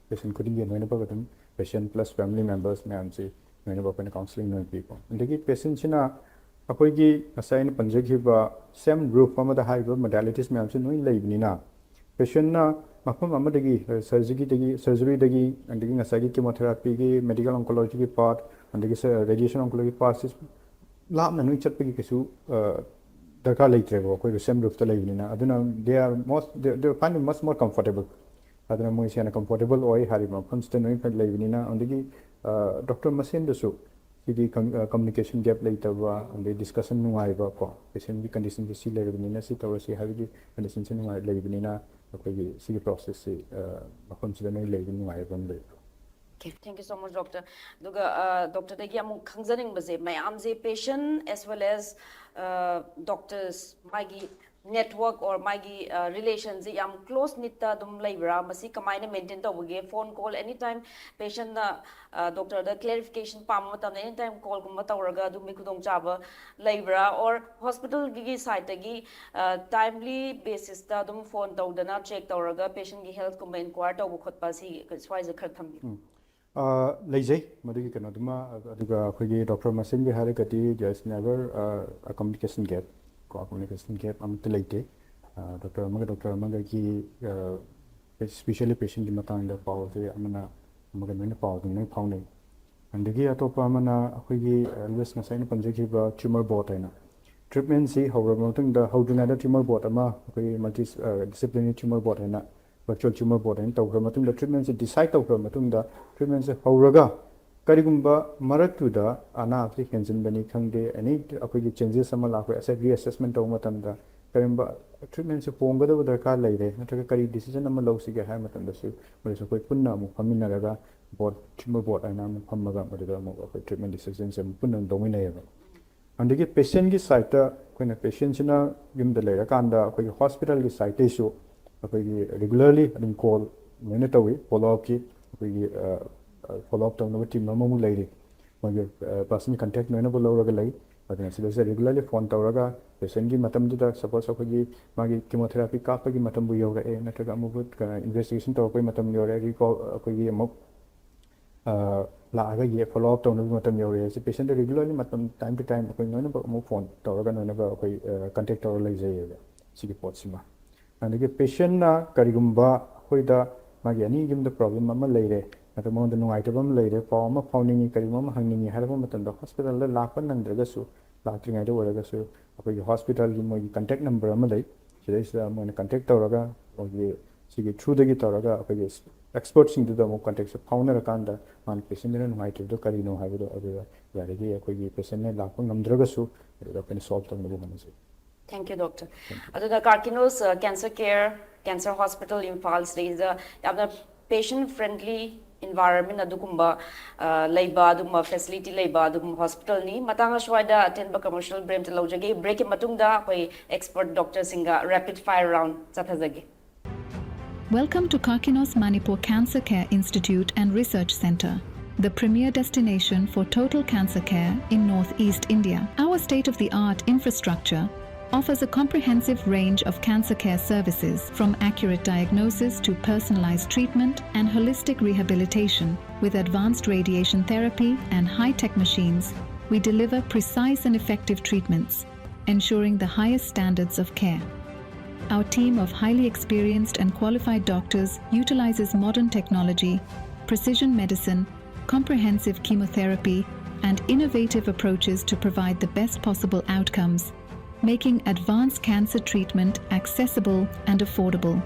ꯄꯦꯁꯦꯟ ꯈꯨꯗꯤꯡꯒꯤ ꯂꯣꯏꯅꯃꯛ ꯑꯗꯨꯝ ꯄꯦꯁꯦꯟ ꯄ꯭ꯂꯁ ꯐꯦꯃꯤꯂꯤ ꯃꯦꯝꯕꯔꯁ ꯃꯌꯥꯝꯁꯤ ꯂꯣꯏꯅꯃꯛ ꯑꯩꯈꯣꯏꯅ ꯀꯥꯎꯟꯁꯤꯂꯤꯡ ꯂꯣꯏꯅ ꯄꯤꯀꯣ꯫ ꯑꯗꯒꯤ ꯄꯦꯁꯦꯟꯁꯤꯅ ꯑꯩꯈꯣꯏꯒꯤ ꯉꯁꯥꯏ ꯑꯩꯅ ꯄꯟꯖꯈꯤꯕ ꯁꯦꯝ ꯔꯨꯐ ꯑꯃꯗ ꯍꯥꯏꯔꯤꯕ ꯃꯣꯗꯥꯂꯤꯇꯤꯁ ꯃꯌꯥꯝꯁꯤ ꯂꯣꯏ ꯂꯩꯕꯅꯤꯅ, ꯄꯦꯁꯦꯟꯅ ꯃꯐꯝ ꯑꯃꯗꯒꯤ ꯁꯔꯖꯔꯤꯗꯒꯤ ꯁꯔꯖꯔꯤꯗꯒꯤ ꯑꯗꯒꯤ ꯉꯁꯥꯏꯒꯤ ꯀꯤꯃꯣꯊꯦꯔꯥꯄꯤꯒꯤ ꯃꯦꯗꯤꯀꯦꯜ ꯑꯣꯟꯀꯣꯂꯣꯖꯤꯒꯤ ꯄꯥꯔꯠ ꯑꯗꯒꯤ ꯔꯦꯗꯤꯌꯦꯁꯟ ꯑꯣꯟꯀꯣꯂꯣꯖꯤ ꯄꯥꯔꯠꯁꯤ ꯂꯥꯞꯅ ꯅꯣꯏ ꯆꯠꯄꯒꯤ ꯀꯩꯁꯨ ꯗꯔꯀꯥꯔ ꯂꯩꯇ꯭ꯔꯦꯕ, ꯑꯩꯈꯣꯏ ꯁꯦꯝ ꯔꯨꯐꯇ ꯂꯩꯕꯅꯤꯅ꯫ ꯑꯗꯨꯅ they are most they find much more comfortable. ꯑꯗꯨꯅ ꯃꯣꯏꯁꯦ ꯍꯦꯟꯅ ꯀꯝꯐꯣꯔꯇꯦꯕꯜ ꯑꯣꯏ ꯍꯥꯏꯔꯤꯕ ꯃꯐꯝꯁꯤꯗ ꯅꯣꯏ ꯈꯛ ꯂꯩꯕꯅꯤꯅ꯫ ꯑꯗꯒꯤ ꯗꯣꯛꯇꯔ ꯃꯁꯦꯟꯗꯁꯨ ꯁꯤꯗꯤ ꯀꯝꯃꯨꯅꯤꯀꯦꯁꯟ ꯒꯦꯞ ꯂꯩꯇꯕ, ꯑꯗꯩ ꯗꯤꯁꯀꯁꯟ ꯅꯨꯡꯉꯥꯏꯕ ꯀꯣ, ꯄꯦꯁꯦꯟꯒꯤ ꯀꯟꯗꯤꯁꯟꯁꯦ ꯁꯤ ꯂꯩꯔꯕꯅꯤꯅ ꯁꯤ ꯇꯧꯔꯁꯤ ꯍꯥꯏꯕꯒꯤ ꯀꯟꯗꯤꯁꯟꯁꯦ ꯅꯨꯡꯉꯥꯏ ꯂꯩꯕꯅꯤꯅ ꯑꯩꯈꯣꯏꯒꯤ ꯁꯤꯒꯤ ꯄ꯭ꯔꯣꯁꯦꯁꯁꯤ ꯃꯐꯝꯁꯤꯗ ꯅꯣꯏ ꯂꯩꯕ ꯅꯨꯡꯉꯥꯏꯕ ꯑꯃ ꯂꯩ꯫ Okay, thank you so much, doctor. ꯑꯗꯨꯒ ꯗꯣꯛꯇꯔꯗꯒꯤ ꯑꯃꯨꯛ ꯈꯪꯖꯅꯤꯡꯕꯁꯦ, ꯃꯌꯥꯝꯁꯦ patient as well as doctors ꯃꯥꯒꯤ network or ꯃꯥꯒꯤ ꯔꯤꯂꯦꯁꯟꯁꯦ ꯌꯥꯝ ꯀ꯭ꯂꯣꯖ ꯅꯤꯠꯇ ꯑꯗꯨꯝ ꯂꯩꯕ꯭ꯔꯥ? ꯃꯁꯤ ꯀꯃꯥꯏꯅ ꯃꯦꯟꯇꯦꯟ ꯇꯧꯕꯒꯦ? ꯐꯣꯟ ꯀꯣꯜ ꯑꯦꯅꯤ ꯇꯥꯏꯝ ꯄꯦꯁꯦꯟꯅ ꯗꯣꯛꯇꯔꯗ ꯀ꯭ꯂꯦꯔꯤꯐꯤꯀꯦꯁꯟ ꯄꯥꯝꯕ ꯃꯇꯝꯗ ꯑꯦꯅꯤ ꯇꯥꯏꯝ ꯀꯣꯜꯒꯨꯝꯕ ꯇꯧꯔꯒ ꯑꯗꯨꯝꯕꯒꯤ ꯈꯨꯗꯣꯡꯆꯥꯕ ꯂꯩꯕ꯭ꯔꯥ? Or ꯍꯣꯁꯄꯤꯇꯥꯜꯒꯤ ꯁꯥꯏꯠꯇꯒꯤ ꯇꯥꯏꯝꯂꯤ ꯕꯦꯁꯤꯁꯇ ꯑꯗꯨꯝ ꯐꯣꯟ ꯇꯧꯗꯅ ꯆꯦꯛ ꯇꯧꯔꯒ ꯄꯦꯁꯦꯟꯒꯤ ꯍꯦꯜꯠꯀꯨꯝꯕ ꯏꯟꯀ꯭ꯋꯥꯌꯔ ꯇꯧꯕ ꯈꯣꯠꯄ ꯁꯤ ꯁ꯭ꯋꯥꯏꯁꯦ ꯈꯔ ꯊꯝꯕꯤꯌꯨ꯫ ꯂꯩꯖꯩ ꯃꯗꯨꯒꯤ ꯀꯩꯅꯣꯗꯨꯃ꯫ ꯑꯗꯨꯒ ꯑꯩꯈꯣꯏꯒꯤ ꯗꯣꯛꯇꯔ ꯃꯁꯦꯟꯒꯤ ꯍꯥꯏꯔꯒꯗꯤ there is never communication gap ꯀꯣ, ꯀꯝꯃꯨꯅꯤꯀꯦꯁꯟ ꯒꯦꯞ ꯑꯃꯠꯇ ꯂꯩꯇꯦ꯫ ꯗꯣꯛꯇꯔ ꯑꯃꯒ ꯗꯣꯛꯇꯔ ꯑꯃꯒꯒꯤ ꯁ꯭ꯄꯤꯁꯦꯜꯂꯤ ꯄꯦꯁꯦꯟꯒꯤ ꯃꯇꯥꯡꯗ ꯄꯥꯎꯁꯦ ꯑꯃꯅ ꯑꯃꯒ ꯂꯣꯏꯅ ꯄꯥꯎ ꯑꯗꯨꯝ ꯂꯣꯏ ꯐꯥꯎꯅꯩ꯫ ꯑꯗꯒꯤ ꯑꯇꯣꯞꯄ ꯑꯃꯅ ꯑꯩꯈꯣꯏꯒꯤ ꯑꯦꯜꯋꯦꯁ ꯉꯁꯥꯏ ꯑꯩꯅ ꯄꯟꯖꯈꯤꯕ ꯇ꯭ꯌꯨꯃꯔ ꯕꯣꯔꯗ ꯍꯥꯏꯅ ꯇ꯭ꯔꯤꯠꯃꯦꯟꯁꯤ ꯍꯧꯔꯕ ꯃꯇꯨꯡꯗ, ꯍꯧꯗ꯭ꯔꯤꯉꯩꯗ ꯇ꯭ꯌꯨꯃꯔ ꯕꯣꯔꯗ ꯑꯃ ꯑꯩꯈꯣꯏꯒꯤ ꯃꯜꯇꯤ ꯗꯤꯁꯤꯄ꯭ꯂꯤꯅꯔꯤ ꯇ꯭ꯌꯨꯃꯔ ꯕꯣꯔꯗ ꯍꯥꯏꯅ ꯚꯔꯆꯨꯋꯦꯜ ꯇ꯭ꯌꯨꯃꯔ ꯕꯣꯔꯗ ꯍꯥꯏꯅ ꯇꯧꯈ꯭ꯔ ꯃꯇꯨꯡꯗ, ꯇ꯭ꯔꯤꯠꯃꯦꯟꯁꯦ ꯗꯤꯁꯥꯏꯠ ꯇꯧꯈ꯭ꯔ ꯃꯇꯨꯡꯗ, ꯇ꯭ꯔꯤꯠꯃꯦꯟꯁꯦ ꯍꯧꯔꯒ ꯀꯔꯤꯒꯨꯝꯕ ꯃꯔꯛꯇꯨꯗ ꯑꯅꯥꯕꯁꯤ ꯍꯦꯟꯖꯤꯟꯕꯅꯤ ꯈꯪꯗꯦ, ꯑꯦꯅꯤ ꯑꯩꯈꯣꯏꯒꯤ ꯆꯦꯟꯖꯦꯁ ꯑꯃ ꯂꯥꯛꯄ, ꯑꯦꯁꯦ ꯔꯤꯑꯦꯁꯦꯁꯃꯦꯟ ꯇꯧꯕ ꯃꯇꯝꯗ ꯀꯔꯤꯒꯨꯝꯕ ꯇ꯭ꯔꯤꯠꯃꯦꯟꯁꯦ ꯍꯣꯡꯒꯗꯕ ꯗꯔꯀꯥꯔ ꯂꯩꯔꯦ ꯅꯠꯇ꯭ꯔꯒ ꯀꯔꯤ ꯗꯤꯁꯤꯖꯟ ꯑꯃ ꯂꯧꯁꯤꯒꯦ ꯍꯥꯏꯕ ꯃꯇꯝꯗꯁꯨ ꯃꯣꯏꯁꯨ ꯑꯩꯈꯣꯏ ꯄꯨꯟꯅ ꯑꯃꯨꯛ ꯐꯝꯃꯤꯟꯅꯔꯒ ꯕꯣꯔꯗ, ꯇ꯭ꯌꯨꯃꯔ ꯕꯣꯔꯗ ꯍꯥꯏꯅ ꯑꯃꯨꯛ ꯐꯝꯃꯒ ꯃꯗꯨꯗ ꯑꯃꯨꯛ ꯑꯩꯈꯣꯏ ꯇ꯭ꯔꯤꯠꯃꯦꯟ ꯗꯤꯁꯤꯖꯟꯁꯦ ꯑꯃꯨꯛ ꯄꯨꯟꯅ ꯑꯃꯨꯛ ꯂꯧꯃꯤꯟꯅꯩꯌꯦꯕ꯫ ꯑꯗꯒꯤ ꯄꯦꯁꯦꯟꯒꯤ ꯁꯥꯏꯠꯇ ꯑꯩꯈꯣꯏꯅ ꯄꯦꯁꯦꯟꯁꯤꯅ ꯌꯨꯝꯗ ꯂꯩꯔꯀꯥꯟꯗ ꯑꯩꯈꯣꯏꯒꯤ ꯍꯣꯁꯄꯤꯇꯥꯜꯒꯤ ꯁꯥꯏꯠꯇꯩꯁꯨ ꯑꯩꯈꯣꯏꯒꯤ ꯔꯤꯒꯨꯂꯔꯂꯤ ꯑꯗꯨꯝ ꯀꯣꯜ ꯂꯣꯏꯅ ꯇꯧꯏ꯫ ꯐꯣꯂꯣ ꯑꯞꯀꯤ ꯑꯩꯈꯣꯏꯒꯤ ꯐꯣꯂꯣ ꯑꯞ ꯇꯧꯅꯕ ꯇꯤꯝ ꯑꯃꯃꯨꯛ ꯂꯩꯔꯤ, ꯃꯣꯏꯒꯤ ꯄꯔꯁꯅꯦꯜ ꯀꯟꯇꯦꯛ ꯂꯣꯏꯅꯃꯛ ꯂꯧꯔꯒ ꯂꯩ꯫ ꯑꯗꯨꯅ ꯁꯤꯗꯩꯁꯤꯗ ꯔꯤꯒꯨꯂꯔꯂꯤ ꯐꯣꯟ ꯇꯧꯔꯒ ꯄꯦꯁꯦꯟꯒꯤ ꯃꯇꯝꯗꯨꯗ, ꯁꯄꯣꯁ ꯑꯩꯈꯣꯏꯒꯤ ꯃꯥꯒꯤ ꯀꯤꯃꯣꯊꯦꯔꯥꯄꯤ ꯀꯥꯞꯄꯒꯤ ꯃꯇꯝꯕꯨ ꯌꯧꯔꯛꯑꯦ ꯅꯠꯇ꯭ꯔꯒ ꯑꯃꯨꯛ ꯏꯟꯚꯦꯁꯇꯤꯒꯦꯁꯟ ꯇꯧꯔꯛꯄꯒꯤ ꯃꯇꯝ ꯌꯧꯔꯛꯑꯦ, ꯔꯤꯀꯣꯜ ꯑꯩꯈꯣꯏꯒꯤ ꯑꯃꯨꯛ ꯂꯥꯛꯑꯒ ꯌꯦ ꯐꯣꯂꯣ ꯑꯞ ꯇꯧꯅꯕꯒꯤ ꯃꯇꯝ ꯌꯧꯔꯛꯑꯦ꯫ ꯁꯤ ꯄꯦꯁꯦꯟꯗ ꯔꯤꯒꯨꯂꯔꯂꯤ ꯃꯇꯝ ꯇꯥꯏꯝ ꯇꯨ ꯇꯥꯏꯝ ꯑꯩꯈꯣꯏ ꯂꯣꯏꯅꯃꯛ ꯑꯃꯨꯛ ꯐꯣꯟ ꯇꯧꯔꯒ ꯂꯣꯏꯅꯃꯛ ꯑꯩꯈꯣꯏ ꯀꯟꯇꯦꯛ ꯇꯧꯔꯒ ꯂꯩꯖꯩꯌꯦꯕ ꯁꯤꯒꯤ ꯄꯣꯠꯁꯤꯃ꯫ ꯑꯗꯒꯤ ꯄꯦꯁꯦꯟꯅ ꯀꯔꯤꯒꯨꯝꯕ ꯑꯩꯈꯣꯏꯗ ꯃꯥꯒꯤ ꯑꯅꯤꯒꯤ ꯌꯨꯝꯗ ꯄ꯭ꯔꯣꯕ꯭ꯂꯦꯝ ꯑꯃ ꯂꯩꯔꯦ, ꯅꯠꯇ꯭ꯔꯒ ꯃꯉꯣꯟꯗ ꯅꯨꯡꯉꯥꯏꯇꯕ ꯑꯃ ꯂꯩꯔꯦ, ꯄꯥꯎ ꯑꯃ ꯐꯥꯎꯅꯤꯡꯉꯤ, ꯀꯔꯤꯒꯨꯝꯕ ꯑꯃ ꯍꯪꯅꯤꯡꯉꯤ ꯍꯥꯏꯔꯛꯄ ꯃꯇꯝꯗ ꯍꯣꯁꯄꯤꯇꯥꯜꯗ ꯂꯥꯛꯄ ꯅꯪꯗ꯭ꯔꯒꯁꯨ, ꯂꯥꯛꯇ꯭ꯔꯤꯉꯩꯗ ꯑꯣꯏꯔꯒꯁꯨ ꯑꯩꯈꯣꯏꯒꯤ ꯍꯣꯁꯄꯤꯇꯥꯜꯒꯤ ꯃꯣꯏꯒꯤ ꯀꯟꯇꯦꯛ ꯅꯝꯕꯔ ꯑꯃ ꯂꯩ꯫ ꯁꯤꯗꯩꯁꯤꯗ ꯃꯣꯏꯅ ꯀꯟꯇꯦꯛ ꯇꯧꯔꯒ ꯃꯣꯏꯒꯤ ꯁꯤꯒꯤ ꯊ꯭ꯔꯨꯗꯒꯤ ꯇꯧꯔꯒ ꯑꯩꯈꯣꯏꯒꯤ ꯑꯦꯛꯁꯄꯔꯠꯁꯤꯡꯗꯨꯗ ꯑꯃꯨꯛ ꯀꯟꯇꯦꯛꯁꯦ ꯐꯥꯎꯅꯔꯀꯥꯟꯗ ꯃꯥꯅ ꯄꯦꯁꯦꯟꯗꯨꯅ ꯅꯨꯡꯉꯥꯏꯇ꯭ꯔꯤꯗꯣ ꯀꯔꯤꯅꯣ ꯍꯥꯏꯕꯗꯣ ꯑꯗꯨꯗ ꯌꯥꯔꯤꯈꯩ ꯑꯩꯈꯣꯏꯒꯤ ꯄꯦꯁꯦꯟꯅ ꯂꯥꯛꯄ ꯉꯝꯗ꯭ꯔꯒꯁꯨ ꯑꯗꯨꯗ ꯑꯩꯈꯣꯏꯅ ꯁꯣꯜꯕ ꯇꯧꯅꯕ ꯍꯣꯠꯅꯖꯩ꯫ Thank you, doctor. ꯑꯗꯨꯅ Karkinos cancer care, cancer hospital Imphal ꯁꯤꯗꯩꯁꯤꯗ ꯌꯥꯝꯅ ꯄꯦꯁꯦꯟ ꯐ꯭ꯔꯦꯟꯂꯤ ꯏꯟꯚꯥꯏꯔꯟꯃꯦꯟ ꯑꯗꯨꯒꯨꯝꯕ ꯑ, ꯂꯩꯕ ꯑꯗꯨꯒꯨꯝꯕ ꯐꯦꯁꯤꯂꯤꯇꯤ ꯂꯩꯕ ꯑꯗꯨꯒꯨꯝꯕ ꯍꯣꯁꯄꯤꯇꯥꯜꯅꯤ꯫ ꯃꯇꯥꯡ ꯑꯁ꯭ꯋꯥꯏꯗ ꯑꯊꯦꯟꯕ ꯀꯃꯔꯁꯤꯌꯦꯜ ꯕ꯭ꯔꯦꯛ ꯑꯃꯇ ꯂꯧꯖꯒꯦ꯫ ꯕ꯭ꯔꯦꯛꯀꯤ ꯃꯇꯨꯡꯗ ꯑꯩꯈꯣꯏ ꯑꯦꯛꯁꯄꯔꯠ ꯗꯣꯛꯇꯔꯁꯤꯡꯒ ꯔꯦꯄꯤꯗ ꯐꯥꯌꯔ ꯔꯥꯎꯟꯗ ꯆꯠꯊꯖꯒꯦ꯫ Welcome to Karkinos Manipur Cancer Care Institute and Research Centre, the premier destination for total cancer care in Northeast India. Our state of the art infrastructure offers a comprehensive range of cancer care services, from accurate diagnosis to personalized treatment and holistic rehabilitation. With advanced radiation therapy and high tech machines, we deliver precise and effective treatments, ensuring the highest standards of care. Our team of highly experienced and qualified doctors utilizes modern technology, precision medicine, comprehensive chemotherapy, and innovative approaches to provide the best possible outcomes, making advanced cancer treatment accessible and affordable.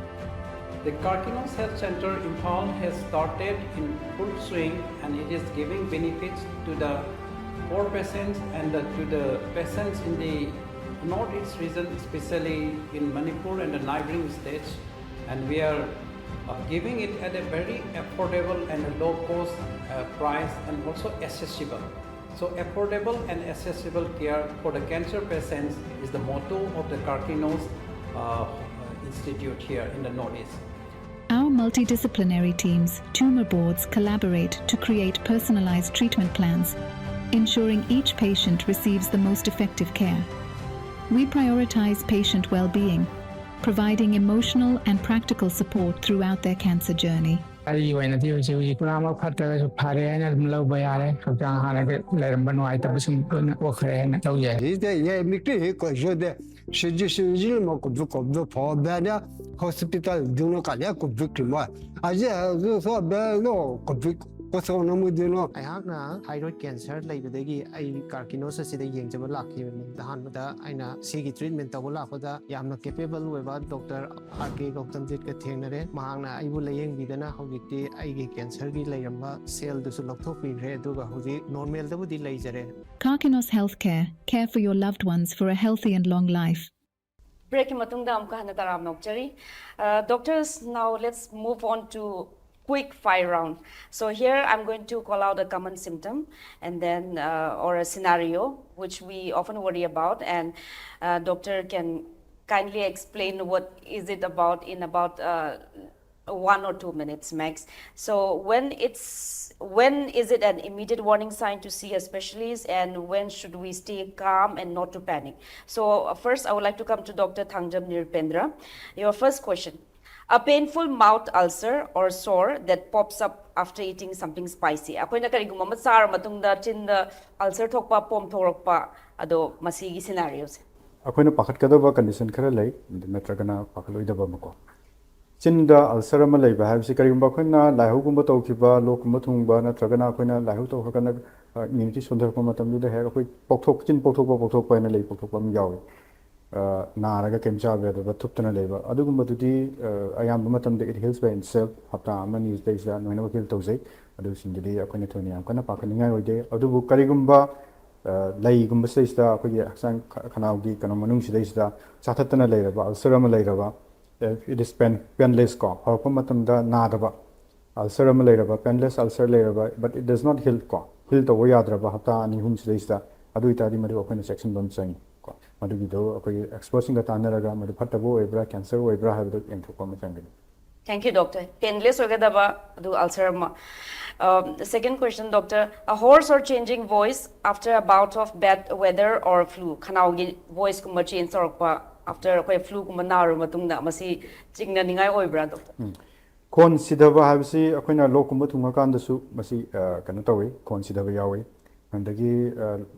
The Karkinos Health Center Imphal has started in full swing and it is giving benefits to the poor patients and the, to the patients in the northeast region, especially in Manipur and the neighboring states. And we are uh, giving it at a very affordable and a low cost uh, price and also accessible. So affordable and accessible care for the cancer patients is the motto of the Karkinos uh, Institute here in the Northeast. Our multidisciplinary teams, tumor boards collaborate to create personalized treatment plans, ensuring each patient receives the most effective care. We prioritize patient well being, providing emotional and practical support throughout their cancer journey. ꯑꯩꯒꯤ ꯑꯣꯏꯅꯗꯤ ꯍꯧꯖꯤꯛ ꯍꯧꯖꯤꯛ ꯄꯨꯔꯥꯃꯛ ꯐꯠꯇ꯭ꯔꯒꯁꯨ ꯐꯔꯦ ꯍꯥꯏꯅ ꯑꯗꯨꯝ ꯂꯧꯕ ꯌꯥꯔꯦ꯫ ꯍꯛꯆꯥꯡ ꯍꯥꯟꯅꯒꯤ ꯂꯩꯔꯝꯕ ꯅꯨꯡꯉꯥꯏꯇꯕꯁꯤꯡ ꯂꯣꯏꯅ ꯀꯣꯛꯈ꯭ꯔꯦ ꯍꯥꯏꯅ ꯂꯧꯖꯩ꯫ Iste ye mikri hi ko jode ꯁꯤꯖꯤ ꯁꯤꯖꯤ ꯃ ꯀꯨꯞꯖꯨ ꯀꯨꯞꯖꯨ ꯐꯣ ꯕꯦꯅ ꯍꯣꯁꯄꯤꯇꯥꯜ ꯗꯨꯅ ꯀꯥꯂꯦ ꯀꯨꯞꯖꯨ ꯀꯤꯃ ꯑꯖꯤ ꯍꯖꯨ ꯁꯣ ꯕꯦ ꯂꯣ ꯀꯨꯞꯖꯨ ꯀꯣꯁꯣ ꯅꯃꯨ ꯗꯨꯅꯣ꯫ ꯑꯩꯍꯥꯛꯅ ꯊꯥꯏꯔꯣꯏꯗ ꯀꯦꯟꯁꯔ ꯂꯩꯕꯗꯒꯤ ꯑꯩ ꯀꯥꯔꯀꯤꯅꯣꯁ ꯑꯁꯤꯗ ꯌꯦꯡꯖꯕ ꯂꯥꯛꯈꯤꯕꯅꯤ꯫ ꯑꯍꯥꯟꯕꯗ ꯑꯩꯅ ꯁꯤꯒꯤ ꯇ꯭ꯔꯤꯠꯃꯦꯟ ꯇꯧꯕ ꯂꯥꯛꯄꯗ ꯌꯥꯝꯅ ꯀꯦꯄꯦꯕꯜ ꯑꯣꯏꯕ ꯗꯣꯛꯇꯔ ꯑꯥꯔ ꯀꯦ ꯒꯧꯇꯝꯖꯤꯠꯀ ꯊꯦꯡꯅꯔꯦ꯫ ꯃꯍꯥꯛꯅ ꯑꯩꯕꯨ ꯂꯥꯌꯦꯡꯕꯤꯗꯅ ꯍꯧꯖꯤꯛꯇꯤ ꯑꯩꯒꯤ ꯀꯦꯟꯁꯔꯒꯤ ꯂꯩꯔꯝꯕ ꯁꯦꯜꯗꯨꯁꯨ ꯂꯧꯊꯣꯛꯄꯤꯈ꯭ꯔꯦ, ꯑꯗꯨꯒ ꯍꯧꯖꯤꯛ ꯅꯣꯔꯃꯦꯜꯗꯕꯨꯗꯤ ꯂꯩꯖꯔꯦ꯫ Carkinos Healthcare. Care for your loved ones for a healthy and long life. ꯕ꯭ꯔꯦꯛꯀꯤ ꯃꯇꯨꯡꯗ ꯑꯃꯨꯛꯀ ꯍꯟꯅ ꯇꯔꯥꯝꯅ ꯑꯣꯛꯆꯔꯤ꯫ Uh, doctors, now let's move on to quick fire round. So here I'm going to call out a common symptom and then uh, or a scenario which we often worry about, and uh, doctor can kindly explain what is it about in about uh, one or two minutes max. So when it's when is it an immediate warning sign to see a specialist, and when should we stay calm and not to panic? So uh, first, I would like to come to Doctor Thangjam Nirpendra. Your first question: a painful mouth ulcer or sore that pops up after eating something spicy. ꯑꯩꯈꯣꯏꯅ ꯀꯔꯤꯒꯨꯝꯕ ꯑꯃ ꯆꯥꯔ ꯃꯇꯨꯡꯗ ꯆꯤꯟꯗ ꯑꯜꯁꯔ ꯊꯣꯛꯄ, ꯄꯣꯝ ꯊꯣꯛꯂꯛꯄ, ꯑꯗꯣ ꯃꯁꯤꯒꯤ ꯁꯤꯅꯥꯔꯤꯑꯣꯁꯦ꯫ ꯑꯩꯈꯣꯏꯅ ꯄꯥꯈꯠꯀꯗꯕ ꯀꯟꯗꯤꯁꯟ ꯈꯔ ꯂꯩ, ꯅꯠꯇ꯭ꯔꯒꯅ ꯄꯥꯈꯠꯂꯣꯏꯗꯕ ꯑꯃꯀꯣ꯫ ꯆꯤꯟꯗ ꯑꯜꯁꯔ ꯑꯃ ꯂꯩꯕ ꯍꯥꯏꯕꯁꯤ ꯀꯔꯤꯒꯨꯝꯕ ꯑꯩꯈꯣꯏꯅ ꯂꯥꯏꯍꯧꯒꯨꯝꯕ ꯇꯧꯈꯤꯕ, ꯂꯣꯛꯀꯨꯝꯕ ꯊꯨꯡꯕ, ꯅꯠꯇ꯭ꯔꯒꯅ ꯑꯩꯈꯣꯏꯅ ꯂꯥꯏꯍꯧ ꯇꯧꯈ꯭ꯔꯀꯥꯟꯗ ꯏꯝꯌꯨꯅꯤꯇꯤ ꯁꯣꯟꯊꯔꯛꯄ ꯃꯇꯝꯗꯨꯗ ꯍꯦꯛ ꯑꯩꯈꯣꯏ ꯄꯣꯛꯊꯣꯛ ꯆꯤꯟ ꯄꯣꯛꯊꯣꯛꯄ ꯄꯣꯛꯊꯣꯛꯄ ꯍꯥꯏꯅ ꯂꯩ, ꯄꯣꯛꯊꯣꯛꯄ ꯑꯃ ꯌꯥꯎꯏ꯫ ꯅꯥꯔꯒ ꯀꯩꯝ ꯆꯥꯕ ꯌꯥꯗꯕ ꯊꯨꯞꯇꯅ ꯂꯩꯕ ꯑꯗꯨꯒꯨꯝꯕꯗꯨꯗꯤ ꯑꯌꯥꯝꯕ ꯃꯇꯝꯗ it heals by itself, ꯍꯞꯇꯥ ꯑꯃ ꯑꯅꯤꯁꯤꯗꯩꯁꯤꯗ ꯂꯣꯏꯅꯃꯛ ꯍꯤꯜ ꯇꯧꯖꯩ꯫ ꯑꯗꯨꯁꯤꯡꯗꯨꯗꯤ ꯑꯩꯈꯣꯏꯅ ꯊꯣꯏꯅ ꯌꯥꯝ ꯀꯟꯅ ꯄꯥꯈꯠꯅꯤꯡꯉꯥꯏ ꯑꯣꯏꯗꯦ꯫ ꯑꯗꯨꯕꯨ ꯀꯔꯤꯒꯨꯝꯕ ꯂꯩꯒꯨꯝꯕꯁꯤꯗꯩꯁꯤꯗ ꯑꯩꯈꯣꯏꯒꯤ ꯍꯛꯆꯥꯡ ꯈꯅꯥꯎꯒꯤ ꯀꯩꯅꯣ ꯃꯅꯨꯡꯁꯤꯗꯩꯁꯤꯗ ꯆꯥꯊꯠꯇꯅ ꯂꯩꯔꯕ ꯑꯜꯁꯔ ꯑꯃ ꯂꯩꯔꯕ, it is pain painless ꯀꯣ, ꯍꯧꯔꯛꯄ ꯃꯇꯝꯗ ꯅꯥꯗꯕ ꯑꯜꯁꯔ ꯑꯃ ꯂꯩꯔꯕ, painless ulcer ꯂꯩꯔꯕ, but it does not heal ꯀꯣ, ꯍꯤꯜ ꯇꯧꯕ ꯌꯥꯗ꯭ꯔꯕ ꯍꯞꯇꯥ ꯑꯅꯤ ꯑꯍꯨꯝꯁꯤꯗꯩꯁꯤꯗ, ꯑꯗꯨ ꯑꯣꯏꯇꯥꯔꯗꯤ ꯃꯗꯨ ꯑꯩꯈꯣꯏꯅ ꯆꯦꯛꯁꯤꯟꯕ ꯑꯃ ꯆꯪꯉꯤ ꯀꯣ꯫ ꯃꯗꯨꯒꯤꯗꯣ ꯑꯩꯈꯣꯏꯒꯤ ꯑꯦꯛꯁꯄꯔꯠꯁꯤꯡꯒ ꯇꯥꯟꯅꯔꯒ ꯃꯗꯨ ꯐꯠꯇꯕ ꯑꯣꯏꯕ꯭ꯔꯥ, ꯀꯦꯟꯁꯔ ꯑꯣꯏꯕ꯭ꯔꯥ ꯍꯥꯏꯕꯗꯨ ꯌꯦꯡꯊꯣꯛꯄ ꯑꯃ ꯆꯪꯒꯅꯤ꯫ Thank you, doctor. Painless ꯑꯣꯏꯒꯗꯕ ꯑꯗꯨ ꯑꯜꯁꯔ ꯑꯃ꯫ Second question, doctor. A hoarse or changing voice after a bout of bad weather or flu. ꯈꯅꯥꯎꯒꯤ ꯚꯣꯏꯁꯀꯨꯝꯕ ꯆꯦꯟꯖ ꯇꯧꯔꯛꯄ ꯑꯥꯐꯇꯔ ꯑꯩꯈꯣꯏ ꯐ꯭ꯂꯨꯒꯨꯝꯕ ꯅꯥꯔꯕ ꯃꯇꯨꯡꯗ, ꯃꯁꯤ ꯆꯤꯡꯅꯅꯤꯡꯉꯥꯏ ꯑꯣꯏꯕ꯭ꯔꯥ, ꯗꯣꯛꯇꯔ? ꯈꯣꯟ ꯁꯤꯊꯕ ꯍꯥꯏꯕꯁꯤ ꯑꯩꯈꯣꯏꯅ ꯂꯣꯛꯀꯨꯝꯕ ꯊꯨꯡꯉꯀꯥꯟꯗꯁꯨ ꯃꯁꯤ ꯀꯩꯅꯣ ꯇꯧꯏ, ꯈꯣꯟ ꯁꯤꯊꯕ ꯌꯥꯎꯏ꯫ ꯑꯗꯒꯤ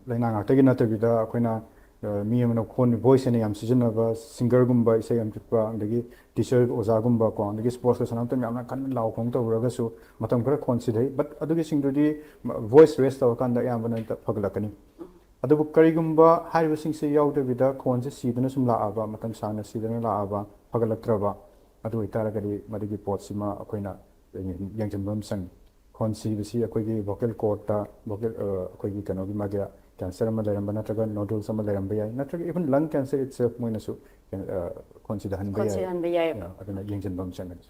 ꯂꯥꯏꯅꯥ ꯉꯥꯛꯇꯒꯤ ꯅꯠꯇꯕꯤꯗ ꯑꯩꯈꯣꯏꯅ ꯑ, ꯃꯤ ꯑꯃꯅ ꯈꯣꯟ, ꯚꯣꯏꯁ ꯍꯦꯟꯅ ꯌꯥꯝ ꯁꯤꯖꯤꯟꯅꯕ, ꯁꯤꯡꯒꯔꯒꯨꯝꯕ, ꯏꯁꯩ ꯌꯥꯝ ꯆꯠꯄ, ꯑꯗꯒꯤ ꯇꯤꯆꯔ, ꯑꯣꯖꯥꯒꯨꯝꯕ ꯀꯣ, ꯑꯗꯒꯤ ꯁ꯭ꯄꯣꯔꯠꯁꯀ ꯁꯥꯟꯅꯕ ꯃꯇꯝꯗ ꯌꯥꯝꯅ ꯀꯟꯅ ꯂꯥꯎ ꯈꯣꯡ ꯇꯧꯔꯒꯁꯨ ꯃꯇꯝ ꯈꯔ ꯈꯣꯟ ꯁꯤꯊꯩ꯫ ꯕꯠ ꯑꯗꯨꯒꯤꯁꯤꯡꯗꯨꯗꯤ ꯚꯣꯏꯁ ꯔꯦꯁ ꯇꯧꯔꯀꯥꯟꯗ ꯑꯌꯥꯝꯕꯅ ꯐꯒꯠꯂꯛꯀꯅꯤ꯫ ꯑꯗꯨꯕꯨ ꯀꯔꯤꯒꯨꯝꯕ ꯍꯥꯏꯔꯤꯕꯁꯤꯡꯁꯦ ꯌꯥꯎꯗꯕꯤꯗ ꯈꯣꯟꯁꯦ ꯁꯤꯗꯅ ꯁꯨꯝ ꯂꯥꯛꯑꯕ, ꯃꯇꯝ ꯁꯥꯡꯅ ꯁꯤꯗꯅ ꯂꯥꯛꯑꯕ, ꯐꯒꯠꯂꯛꯇ꯭ꯔꯕ, ꯑꯗꯨ ꯑꯣꯏꯇꯥꯔꯒꯗꯤ ꯃꯗꯨꯒꯤ ꯄꯣꯠꯁꯤꯃ ꯑꯩꯈꯣꯏꯅ ꯌꯦꯡꯁꯤꯟꯕ ꯑꯃ ꯆꯪꯉꯤ꯫ ꯈꯣꯟ ꯁꯤꯕꯁꯤ ꯑꯩꯈꯣꯏꯒꯤ ꯚꯣꯀꯦꯜ ꯀꯣꯔꯠꯇ, ꯚꯣꯀꯦꯜ, ꯑ, ꯑꯩꯈꯣꯏꯒꯤ ꯀꯩꯅꯣꯒꯤ ꯃꯥꯒꯤ ꯀꯦꯟꯁꯔ ꯑꯃ ꯂꯩꯔꯝꯕ ꯅꯠꯇ꯭ꯔꯒ ꯅꯣꯗꯨꯜꯁ ꯑꯃ ꯂꯩꯔꯝꯕ ꯌꯥꯏ, ꯅꯠꯇ꯭ꯔꯒ even lung cancer itself ꯃꯣꯏꯅꯁꯨ, ꯑ, ꯈꯣꯟ ꯁꯤꯗꯍꯟꯕ ꯈꯣꯟ ꯌꯥꯏ꯫ ꯁꯤꯗꯍꯟꯕ ꯌꯥꯏ꯫ ꯑ, ꯑꯗꯨꯅ ꯌꯦꯡꯁꯤꯟꯕ ꯑꯃ ꯆꯪꯒꯅꯤ꯫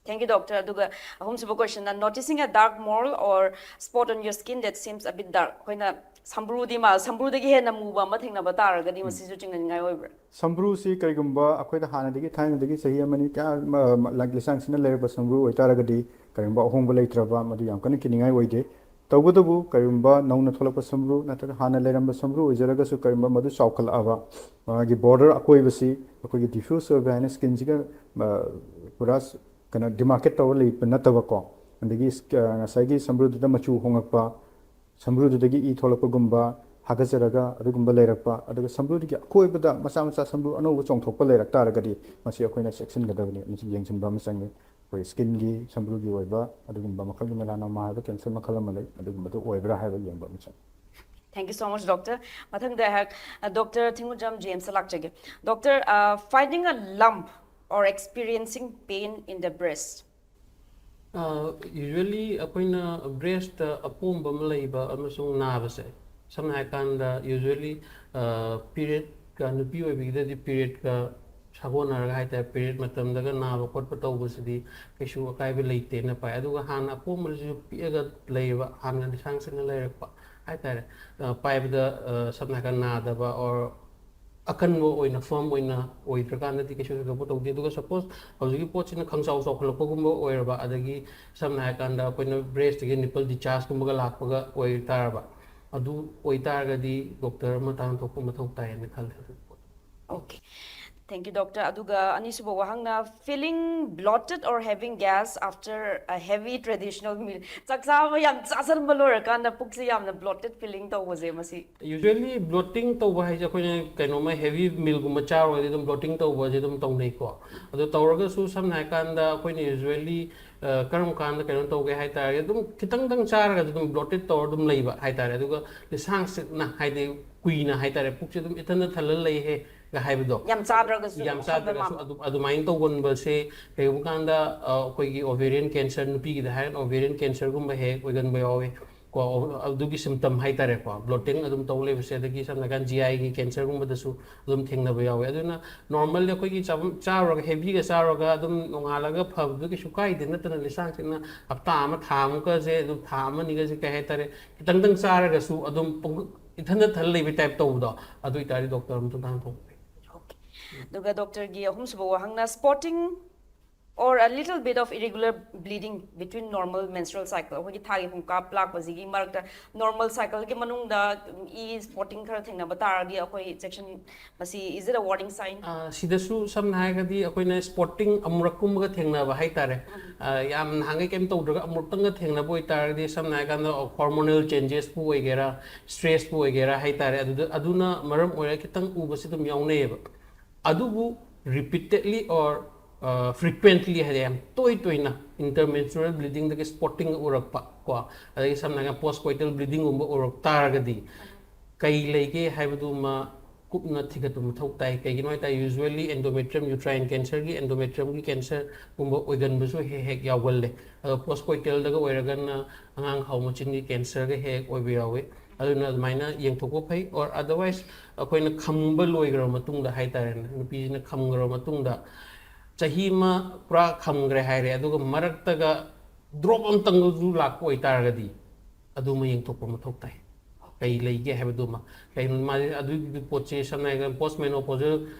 Thank you, doctor. ꯑꯗꯨꯒ ꯑꯍꯨꯝꯁꯨꯕ question ꯅ, noticing a dark mole or spot on your skin that seems a bit dark. ꯑꯩꯈꯣꯏꯅ ꯁꯝꯕ꯭ꯔꯨꯗꯤ ꯃꯥ-, ꯁꯝꯕ꯭ꯔꯨꯗꯒꯤ ꯍꯦꯟꯅ ꯃꯨꯕ ꯑꯃ ꯊꯦꯡꯅꯕ ꯇꯥꯔꯒꯗꯤ ꯃꯁꯤꯁꯨ ꯆꯤꯡꯅꯅꯤꯡꯉꯥꯏ ꯑꯣꯏꯕ꯭ꯔꯥ? ꯁꯝꯕ꯭ꯔꯨꯁꯤ ꯀꯔꯤꯒꯨꯝꯕ ꯑꯩꯈꯣꯏꯗ ꯍꯥꯟꯅꯗꯒꯤ, ꯊꯥꯏꯅꯗꯒꯤ ꯆꯍꯤ ꯑꯃꯅꯤ ꯀꯌꯥ ꯃ-, ꯃ-, ꯂꯥꯡ-, ꯂꯤꯁꯥꯡꯁꯤꯟꯅ ꯂꯩꯔꯛꯄ ꯁꯝꯕ꯭ꯔꯨ ꯑꯣꯏꯇꯥꯔꯒꯗꯤ ꯀꯔꯤꯒꯨꯝꯕ ꯑꯍꯣꯡꯕ ꯂꯩꯇ꯭ꯔꯕ, ꯃꯗꯨ ꯌꯥꯝ ꯀꯟꯅ ꯀꯤꯅꯤꯡꯉꯥꯏ ꯑꯣꯏꯗꯦ꯫ ꯇꯧꯕꯇꯕꯨ ꯀꯔꯤꯒꯨꯝꯕ ꯅꯧꯅ ꯊꯣꯛꯂꯛꯄ ꯁꯝꯕ꯭ꯔꯨ ꯅꯠꯇ꯭ꯔꯒ ꯍꯥꯟꯅ ꯂꯩꯔꯝꯕ ꯁꯝꯕ꯭ꯔꯨ ꯑꯣꯏꯖꯔꯒꯁꯨ ꯀꯔꯤꯒꯨꯝꯕ ꯃꯗꯨ ꯆꯥꯎꯈꯠꯂꯛꯑꯕ, ꯃꯥꯒꯤ ꯕꯣꯔꯗꯔ ꯑꯀꯣꯏꯕꯁꯤ ꯑꯩꯈꯣꯏꯒꯤ ꯗꯤꯐ꯭ꯌꯨꯁ ꯑꯣꯏꯕ ꯍꯥꯏꯅ ꯁ꯭ꯀꯤꯟꯁꯤꯒ, ꯑ, ꯄꯨꯔꯥ ꯀꯩꯅꯣ ꯗꯤꯃꯥꯔꯀꯦꯠ ꯇꯧꯔ ꯂꯩꯕ ꯅꯠꯇꯕꯀꯣ, ꯑꯗꯒꯤ ꯁ-, ꯑ, ꯉꯁꯥꯏꯒꯤ ꯁꯝꯕ꯭ꯔꯨꯗꯨꯗ ꯃꯆꯨ ꯍꯣꯡꯉꯛꯄ, ꯁꯝꯕ꯭ꯔꯨꯗꯨꯗꯒꯤ ꯏ ꯊꯣꯛꯂꯛꯄꯒꯨꯝꯕ, ꯍꯥꯀꯠꯆꯔꯒ ꯑꯗꯨꯒꯨꯝꯕ ꯂꯩꯔꯛꯄ, ꯑꯗꯨꯒ ꯁꯝꯕ꯭ꯔꯨꯗꯨꯒꯤ ꯑꯀꯣꯏꯕꯗ ꯃꯆꯥ ꯃꯆꯥ ꯁꯝꯕ꯭ꯔꯨ ꯑꯅꯧꯕ ꯆꯣꯡꯊꯣꯛꯄ ꯂꯩꯔꯛ ꯇꯥꯔꯒꯗꯤ ꯃꯁꯤ ꯑꯩꯈꯣꯏꯅ ꯆꯦꯛꯁꯤꯟꯒꯗꯕꯅꯤ, ꯃꯁꯤ ꯌꯦꯡꯁꯤꯟꯕ ꯑꯃ ꯆꯪꯉꯤ꯫ ꯑꯩꯈꯣꯏ ꯁ꯭ꯀꯤꯟꯒꯤ ꯁꯝꯕ꯭ꯔꯨꯒꯤ ꯑꯣꯏꯕ ꯑꯗꯨꯒꯨꯝꯕ ꯃꯈꯜꯒꯤ melanoma ꯍꯥꯏꯕ ꯀꯦꯟꯁꯔ ꯃꯈꯜ ꯑꯃ ꯂꯩ, ꯑꯗꯨꯒꯨꯝꯕꯗꯨ ꯑꯣꯏꯕ꯭ꯔꯥ ꯍꯥꯏꯕ ꯌꯦꯡꯕ ꯑꯃ ꯆꯪꯉꯤ꯫ Thank you so much, doctor. ꯃꯊꯪꯗ ꯑꯩꯍꯥꯛ, ꯑ, ꯗꯣꯛꯇꯔ ꯊꯤꯡꯒꯨꯟꯖꯝ ꯖꯦꯝꯁꯇ ꯂꯥꯛꯆꯒꯦ꯫ Doctor, uh, finding a lump or experiencing pain in the breast. Usually ꯑꯩꯈꯣꯏꯅ ꯕ꯭ꯔꯦꯁꯇ ꯑꯄꯣꯝꯕ ꯑꯃ ꯂꯩꯕ ꯑꯃꯁꯨꯡ ꯅꯥꯕꯁꯦ, ꯁꯝꯅ ꯍꯥꯏꯔꯀꯥꯟꯗ ꯌꯨꯖ꯭ꯋꯦꯂꯤ ꯄꯤꯔꯤꯌꯗꯀ, ꯅꯨꯄꯤ ꯑꯣꯏꯕꯤꯒꯤꯗꯗꯤ ꯄꯤꯔꯤꯌꯗꯀ ꯁꯥꯒꯣꯟꯅꯔꯒ ꯍꯥꯏꯇꯥꯔꯦ, ꯄꯤꯔꯤꯌꯗ ꯃꯇꯝꯗꯒ ꯅꯥꯕ ꯈꯣꯠꯄ ꯇꯧꯕꯁꯤꯗꯤ ꯀꯩꯁꯨ ꯑꯀꯥꯏꯕ ꯂꯩꯇꯦꯅ ꯄꯥꯏ꯫ ꯑꯗꯨꯒ ꯍꯥꯟꯅ ꯑꯄꯣꯝꯕꯗꯨꯁꯨ ꯄꯤꯛꯑꯒ ꯂꯩꯌꯦꯕ, ꯍꯥꯟꯅ ꯂꯤꯁꯥꯡ ꯁꯤꯠꯅ ꯂꯩꯔꯛꯄ ꯍꯥꯏꯇꯥꯔꯦ, ꯑ, ꯄꯥꯏꯕꯗ, ꯑ, ꯁꯝꯅ ꯍꯥꯏꯔꯀꯥꯟꯗ ꯅꯥꯗꯕ ꯑꯣꯔ ꯑꯀꯟꯕ ꯑꯣꯏꯅ, ꯐꯔꯝ ꯑꯣꯏꯅ ꯑꯣꯏꯗ꯭ꯔꯀꯥꯟꯗꯗꯤ ꯀꯩꯁꯨ ꯊꯣꯏꯗꯣꯛꯄ ꯇꯧꯗꯦ꯫ ꯑꯗꯨꯒ ꯁꯄꯣꯁ ꯍꯧꯖꯤꯛꯀꯤ ꯄꯣꯠꯁꯤꯅ ꯈꯪꯆꯥꯎ ꯆꯥꯎꯈꯠꯂꯛꯄꯒꯨꯝꯕ ꯑꯣꯏꯔꯕ, ꯑꯗꯒꯤ ꯁꯝꯅ ꯍꯥꯏꯔꯀꯥꯟꯗ ꯑꯩꯈꯣꯏꯅ ꯕ꯭ꯔꯦꯁꯇꯒꯤ ꯅꯤꯄꯜ ꯗꯤꯆꯥꯔꯖꯀꯨꯝꯕꯒ ꯂꯥꯛꯄꯒ ꯑꯣꯏꯇꯥꯔꯕ, ꯑꯗꯨ ꯑꯣꯏꯇꯥꯔꯒꯗꯤ ꯗꯣꯛꯇꯔ ꯑꯃ ꯇꯥꯟꯅ ꯊꯣꯛꯄ ꯃꯊꯧ ꯇꯥꯏꯌꯦꯅ ꯈꯜꯂꯦ꯫ Okay. Thank you, doctor. ꯑꯗꯨꯒ ꯑꯅꯤꯁꯨꯕ ꯋꯥꯍꯪꯅ, feeling bloated or having gas after a heavy traditional meal? ꯆꯥꯛ ꯆꯥꯕ ꯌꯥꯝ ꯆꯥꯁꯟꯕ ꯂꯣꯏꯔꯀꯥꯟꯗ ꯄꯨꯛꯁꯦ ꯌꯥꯝꯅ bloated feeling ꯇꯧꯕꯁꯦ, ꯃꯁꯤ? Usually bloating ꯇꯧꯕ ꯍꯥꯏꯁꯦ ꯑꯩꯈꯣꯏꯅ ꯀꯩꯅꯣꯝꯃ heavy mealꯒꯨꯝꯕ ꯆꯥꯔꯨꯔꯗꯤ ꯑꯗꯨꯝ bloating ꯇꯧꯕꯁꯦ ꯑꯗꯨꯝ ꯇꯧꯅꯩꯀꯣ꯫ ꯑꯗꯣ ꯇꯧꯔꯒꯁꯨ ꯁꯝꯅ ꯍꯥꯏꯔꯀꯥꯟꯗ ꯑꯩꯈꯣꯏꯅ usually ꯀꯔꯝ ꯀꯥꯟꯗ ꯀꯩꯅꯣ ꯇꯧꯒꯦ ꯍꯥꯏ ꯇꯥꯔꯒꯗꯤ ꯑꯗꯨꯝ ꯈꯤꯇꯪꯗꯪ ꯆꯥꯔꯒꯁꯨ ꯑꯗꯨꯝ bloated ꯇꯧꯔ ꯑꯗꯨꯝ ꯂꯩꯕ ꯍꯥꯏ ꯇꯥꯔꯦ꯫ ꯑꯗꯨꯒ ꯂꯤꯁꯥꯡ ꯁꯤꯠꯅ, ꯍꯥꯏꯗꯤ ꯀꯨꯏꯅ ꯍꯥꯏ ꯇꯥꯔꯦ, ꯄꯨꯛꯁꯦ ꯑꯗꯨꯝ ꯏꯊꯟꯗ ꯊꯜꯂ ꯂꯩꯍꯦꯒ ꯍꯥꯏꯕꯗꯣ꯫ ꯌꯥꯝ ꯆꯥꯗ꯭ꯔꯒꯁꯨ ꯌꯥꯝ ꯑꯗꯨꯝ ꯆꯥꯗ꯭ꯔꯒꯁꯨ ꯈꯟꯕ ꯑꯗꯨꯝ ꯑꯗꯨꯃꯥꯏꯅ ꯇꯧꯒꯟꯕꯁꯦ ꯀꯩꯒꯨꯝꯕ ꯀꯥꯟꯗ ꯑ, ꯑꯩꯈꯣꯏꯒꯤ ovarian cancer, ꯅꯨꯄꯤꯒꯤꯗ ꯍꯥꯏꯔꯒꯅ ovarian cancerꯒꯨꯝꯕ ꯍꯦꯛ ꯑꯣꯏꯒꯟꯕ ꯌꯥꯎꯋꯤ ꯀꯣ꯫ ꯑꯗꯨꯒꯤ symptom ꯍꯥꯏ ꯇꯥꯔꯦꯀꯣ, bloating ꯑꯗꯨꯝ ꯇꯧ ꯂꯩꯕꯁꯦ꯫ ꯑꯗꯒꯤ ꯁꯝꯅ ꯍꯥꯏꯔꯀꯥꯟꯗ GIꯒꯤ cancerꯒꯨꯝꯕꯗꯁꯨ ꯑꯗꯨꯝ ꯊꯦꯡꯅꯕ ꯌꯥꯎꯋꯦ꯫ ꯑꯗꯨꯅ normally ꯑꯩꯈꯣꯏꯒꯤ ꯆꯥꯐꯝ ꯆꯥꯔꯨꯔꯒ heavyꯒ ꯆꯥꯔꯨꯔꯒ ꯑꯗꯨꯝ ꯅꯣꯡꯉꯥꯜꯂꯒ ꯐꯕꯗꯨ ꯀꯩꯁꯨ ꯀꯥꯏꯗꯦ, ꯅꯠꯇꯅ ꯂꯤꯁꯥꯡ ꯁꯤꯠꯅ ꯍꯞꯇꯥ ꯑꯃ, ꯊꯥ ꯑꯃꯨꯛꯀꯁꯦ, ꯑꯗꯨꯝ ꯊꯥ ꯑꯃ ꯑꯅꯤꯒꯁꯦ ꯀꯩ ꯍꯥꯏꯇꯥꯔꯦ, ꯈꯤꯇꯪꯗꯪ ꯆꯥꯔꯒꯁꯨ ꯑꯗꯨꯝ ꯄꯨꯡ ꯏꯊꯟꯗ ꯊꯜ ꯂꯩꯕ type ꯇꯧꯕꯗꯣ, ꯑꯗꯨ ꯑꯣꯏꯇꯥꯔꯗꯤ doctor ꯑꯝꯇ ꯍꯥꯟꯅ ꯊꯣꯛꯄꯤꯌꯨ꯫ Okay. ꯑꯗꯨꯒ doctorꯒꯤ ꯑꯍꯨꯝꯁꯨꯕ ꯋꯥꯍꯪꯅ, spotting or a little bit of irregular bleeding between normal menstrual cycle, ꯑꯩꯈꯣꯏꯒꯤ ꯊꯥꯒꯤ ꯈꯣꯡꯀꯥꯞ ꯂꯥꯛꯄꯁꯤꯒꯤ ꯃꯔꯛꯇ normal cycleꯒꯤ ꯃꯅꯨꯡꯗ ꯏ spotting ꯈꯔ ꯊꯦꯡꯅꯕ ꯇꯥꯔꯗꯤ ꯑꯩꯈꯣꯏ injection, ꯃꯁꯤ is it a warning sign? ꯑ, ꯁꯤꯗꯁꯨ ꯁꯝꯅ ꯍꯥꯏꯔꯒꯗꯤ ꯑꯩꯈꯣꯏꯅ spotting ꯑꯃꯨꯔꯛꯀꯨꯝꯕꯒ ꯊꯦꯡꯅꯕ ꯍꯥꯏꯇꯥꯔꯦ꯫ ꯑ, ꯌꯥꯝ ꯅꯍꯥꯟꯈꯩ ꯀꯩꯝ ꯇꯧꯗ꯭ꯔꯒ ꯑꯃꯨꯔꯛꯇꯪꯒ ꯊꯦꯡꯅꯕ ꯑꯣꯏꯇꯥꯔꯒꯗꯤ, ꯁꯝꯅ ꯍꯥꯏꯔꯀꯥꯟꯗ hormonal changesꯄꯨ ꯑꯣꯏꯒꯦꯔꯥ, stressꯄꯨ ꯑꯣꯏꯒꯦꯔꯥ ꯍꯥꯏꯇꯥꯔꯦ, ꯑꯗꯨꯗ, ꯑꯗꯨꯅ ꯃꯔꯝ ꯑꯣꯏꯔꯒ ꯈꯤꯇꯪ ꯎꯕꯁꯤ ꯑꯗꯨꯝ ꯌꯥꯎꯅꯩꯌꯦꯕ꯫ ꯑꯗꯨꯕꯨ repeatedly or frequently ꯍꯥꯏꯗꯤ ꯌꯥꯝ ꯇꯣꯏ ꯇꯣꯏꯅ intermenstrual bleedingꯗꯒꯤ spotting ꯎꯔꯛꯄ ꯀꯣ, ꯑꯗꯒꯤ ꯁꯝꯅ ꯍꯥꯏꯔꯒ postcoital bleedingꯒꯨꯝꯕ ꯎꯔꯛ ꯇꯥꯔꯒꯗꯤ ꯀꯩ ꯂꯩꯒꯦ ꯍꯥꯏꯕꯗꯨꯃ ꯀꯨꯞꯅ ꯊꯤꯒꯠꯄ ꯃꯊꯧ ꯇꯥꯏ꯫ ꯀꯩꯒꯤꯅꯣ ꯍꯥꯏ ꯇꯥꯔꯗꯤ usually endometrium, uterine cancerꯒꯤ endometriumꯒꯤ cancerꯒꯨꯝꯕ ꯑꯣꯏꯒꯟꯕꯁꯨ ꯍꯦꯛ ꯍꯦꯛ ꯌꯥꯎꯒꯜꯂꯦ꯫ ꯑꯗꯣ postcoitalꯗꯒ ꯑꯣꯏꯔꯒꯅ ꯑꯉꯥꯡ ꯈꯥꯎ ꯃꯆꯤꯟꯒꯤ cancerꯒ ꯍꯦꯛ ꯍꯦꯛ ꯑꯣꯏꯕ ꯌꯥꯎꯋꯤ꯫ ꯑꯗꯨꯅ ꯑꯗꯨꯃꯥꯏꯅ ꯌꯦꯡꯊꯣꯛꯄ ꯐꯩ꯫ Or otherwise ꯑꯩꯈꯣꯏꯅ ꯈꯝꯕ ꯂꯣꯏꯈ꯭ꯔꯕ ꯃꯇꯨꯡꯗ ꯍꯥꯏꯇꯥꯔꯦꯅꯦ, ꯅꯨꯄꯤꯁꯤꯅ ꯈꯝꯈ꯭ꯔꯕ ꯃꯇꯨꯡꯗ ꯆꯍꯤ ꯑꯃ ꯄꯨꯔꯥ ꯈꯝꯈ꯭ꯔꯦ ꯍꯥꯏꯔꯦ, ꯑꯗꯨꯒ ꯃꯔꯛꯇꯒ drop ꯑꯃꯇꯪꯁꯨ ꯂꯥꯛꯄ ꯑꯣꯏꯇꯥꯔꯒꯗꯤ ꯑꯗꯨꯃ ꯌꯦꯡꯊꯣꯛꯄ ꯃꯊꯧ ꯇꯥꯏ꯫ ꯀꯩ ꯂꯩꯒꯦ ꯍꯥꯏꯕꯗꯨꯃ꯫ ꯀꯩꯅꯣ ꯃꯥꯁꯦ ꯑꯗꯨꯒꯤ ꯄꯣꯠꯁꯦ ꯁꯝꯅ ꯍꯥꯏꯔꯕꯗ postmenopausal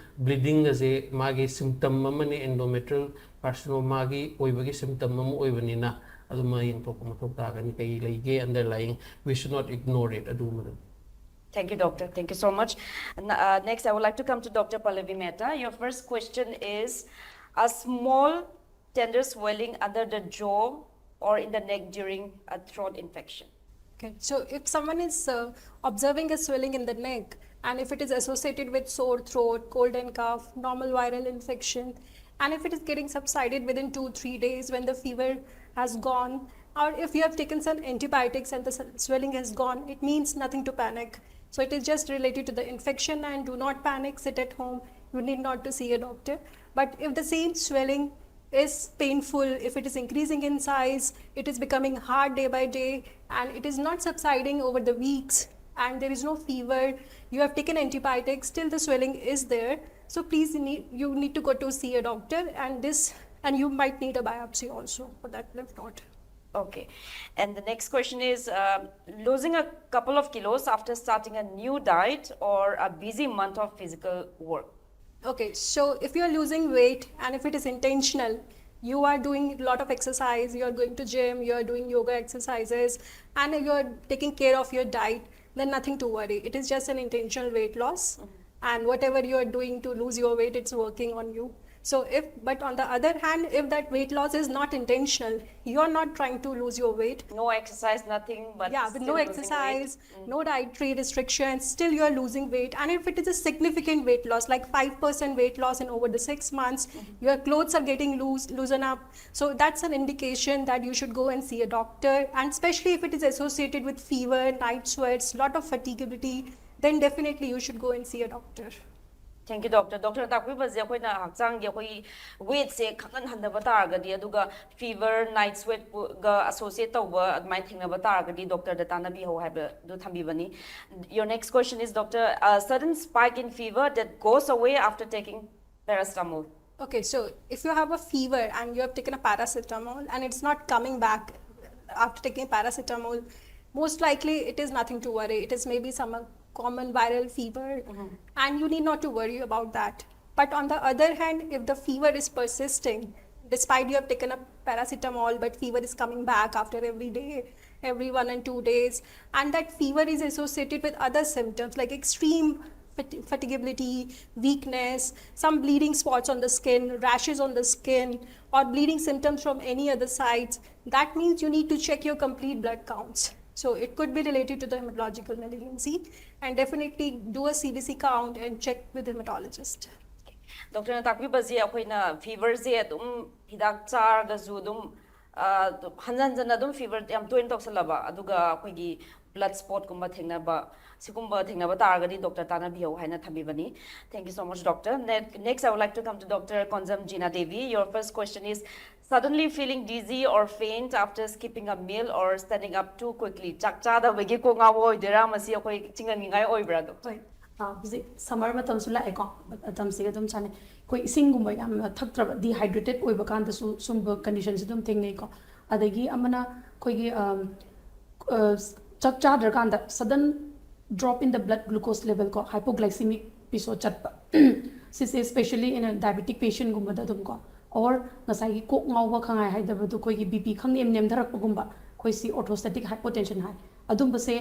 bleeding ꯑꯁꯦ ꯃꯥꯒꯤ symptom ꯑꯃꯅꯤ, endometrial carcinoma ꯃꯥꯒꯤ ꯑꯣꯏꯕꯒꯤ symptom ꯑꯃ ꯑꯣꯏꯕꯅꯤꯅ ꯑꯗꯨꯃ ꯌꯦꯡꯊꯣꯛꯄ ꯃꯊꯧ ꯇꯥꯒꯅꯤ꯫ ꯀꯩ ꯂꯩꯒꯦ underlying, we should not ignore it ꯑꯗꯨꯒꯨꯝꯕꯗꯣ꯫ Thank you, doctor. Thank you so much. N- uh, next, I would like to come to Doctor Pallavi Mehta. Your first question is a small tender swelling under the jaw or in the neck during a throat infection. Okay, so if someone is uh, observing a swelling in the neck, and if it is associated with sore throat, cold and cough, normal viral infection, and if it is getting subsided within two, three days when the fever has gone, or if you have taken some antibiotics and the s- swelling has gone, it means nothing to panic. So it is just related to the infection, and do not panic, sit at home. You need not to see a doctor. But if the same swelling is painful, if it is increasing in size, it is becoming hard day by day, and it is not subsiding over the weeks, and there is no fever, you have taken antibiotics, still the swelling is there. So please need, you need to go to see a doctor, and this, and you might need a biopsy also for that lymph node. Okay. And the next question is uh, losing a couple of kilos after starting a new diet or a busy month of physical work. Okay, so if you are losing weight and if it is intentional, you are doing a lot of exercise, you are going to gym, you are doing yoga exercises, and you are taking care of your diet, then nothing to worry. It is just an intentional weight loss. And whatever you are doing to lose your weight, it's working on you. So if, but on the other hand, if that weight loss is not intentional, you are not trying to lose your weight. No exercise, nothing, but Yeah, with still no losing weight. Exercise, no dietary restrictions, still you are losing weight. And if it is a significant weight loss, like five percent weight loss in over the six months, your clothes are getting loose, loosen up. So that's an indication that you should go and see a doctor. And especially if it is associated with fever, night sweats, lot of fatiguability, then definitely you should go and see a doctor. Thank you, doctor. Doctor ꯅ ꯇꯥꯛꯄꯤꯕꯁꯦ ꯑꯩꯈꯣꯏꯅ ꯍꯛꯆꯥꯡꯒꯤ ꯑꯩꯈꯣꯏꯒꯤ ꯋꯦꯠꯁꯦ ꯈꯪꯍꯟꯍꯟꯗꯕ ꯇꯥꯔꯒꯗꯤ, ꯑꯗꯨꯒ ꯐꯤꯚꯔ, ꯅꯥꯏꯠ ꯁ꯭ꯋꯦꯠꯒ ꯑꯁꯣꯁꯤꯌꯦꯠ ꯇꯧꯕ ꯑꯗꯨꯃꯥꯏꯅ ꯊꯦꯡꯅꯕ ꯇꯥꯔꯒꯗꯤ ꯗꯣꯛꯇꯔꯗ ꯇꯥꯟꯅꯕꯤꯍꯧ ꯍꯥꯏꯕꯗꯨ ꯊꯝꯕꯤꯕꯅꯤ. Your next question is, doctor, a sudden spike in fever that goes away after taking paracetamol. Okay, so if you have a fever and you have taken a paracetamol and it's not coming back after taking paracetamol, most likely it is nothing to worry. It is maybe some uh, common viral fever, and you need not to worry about that. But on the other hand, if the fever is persisting, Despite you have taken a paracetamol, but fever is coming back after every day, every one and two days. And that fever is associated with other symptoms like extreme fati- fatigability, weakness, some bleeding spots on the skin, rashes on the skin, or bleeding symptoms from any other sides. That means you need to check your complete blood counts. So it could be related to the hematological malignancy, and definitely do a C B C count and check with hematologist. ꯗꯣꯛꯇꯔꯅ ꯇꯥꯛꯄꯤꯕꯁꯦ ꯑꯩꯈꯣꯏꯅ ꯐꯤꯚꯔꯁꯦ ꯑꯗꯨꯝ ꯍꯤꯗꯥꯛ ꯆꯥꯔꯒꯁꯨ ꯑꯗꯨꯝ ꯑ, ꯍꯟꯖꯟ ꯍꯟꯖꯟꯅ ꯑꯗꯨꯝ ꯐꯤꯚꯔ ꯌꯥꯝ ꯇꯣꯏꯅ ꯇꯧꯁꯜꯂꯕ, ꯑꯗꯨꯒ ꯑꯩꯈꯣꯏꯒꯤ ꯕ꯭ꯂꯠ ꯁ꯭ꯄꯣꯠꯀꯨꯝꯕ ꯊꯦꯡꯅꯕ, ꯁꯤꯒꯨꯝꯕ ꯊꯦꯡꯅꯕ ꯇꯥꯔꯒꯗꯤ ꯗꯣꯛꯇꯔ ꯇꯥꯟꯅꯕꯤꯌꯧ ꯍꯥꯏꯅ ꯊꯝꯕꯤꯕꯅꯤ. Thank you so much, doctor. Ne- next, I would like to come to Doctor Konzam Jina Devi. Your first question is, suddenly feeling dizzy or faint after skipping a meal or standing up too quickly? ꯆꯥꯛ ꯆꯥꯗꯕꯒꯤ ꯀꯣꯛ ꯉꯥꯎꯕ ꯑꯣꯏꯗꯣꯏꯔꯥ? ꯃꯁꯤ ꯑꯩꯈꯣꯏ ꯆꯤꯡꯍꯟꯅꯤꯡꯉꯥꯏ ꯑꯣꯏꯕ꯭ꯔꯥ ꯑꯗꯣ? ꯍꯣꯏ꯫ ꯑꯥ, ꯍꯧꯖꯤꯛ ꯁꯝꯃꯔ ꯃꯇꯝꯁꯨ ꯂꯥꯛꯑꯦꯀꯣ꯫ ꯃꯇꯝꯁꯤꯒ ꯑꯗꯨꯝ ꯆꯥꯅꯩ꯫ ꯑꯩꯈꯣꯏ ꯏꯁꯤꯡꯒꯨꯝꯕ ꯌꯥꯝꯅ ꯊꯛꯇ꯭ꯔꯕ, ꯗꯤꯍꯥꯏꯗ꯭ꯔꯦꯇꯦꯠ ꯑꯣꯏꯕ ꯀꯥꯟꯗꯁꯨ ꯁꯨꯝꯕ ꯀꯟꯗꯤꯁꯟꯁꯤ ꯑꯗꯨꯝ ꯊꯦꯡꯅꯩꯀꯣ꯫ ꯑꯗꯒꯤ ꯑꯃꯅ ꯑꯩꯈꯣꯏꯒꯤ ꯑꯝ, ꯑ, ꯆꯥꯛ ꯆꯥꯗ꯭ꯔꯀꯥꯟꯗ sudden drop in the blood glucose level ꯀꯣ, hypoglycemic episode ꯆꯠꯄ꯫ ꯁꯤꯁꯦ especially in a diabetic patientꯒꯨꯝꯕꯗ ꯑꯗꯨꯝ ꯀꯣ, or ꯉꯁꯥꯏꯒꯤ ꯀꯣꯛ ꯉꯥꯎꯕ, ꯈꯪꯍꯥꯏ ꯍꯥꯏꯗꯕꯗꯣ, ꯑꯩꯈꯣꯏꯒꯤ ꯕꯤ ꯄꯤ ꯈꯪꯅꯦꯝ ꯅꯦꯝꯊꯔꯛꯄꯒꯨꯝꯕ, ꯑꯩꯈꯣꯏ ꯁꯤ orthostatic hypotension ꯍꯥꯏ꯫ ꯑꯗꯨꯝꯕꯁꯦ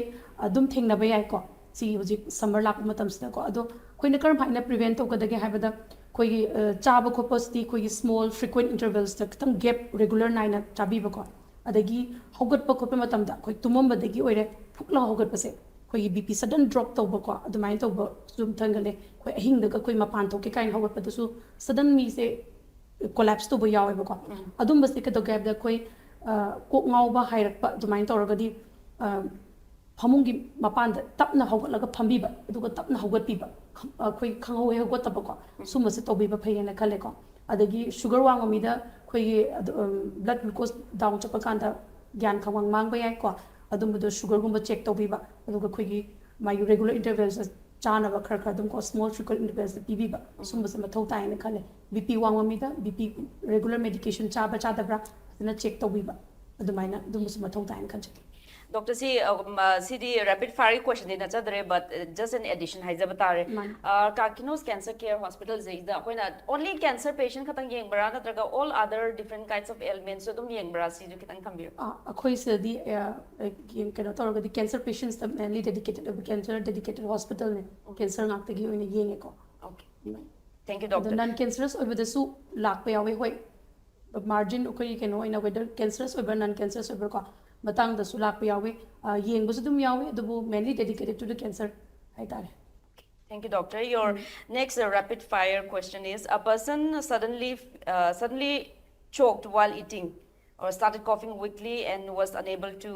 ꯑꯗꯨꯝ ꯊꯦꯡꯅꯕ ꯌꯥꯏꯀꯣ, ꯁꯤ ꯍꯧꯖꯤꯛ ꯁꯝꯃꯔ ꯂꯥꯛꯄ ꯃꯇꯝꯁꯤꯗꯀꯣ꯫ ꯑꯗꯣ ꯑꯩꯈꯣꯏꯅ ꯀꯔꯝ ꯍꯥꯏꯅ ꯄ꯭ꯔꯤꯚꯦꯟ ꯇꯧꯒꯗꯒꯦ ꯍꯥꯏꯕꯗ, ꯑꯩꯈꯣꯏꯒꯤ ꯑ, ꯆꯥꯕ ꯈꯣꯠꯄꯁꯤꯗꯤ ꯑꯩꯈꯣꯏꯒꯤ ꯁ꯭ꯃꯣꯜ ꯐ꯭ꯔꯤꯀ꯭ꯋꯦꯟ ꯏꯟꯇꯔꯚꯦꯜꯁꯇ ꯈꯤꯇꯪ ꯒꯦꯞ ꯔꯦꯒꯨꯂꯔ ꯅꯥꯏꯅ ꯆꯥꯕꯤꯕꯀꯣ꯫ ꯑꯗꯒꯤ ꯍꯧꯒꯠꯄ ꯈꯣꯠꯄ ꯃꯇꯝꯗ ꯑꯩꯈꯣꯏ ꯇꯨꯝꯃꯝꯕꯗꯒꯤ ꯑꯣꯏꯔꯦ ꯐꯨꯛ ꯂꯥꯎ ꯍꯧꯒꯠꯄꯁꯦ, ꯑꯩꯈꯣꯏꯒꯤ ꯕꯤ ꯄꯤ ꯁꯗꯟ ꯗ꯭ꯔꯣꯞ ꯇꯧꯕꯀꯣ, ꯑꯗꯨꯃꯥꯏꯅ ꯇꯧꯕꯁꯨ ꯑꯗꯨꯝ ꯊꯦꯡꯒꯜꯂꯦ꯫ ꯑꯩꯈꯣꯏ ꯑꯍꯤꯡꯗꯒ ꯑꯩꯈꯣꯏ ꯃꯄꯥꯟ ꯊꯣꯛꯀꯦ ꯀꯥꯏꯅ ꯍꯧꯒꯠꯄꯗꯁꯨ ꯁꯗꯟ ꯃꯤꯁꯦ ꯀꯣꯂꯥꯞꯁ ꯇꯧꯕ ꯌꯥꯎꯋꯦꯕꯀꯣ꯫ ꯑꯗꯨꯝꯕꯁꯦ ꯀꯩꯗꯧꯒꯦ ꯍꯥꯏꯕꯗ ꯑꯩꯈꯣꯏ ꯑ, ꯀꯣꯛ ꯉꯥꯎꯕ ꯍꯥꯏꯔꯛꯄ ꯑꯗꯨꯃꯥꯏꯅ ꯇꯧꯔꯒꯗꯤ ꯑ, ꯐꯃꯨꯡꯒꯤ ꯃꯄꯥꯟꯗ ꯇꯞꯅ ꯍꯧꯒꯠꯂꯒ ꯐꯝꯕꯤꯕ, ꯑꯗꯨꯒ ꯇꯞꯅ ꯍꯧꯒꯠꯄꯤꯕ, ꯈ- ꯑꯩꯈꯣꯏ ꯈꯪꯍꯧ ꯍꯦꯛ ꯍꯧꯒꯠꯇꯕꯀꯣ, ꯁꯨꯝꯕꯁꯦ ꯇꯧꯕꯤꯕ ꯐꯩꯌꯦꯅ ꯈꯜꯂꯦꯀꯣ꯫ ꯑꯗꯒꯤ ꯁꯨꯒꯔ ꯋꯥꯡꯕ ꯃꯤꯗ ꯑꯩꯈꯣꯏꯒꯤ ꯕ꯭ꯂꯠ ꯒ꯭ꯂꯨꯀꯣꯁ ꯗꯥꯎꯟ ꯆꯠꯄ ꯀꯥꯟꯗ ꯒ꯭ꯌꯥꯟ ꯈꯪꯋꯥꯡ ꯃꯥꯡꯕ ꯌꯥꯏꯀꯣ꯫ ꯑꯗꯨꯝꯕꯗꯣ ꯁꯨꯒꯔꯒꯨꯝꯕ ꯆꯦꯛ ꯇꯧꯕꯤꯕ, ꯑꯗꯨꯒ ꯑꯩꯈꯣꯏꯒꯤ ꯃꯥꯒꯤ ꯔꯦꯒꯨꯂꯔ ꯏꯟꯇꯔꯚꯦꯜꯁ ꯆꯥꯅꯕ ꯈꯔ ꯈꯔ ꯑꯗꯨꯝ ꯀꯣ, ꯁ꯭ꯃꯣꯜ ꯐ꯭ꯔꯤꯀ꯭ꯋꯦꯟ ꯏꯟꯇꯔꯚꯦꯜꯁꯇ ꯄꯤꯕꯤꯕ, ꯁꯨꯝꯕꯁꯦ ꯃꯊꯧ ꯇꯥꯏꯅ ꯈꯜꯂꯦ꯫ ꯕꯤ ꯄꯤ ꯋꯥꯡꯕ ꯃꯤꯗ ꯕꯤ ꯄꯤ ꯔꯦꯒꯨꯂꯔ ꯃꯦꯗꯤꯀꯦꯁꯟ ꯆꯥꯕ ꯆꯥꯗꯕ꯭ꯔꯥ ꯐꯖꯅ ꯆꯦꯛ ꯇꯧꯕꯤꯕ, ꯑꯗꯨꯃꯥꯏꯅ ꯑꯗꯨꯝꯕꯁꯨ ꯃꯊꯧ ꯇꯥꯏꯅ ꯈꯟꯖꯩ꯫ ꯗꯣꯛꯇꯔ, ꯁꯤ ꯑ, ꯁꯤꯗꯤ rapid fire questionꯗꯤ ꯅꯠꯆꯗ꯭ꯔꯦ, but just an addition ꯍꯥꯏꯖꯕ ꯇꯥꯔꯦ. ꯃꯥꯅꯤ. ꯀꯥꯀꯤꯅꯣꯁ ꯀꯦꯟꯁꯔ ꯀꯦꯌꯔ ꯍꯣꯁꯄꯤꯇꯥꯜꯁꯤꯗ ꯑꯩꯈꯣꯏꯅ only cancer patient ꯈꯛꯇꯪ ꯌꯦꯡꯕ꯭ꯔꯥ, ꯅꯠꯇ꯭ꯔꯒ all other different kinds of ailments ꯑꯗꯨꯝ ꯌꯦꯡꯕ꯭ꯔꯥ? ꯁꯤꯁꯨ ꯈꯤꯇꯪ ꯊꯝꯕꯤꯌꯨ. ꯑꯩꯈꯣꯏ ꯁꯤꯗꯗꯤ ꯀꯩꯅꯣ ꯇꯧꯔꯒꯗꯤ cancer patientsꯇ mainly dedicated ꯑꯣꯏꯕ, cancer dedicated hospitalꯅꯦ. Cancer ꯉꯥꯛꯇꯒꯤ ꯑꯣꯏꯅ ꯌꯦꯡꯉꯦꯀꯣ. Okay, thank you, ꯑꯗꯣ doctor. Non cancerous ꯑꯣꯏꯕꯗꯁꯨ ꯂꯥꯛꯄ ꯌꯥꯎꯋꯦ. ꯍꯣꯏ, margin ꯑꯩꯈꯣꯏꯒꯤ ꯀꯩꯅꯣ ꯑꯣꯏꯅ whether cancerous ꯑꯣꯏꯕ꯭ꯔꯥ non cancerous ꯑꯣꯏꯕ꯭ꯔꯥ ꯀꯣ, ꯃꯇꯥꯡꯗꯁꯨ ꯂꯥꯛꯄ ꯌꯥꯎꯋꯤ. ꯌꯦꯡꯕꯁꯨ ꯑꯗꯨꯝ ꯌꯥꯎꯋꯤ, ꯑꯗꯨꯕꯨ mainly dedicated to the cancer ꯍꯥꯏꯇꯥꯔꯦ. Thank you, doctor. Your next uh, rapid fire question is: a person suddenly uh, suddenly choked while eating or started coughing weakly and was unable to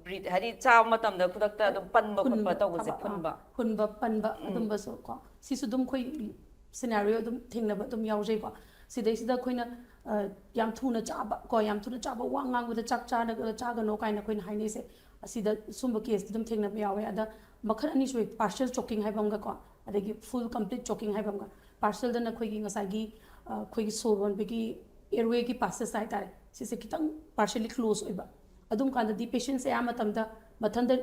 breathe. ꯍꯥꯏꯗꯤ ꯆꯥꯕ ꯃꯇꯝꯗ ꯈꯨꯗꯛꯇ ꯑꯗꯨꯝ ꯄꯟꯕ ꯈꯣꯠꯄ ꯇꯧꯕꯁꯦ, ꯐꯨꯟꯕ. ꯐꯨꯟꯕ ꯄꯟꯕ ꯑꯗꯨꯝꯕꯁꯨ ꯀꯣ, ꯁꯤꯁꯨ ꯑꯗꯨꯝ ꯑꯩꯈꯣꯏ scenario ꯑꯗꯨꯝ ꯊꯦꯡꯅꯕ ꯑꯗꯨꯝ ꯌꯥꯎꯖꯩꯀꯣ. ꯁꯤꯗꯩꯁꯤꯗ ꯑꯩꯈꯣꯏꯅ ꯌꯥꯝ ꯊꯨꯅ ꯆꯥꯕ ꯀꯣ, ꯌꯥꯝ ꯊꯨꯅ ꯆꯥꯕ, ꯋꯥ ꯉꯥꯡꯕꯗ ꯆꯥꯛ ꯆꯥꯅ ꯆꯥꯒꯅꯣ ꯀꯥꯏꯅ ꯑꯩꯈꯣꯏꯅ ꯍꯥꯏꯅꯩꯁꯦ꯫ ꯑꯁꯤꯗ ꯁꯨꯝꯕ caseꯇꯤ ꯑꯗꯨꯝ ꯊꯦꯡꯅꯕ ꯌꯥꯎꯋꯦ꯫ ꯑꯗ ꯃꯈꯜ ꯑꯅꯤ ꯁꯨꯏ: partial choking ꯍꯥꯏꯕ ꯑꯃꯒ ꯀꯣ, ꯑꯗꯒꯤ full complete choking ꯍꯥꯏꯕ ꯑꯃꯒ꯫ Partialꯗꯅ ꯑꯩꯈꯣꯏꯒꯤ ꯉꯁꯥꯏꯒꯤ ꯑꯩꯈꯣꯏꯒꯤ ꯁꯣꯔ ꯍꯣꯟꯕꯒꯤ airwayꯒꯤ passage ꯍꯥꯏꯇꯥꯔꯦ, ꯁꯤꯁꯦ ꯈꯤꯇꯪ partially close ꯑꯣꯏꯕ꯫ ꯑꯗꯨꯝ ꯀꯥꯟꯗꯗꯤ patientꯁꯦ ꯑꯌꯥꯝꯕ ꯃꯇꯝꯗ ꯃꯊꯟꯇ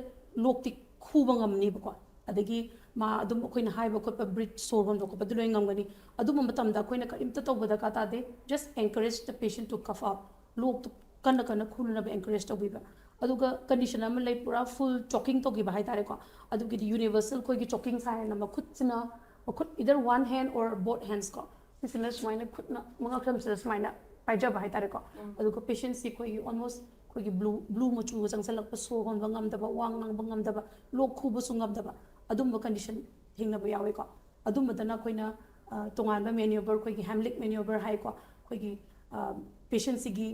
ꯂꯣꯛꯇꯤ ꯈꯨꯕ ꯉꯝꯅꯤꯕꯀꯣ, ꯑꯗꯒꯤ ꯃꯥ ꯑꯗꯨꯝ ꯑꯩꯈꯣꯏꯅ ꯍꯥꯏꯕ ꯈꯣꯠꯄ, breathe, ꯁꯣꯔ ꯍꯣꯟꯕ ꯈꯣꯠꯄꯗꯨ ꯂꯣꯏ ꯉꯝꯒꯅꯤ꯫ ꯑꯗꯨꯝꯕ ꯃꯇꯝꯗ ꯑꯩꯈꯣꯏꯅ ꯀꯔꯤꯝꯇ ꯇꯧꯕ ꯗꯔꯀꯥꯔ ꯇꯥꯗꯦ, just encourage the patient to cough out, ꯂꯣꯛꯇꯨ ꯀꯟꯅ ꯀꯟꯅ ꯈꯨꯅꯅꯕ encourage ꯇꯧꯕꯤꯕ꯫ ꯑꯗꯨꯒ condition ꯑꯃ ꯂꯩ, ꯄꯨꯔꯥ full choking ꯇꯧꯈꯤꯕ ꯍꯥꯏꯇꯥꯔꯦꯀꯣ, ꯑꯗꯨꯒꯤꯗꯤ universal ꯑꯩꯈꯣꯏꯒꯤ choking ꯍꯥꯏꯅ ꯃꯈꯨꯠꯁꯤꯅ, ꯃꯈꯨꯠ either one hand or both hands ꯀꯣ, ꯁꯤꯁꯤꯅ ꯁꯨꯃꯥꯏꯅ ꯈꯨꯠꯅ ꯃꯉꯛꯁꯝꯁꯤꯗ ꯁꯨꯃꯥꯏꯅ ꯄꯥꯏꯖꯕ ꯍꯥꯏꯇꯥꯔꯦꯀꯣ꯫ ꯑꯗꯨꯒ patientꯁꯤ ꯑꯩꯈꯣꯏꯒꯤ almost ꯑꯩꯈꯣꯏꯒꯤ blue blue ꯃꯆꯨꯒ ꯆꯪꯁꯤꯜꯂꯛꯄ, ꯁꯣꯔ ꯍꯣꯟꯕ ꯉꯝꯗꯕ, ꯋꯥ ꯉꯥꯡꯕ ꯉꯝꯗꯕ, ꯂꯣꯛ ꯈꯨꯕꯁꯨ ꯉꯝꯗꯕ, ꯑꯗꯨꯝꯕ condition ꯊꯦꯡꯅꯕ ꯌꯥꯎꯋꯦꯀꯣ꯫ ꯑꯗꯨꯝꯕꯗꯅ ꯑꯩꯈꯣꯏꯅ ꯇꯣꯉꯥꯟꯕ maneuver, ꯑꯩꯈꯣꯏꯒꯤ Heimlich maneuver ꯍꯥꯏꯀꯣ, ꯑꯩꯈꯣꯏꯒꯤ patientꯁꯤꯒꯤ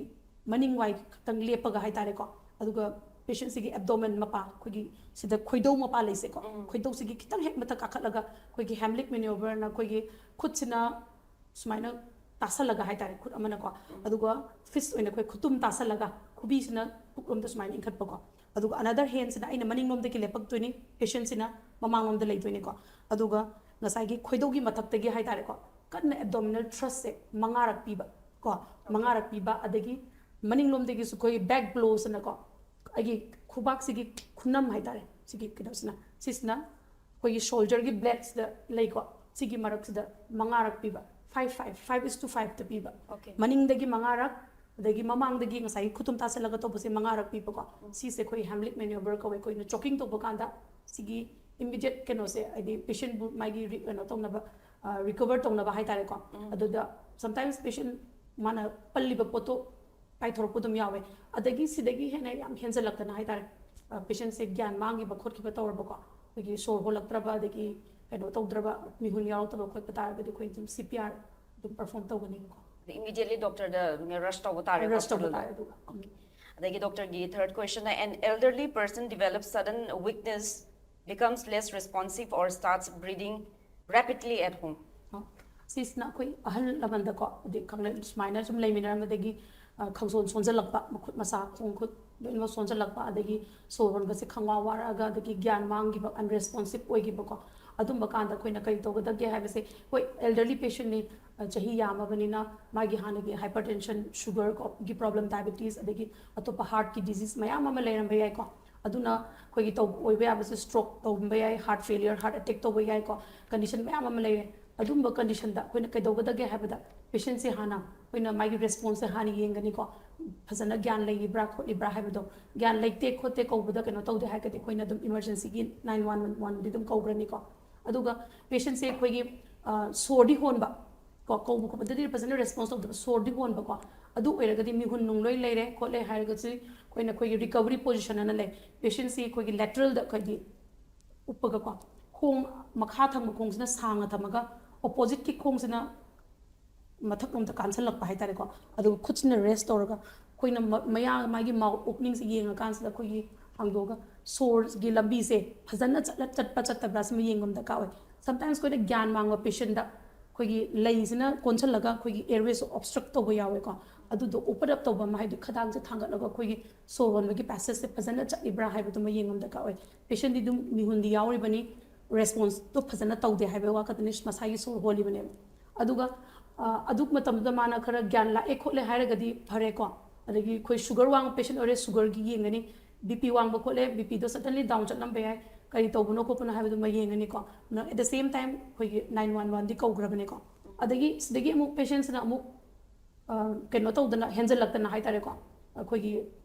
ꯃꯅꯤꯡ ꯋꯥꯏ ꯈꯛꯇꯪ ꯂꯦꯞꯄꯒ ꯍꯥꯏꯇꯥꯔꯦꯀꯣ, ꯑꯗꯨꯒ patientꯁꯤꯒꯤ abdomen ꯃꯄꯥ, ꯑꯩꯈꯣꯏꯒꯤ ꯁꯤꯗ ꯈꯣꯏꯗꯧ ꯃꯄꯥ ꯂꯩꯁꯦꯀꯣ, ꯈꯣꯏꯗꯧꯁꯤꯒꯤ ꯈꯤꯇꯪ ꯍꯦꯛ ꯃꯊꯛ ꯀꯥꯈꯠꯂꯒ ꯑꯩꯈꯣꯏꯒꯤ Heimlich maneuverꯅ ꯑꯩꯈꯣꯏꯒꯤ ꯈꯨꯠꯁꯤꯅ ꯁꯨꯃꯥꯏꯅ ꯇꯥꯁꯜꯂꯒ ꯍꯥꯏꯇꯥꯔꯦ, ꯈꯨꯠ ꯑꯃꯅꯀꯣ, ꯑꯗꯨꯒ fist ꯑꯣꯏꯅ ꯑꯩꯈꯣꯏ ꯈꯨꯇꯨꯝ ꯇꯥꯁꯜꯂꯒ ꯈꯨꯕꯤꯁꯤꯅ ꯄꯨꯛꯂꯣꯝꯗ ꯁꯨꯃꯥꯏꯅ ꯏꯟꯈꯠꯄꯀꯣ, ꯑꯗꯨꯒ another handꯁꯤꯅ ꯑꯩꯅ ꯃꯅꯤꯡꯂꯣꯝꯗꯒꯤ ꯂꯦꯞꯄꯛꯇꯣꯏꯅꯤ, patientꯁꯤꯅ ꯃꯃꯥꯡꯂꯣꯝꯗ ꯂꯩꯗꯣꯏꯅꯤꯀꯣ꯫ ꯑꯗꯨꯒ ꯉꯁꯥꯏꯒꯤ ꯈꯣꯏꯗꯧꯒꯤ ꯃꯊꯛꯇꯒꯤ ꯍꯥꯏꯇꯥꯔꯦꯀꯣ, ꯀꯟꯅ abdominal thrustꯁꯦ ꯃꯉꯥꯔꯛ ꯄꯤꯕ ꯀꯣ, ꯃꯉꯥꯔꯛ ꯄꯤꯕ, ꯑꯗꯒꯤ ꯃꯅꯤꯡꯂꯣꯝꯗꯒꯤꯁꯨ ꯑꯩꯈꯣꯏꯒꯤ back blowꯁꯤꯅꯀꯣ, ꯑꯩꯒꯤ ꯈꯨꯕꯥꯛꯁꯤꯒꯤ ꯈꯨꯅꯝ ꯍꯥꯏꯇꯥꯔꯦ, ꯁꯤꯒꯤ ꯀꯩꯅꯣꯁꯤꯅ, ꯁꯤꯁꯤꯅ ꯑꯩꯈꯣꯏꯒꯤ ꯁꯣꯜꯖꯔꯒꯤ ꯕ꯭ꯂꯦꯗꯁꯤꯗ ꯂꯩꯀꯣ, ꯁꯤꯒꯤ ꯃꯔꯛꯁꯤꯗ ꯃꯉꯥꯔꯛ ꯄꯤꯕ, five five five is to five ꯇ ꯄꯤꯕ꯫ Okay. ꯃꯅꯤꯡꯗꯒꯤ ꯃꯉꯥꯔꯛ, ꯑꯗꯒꯤ ꯃꯃꯥꯡꯗꯒꯤ ꯉꯁꯥꯏꯒꯤ ꯈꯨꯇꯨꯝ ꯇꯥꯁꯜꯂꯒ ꯇꯧꯕꯁꯦ ꯃꯉꯥꯔꯛ ꯄꯤꯕꯀꯣ꯫ ꯁꯤꯁꯦ ꯑꯩꯈꯣꯏ ꯍꯦꯝꯂꯤꯛ ꯃꯦꯅ꯭ꯌꯨꯕꯔ ꯀꯧꯋꯦ꯫ ꯑꯩꯈꯣꯏꯅ ꯆꯣꯀꯤꯡ ꯇꯧꯕ ꯀꯥꯟꯗ ꯁꯤꯒꯤ ꯏꯃꯤꯗꯤꯌꯦꯠ ꯀꯩꯅꯣꯁꯦ, ꯍꯥꯏꯗꯤ ꯄꯦꯁꯦꯟꯕꯨ ꯃꯥꯒꯤ ꯔꯤ- ꯀꯩꯅꯣ ꯇꯧꯅꯕ, ꯔꯤꯀꯚꯔ ꯇꯧꯅꯕ ꯍꯥꯏꯇꯥꯔꯦꯀꯣ꯫ ꯑꯗꯨꯗ ꯁꯝꯇꯥꯏꯝꯁ ꯄꯦꯁꯦꯟ ꯃꯥꯅ ꯄꯜꯂꯤꯕ ꯄꯣꯠꯇꯣ ꯄꯥꯏꯊꯣꯔꯛꯄ ꯑꯗꯨꯝ ꯌꯥꯎꯋꯦ꯫ ꯑꯗꯒꯤ ꯁꯤꯗꯒꯤ ꯍꯦꯟꯅ ꯌꯥꯝ ꯍꯦꯟꯖꯜꯂꯛꯇꯅ ꯍꯥꯏꯇꯥꯔꯦ, ꯄꯦꯁꯦꯟꯁꯦ ꯒ꯭ꯌꯥꯟ ꯃꯥꯡꯈꯤꯕ ꯈꯣꯠꯈꯤꯕ ꯇꯧꯔꯕꯀꯣ, ꯑꯩꯈꯣꯏꯒꯤ ꯁꯣꯔ ꯍꯣꯜꯂꯛꯇ꯭ꯔꯕ, ꯑꯗꯒꯤ ꯀꯩꯅꯣ ꯇꯧꯗ꯭ꯔꯕ, ꯃꯤꯍꯨꯟ ꯌꯥꯎꯔꯛꯇꯕ ꯈꯣꯠꯄ ꯇꯥꯔꯒꯗꯤ ꯑꯩꯈꯣꯏ ꯑꯗꯨꯝ ꯁꯤ ꯄꯤ ꯑꯥꯔ ꯑꯗꯨꯝ ꯄꯔꯐꯣꯔꯝ ꯇꯧꯒꯅꯤꯕꯀꯣ꯫ Immediately doctor ꯗ ꯔꯁ ꯇꯧꯕ ꯇꯥꯔꯦ ꯔꯁ ꯇꯧꯕ hospital ꯗ꯫ ꯇꯥꯔꯦ ꯑꯗꯨꯒ꯫ ꯑꯗꯒꯤ ꯗꯣꯛꯇꯔꯒꯤ third ꯀ꯭ꯋꯦꯁꯟꯅ, an elderly person develops sudden weakness, becomes less responsive or starts breathing rapidly at home. ꯁꯤꯁꯤꯅ ꯑꯩꯈꯣꯏ ꯑꯍꯜ ꯂꯃꯟꯗꯀꯣ, ꯍꯥꯏꯗꯤ ꯈꯪꯂꯦ, ꯁꯨꯃꯥꯏꯅ ꯁꯨꯝ ꯂꯩꯃꯤꯟꯅꯔꯝꯕꯗꯒꯤ ꯑ, ꯈꯪꯁꯣꯟ ꯁꯣꯟꯖꯜꯂꯛꯄ, ꯃꯈꯨꯠ ꯃꯁꯥ ꯈꯣꯡ ꯈꯨꯠ ꯂꯣꯏꯅꯃꯛ ꯁꯣꯟꯖꯜꯂꯛꯄ, ꯑꯗꯒꯤ ꯁꯣꯔ ꯍꯣꯟꯕꯁꯦ ꯈꯪꯋꯥ ꯋꯥꯔꯛꯑꯒ, ꯑꯗꯒꯤ ꯒ꯭ꯌꯥꯟ ꯃꯥꯡꯈꯤꯕ, ꯑꯟꯔꯦꯁꯄꯣꯟꯁꯤꯞ ꯑꯣꯏꯈꯤꯕꯀꯣ꯫ ꯑꯗꯨꯝꯕ ꯀꯥꯟꯗ ꯑꯩꯈꯣꯏꯅ ꯀꯔꯤ ꯇꯧꯒꯗꯒꯦ ꯍꯥꯏꯕꯁꯦ, ꯍꯣꯏ, ꯑꯦꯜꯗꯔꯂꯤ ꯄꯦꯁꯦꯟꯅꯤ, ꯆꯍꯤ ꯌꯥꯝꯃꯕꯅꯤꯅ ꯃꯥꯒꯤ ꯍꯥꯟꯅꯒꯤ ꯍꯥꯏꯄꯔ ꯇꯦꯟꯁꯟ, ꯁꯨꯒꯔ ꯀꯣ, ꯒꯤ ꯄ꯭ꯔꯣꯕ꯭ꯂꯦꯝ, ꯗꯥꯏꯕꯦꯇꯤꯁ, ꯑꯗꯒꯤ ꯑꯇꯣꯞꯄ ꯍꯥꯔꯠꯀꯤ ꯗꯤꯖꯤꯖ ꯃꯌꯥꯝ ꯑꯃ ꯂꯩꯔꯝꯕ ꯌꯥꯏꯀꯣ꯫ ꯑꯗꯨꯅ ꯑꯩꯈꯣꯏꯒꯤ ꯇꯧꯕ ꯑꯣꯏꯕ ꯌꯥꯕꯁꯦ, ꯁ꯭ꯇ꯭ꯔꯣꯛ ꯇꯧꯕ ꯌꯥꯏ, ꯍꯥꯔꯠ ꯐꯦꯂꯤꯌꯔ, ꯍꯥꯔꯠ ꯑꯦꯇꯦꯛ ꯇꯧꯕ ꯌꯥꯏꯀꯣ, ꯀꯟꯗꯤꯁꯟ ꯃꯌꯥꯝ ꯑꯃ ꯂꯩꯔꯦ꯫ ꯑꯗꯨꯝꯕ ꯀꯟꯗꯤꯁꯟꯗ ꯑꯩꯈꯣꯏꯅ ꯀꯩꯗꯧꯒꯗꯒꯦ ꯍꯥꯏꯕꯗ, ꯄꯦꯁꯦꯟꯁꯦ ꯍꯥꯟꯅ ꯑꯩꯈꯣꯏꯅ ꯃꯥꯒꯤ ꯔꯦꯁꯄꯣꯟꯁꯁꯦ ꯍꯥꯟꯅ ꯌꯦꯡꯒꯅꯤꯀꯣ, ꯐꯖꯅ ꯒ꯭ꯌꯥꯟ ꯂꯩꯔꯤꯕ꯭ꯔꯥ ꯈꯣꯠꯂꯤꯕ꯭ꯔꯥ ꯍꯥꯏꯕꯗꯣ꯫ ꯒ꯭ꯌꯥꯟ ꯂꯩꯇꯦ ꯈꯣꯠꯇꯦ ꯀꯧꯕꯗ ꯀꯩꯅꯣ ꯇꯧꯗꯦ ꯍꯥꯏꯔꯒꯗꯤ ꯑꯩꯈꯣꯏꯅ ꯑꯗꯨꯝ ꯏꯃꯔꯖꯦꯟꯁꯤꯒꯤ ꯅꯥꯏꯟ ꯋꯥꯟ ꯋꯥꯟꯗꯤ ꯑꯗꯨꯝ ꯀꯧꯈ꯭ꯔꯅꯤꯀꯣ꯫ ꯑꯗꯨꯒ ꯄꯦꯁꯦꯟꯁꯦ ꯑꯩꯈꯣꯏꯒꯤ, ꯑ, ꯁꯣꯔꯗꯤ ꯍꯣꯟꯕ ꯀꯣ, ꯀꯧꯕ ꯈꯣꯠꯄꯗꯗꯤ ꯐꯖꯅ ꯔꯦꯁꯄꯣꯟꯁ ꯇꯧꯗꯕ, ꯁꯣꯔꯗꯤ ꯍꯣꯟꯕꯀꯣ꯫ ꯑꯗꯨ ꯑꯣꯏꯔꯒꯗꯤ ꯃꯤꯍꯨꯟ ꯅꯨꯡ ꯂꯣꯏ ꯂꯩꯔꯦ ꯈꯣꯠꯂꯦ ꯍꯥꯏꯔꯒꯁꯨ ꯑꯩꯈꯣꯏꯅ ꯑꯩꯈꯣꯏꯒꯤ ꯔꯤꯀꯕꯔꯤ ꯄꯣꯖꯤꯁꯟ ꯑꯅ ꯂꯩ꯫ ꯄꯦꯁꯦꯟꯁꯤ ꯑꯩꯈꯣꯏꯒꯤ ꯂꯦꯇꯔꯦꯜꯗ ꯑꯩꯈꯣꯏꯒꯤ ꯎꯞꯄꯒꯀꯣ, ꯈꯣꯡ ꯃꯈꯥ ꯊꯪꯕ ꯈꯣꯡꯁꯤꯅ ꯁꯥꯡꯅ ꯊꯝꯃꯒ, ꯑꯣꯄꯣꯖꯤꯠꯀꯤ ꯈꯣꯡꯁꯤꯅ ꯃꯊꯛꯂꯣꯝꯗ ꯀꯥꯟꯁꯜꯂꯛꯄ ꯍꯥꯏꯇꯥꯔꯦꯀꯣ꯫ ꯑꯗꯨꯒ ꯈꯨꯠꯁꯤꯅ ꯔꯦꯁ ꯇꯧꯔꯒ ꯑꯩꯈꯣꯏꯅ ꯃ-, ꯃꯌꯥ, ꯃꯥꯒꯤ ꯃꯥꯎꯠ ꯑꯣꯄꯅꯤꯡꯁꯦ ꯌꯦꯡꯉꯀꯥꯟꯁꯤꯗ ꯑꯩꯈꯣꯏꯒꯤ ꯍꯥꯡꯗꯣꯛꯑꯒ ꯁꯣꯔꯒꯤ ꯂꯝꯕꯤꯁꯦ ꯐꯖꯅ ꯆꯠꯂ-, ꯆꯠꯄ ꯆꯠꯇꯕ꯭ꯔꯥ ꯁꯤꯃ ꯌꯦꯡꯕ ꯑꯃ ꯗꯔꯀꯥꯔ ꯑꯣꯏ꯫ ꯁꯝꯇꯥꯏꯝꯁ ꯑꯩꯈꯣꯏꯅ ꯒ꯭ꯌꯥꯟ ꯃꯥꯡꯕ ꯄꯦꯁꯦꯟꯗ ꯑꯩꯈꯣꯏꯒꯤ ꯂꯩꯁꯤꯅ ꯀꯣꯟꯁꯤꯜꯂꯒ ꯑꯩꯈꯣꯏꯒꯤ ꯑꯦꯔꯋꯦꯁ ꯑꯣꯕꯁꯇ꯭ꯔꯛ ꯇꯧꯕ ꯌꯥꯎꯋꯦꯀꯣ꯫ ꯑꯗꯨꯗꯣ ꯑꯣꯄꯟ ꯑꯞ ꯇꯧꯕ ꯑꯃ, ꯍꯥꯏꯗꯤ ꯈꯗꯥꯡꯁꯦ ꯊꯥꯡꯒꯠꯂꯒ ꯑꯩꯈꯣꯏꯒꯤ ꯁꯣꯔ ꯍꯣꯟꯕꯒꯤ ꯄꯦꯁꯦꯖꯁꯦ ꯐꯖꯅ ꯆꯠꯂꯤꯕ꯭ꯔꯥ ꯍꯥꯏꯕꯗꯨꯃ ꯌꯦꯡꯕ ꯑꯃ ꯗꯔꯀꯥꯔ ꯑꯣꯏ꯫ ꯄꯦꯁꯦꯟꯗꯤ ꯑꯗꯨꯝ ꯃꯤꯍꯨꯟꯗꯤ ꯌꯥꯎꯔꯤꯕꯅꯤ, ꯔꯦꯁꯄꯣꯟꯁꯇꯣ ꯐꯖꯅ ꯇꯧꯗꯦ ꯍꯥꯏꯕ ꯋꯥ ꯈꯛꯇꯅꯤ, ꯃꯁꯥꯒꯤ ꯁꯣꯔ ꯍꯣꯜꯂꯤꯕꯅꯦꯕ꯫ ꯑꯗꯨꯒ, ꯑ, ꯑꯗꯨ ꯃꯇꯝꯗꯨꯗ ꯃꯥꯅ ꯈꯔ ꯒ꯭ꯌꯥꯟ ꯂꯥꯛꯑꯦ ꯈꯣꯠꯂꯦ ꯍꯥꯏꯔꯒꯗꯤ ꯐꯔꯦꯀꯣ꯫ ꯑꯗꯒꯤ ꯑꯩꯈꯣꯏ ꯁꯨꯒꯔ ꯋꯥꯡꯕ ꯄꯦꯁꯦꯟ ꯑꯣꯏꯔꯦ, ꯁꯨꯒꯔꯒꯤ ꯌꯦꯡꯒꯅꯤ꯫ ꯕꯤ ꯄꯤ ꯋꯥꯡꯕ ꯈꯣꯠꯂꯦ, ꯕꯤ ꯄꯤꯗꯣ suddenly down ꯆꯠꯂꯝꯕ ꯌꯥꯏ, ꯀꯔꯤ ꯇꯧꯕꯅꯣ ꯈꯣꯠꯄꯅꯣ ꯍꯥꯏꯕꯗꯨꯃ ꯌꯦꯡꯉꯅꯤꯀꯣ꯫ ꯑꯗꯨꯅ at the same time ꯑꯩꯈꯣꯏꯒꯤ nine one one ꯗꯤ ꯀꯧꯈ꯭ꯔꯕꯅꯤꯀꯣ꯫ ꯑꯗꯒꯤ ꯁꯤꯗꯒꯤ ꯑꯃꯨꯛ patientꯁꯤꯅ ꯑꯃꯨꯛ ꯑ, ꯀꯩꯅꯣ ꯇꯧꯗꯅ, ꯍꯦꯟꯖꯜꯂꯛꯇꯅ ꯍꯥꯏꯇꯥꯔꯦꯀꯣ, ꯑꯩꯈꯣꯏꯒꯤ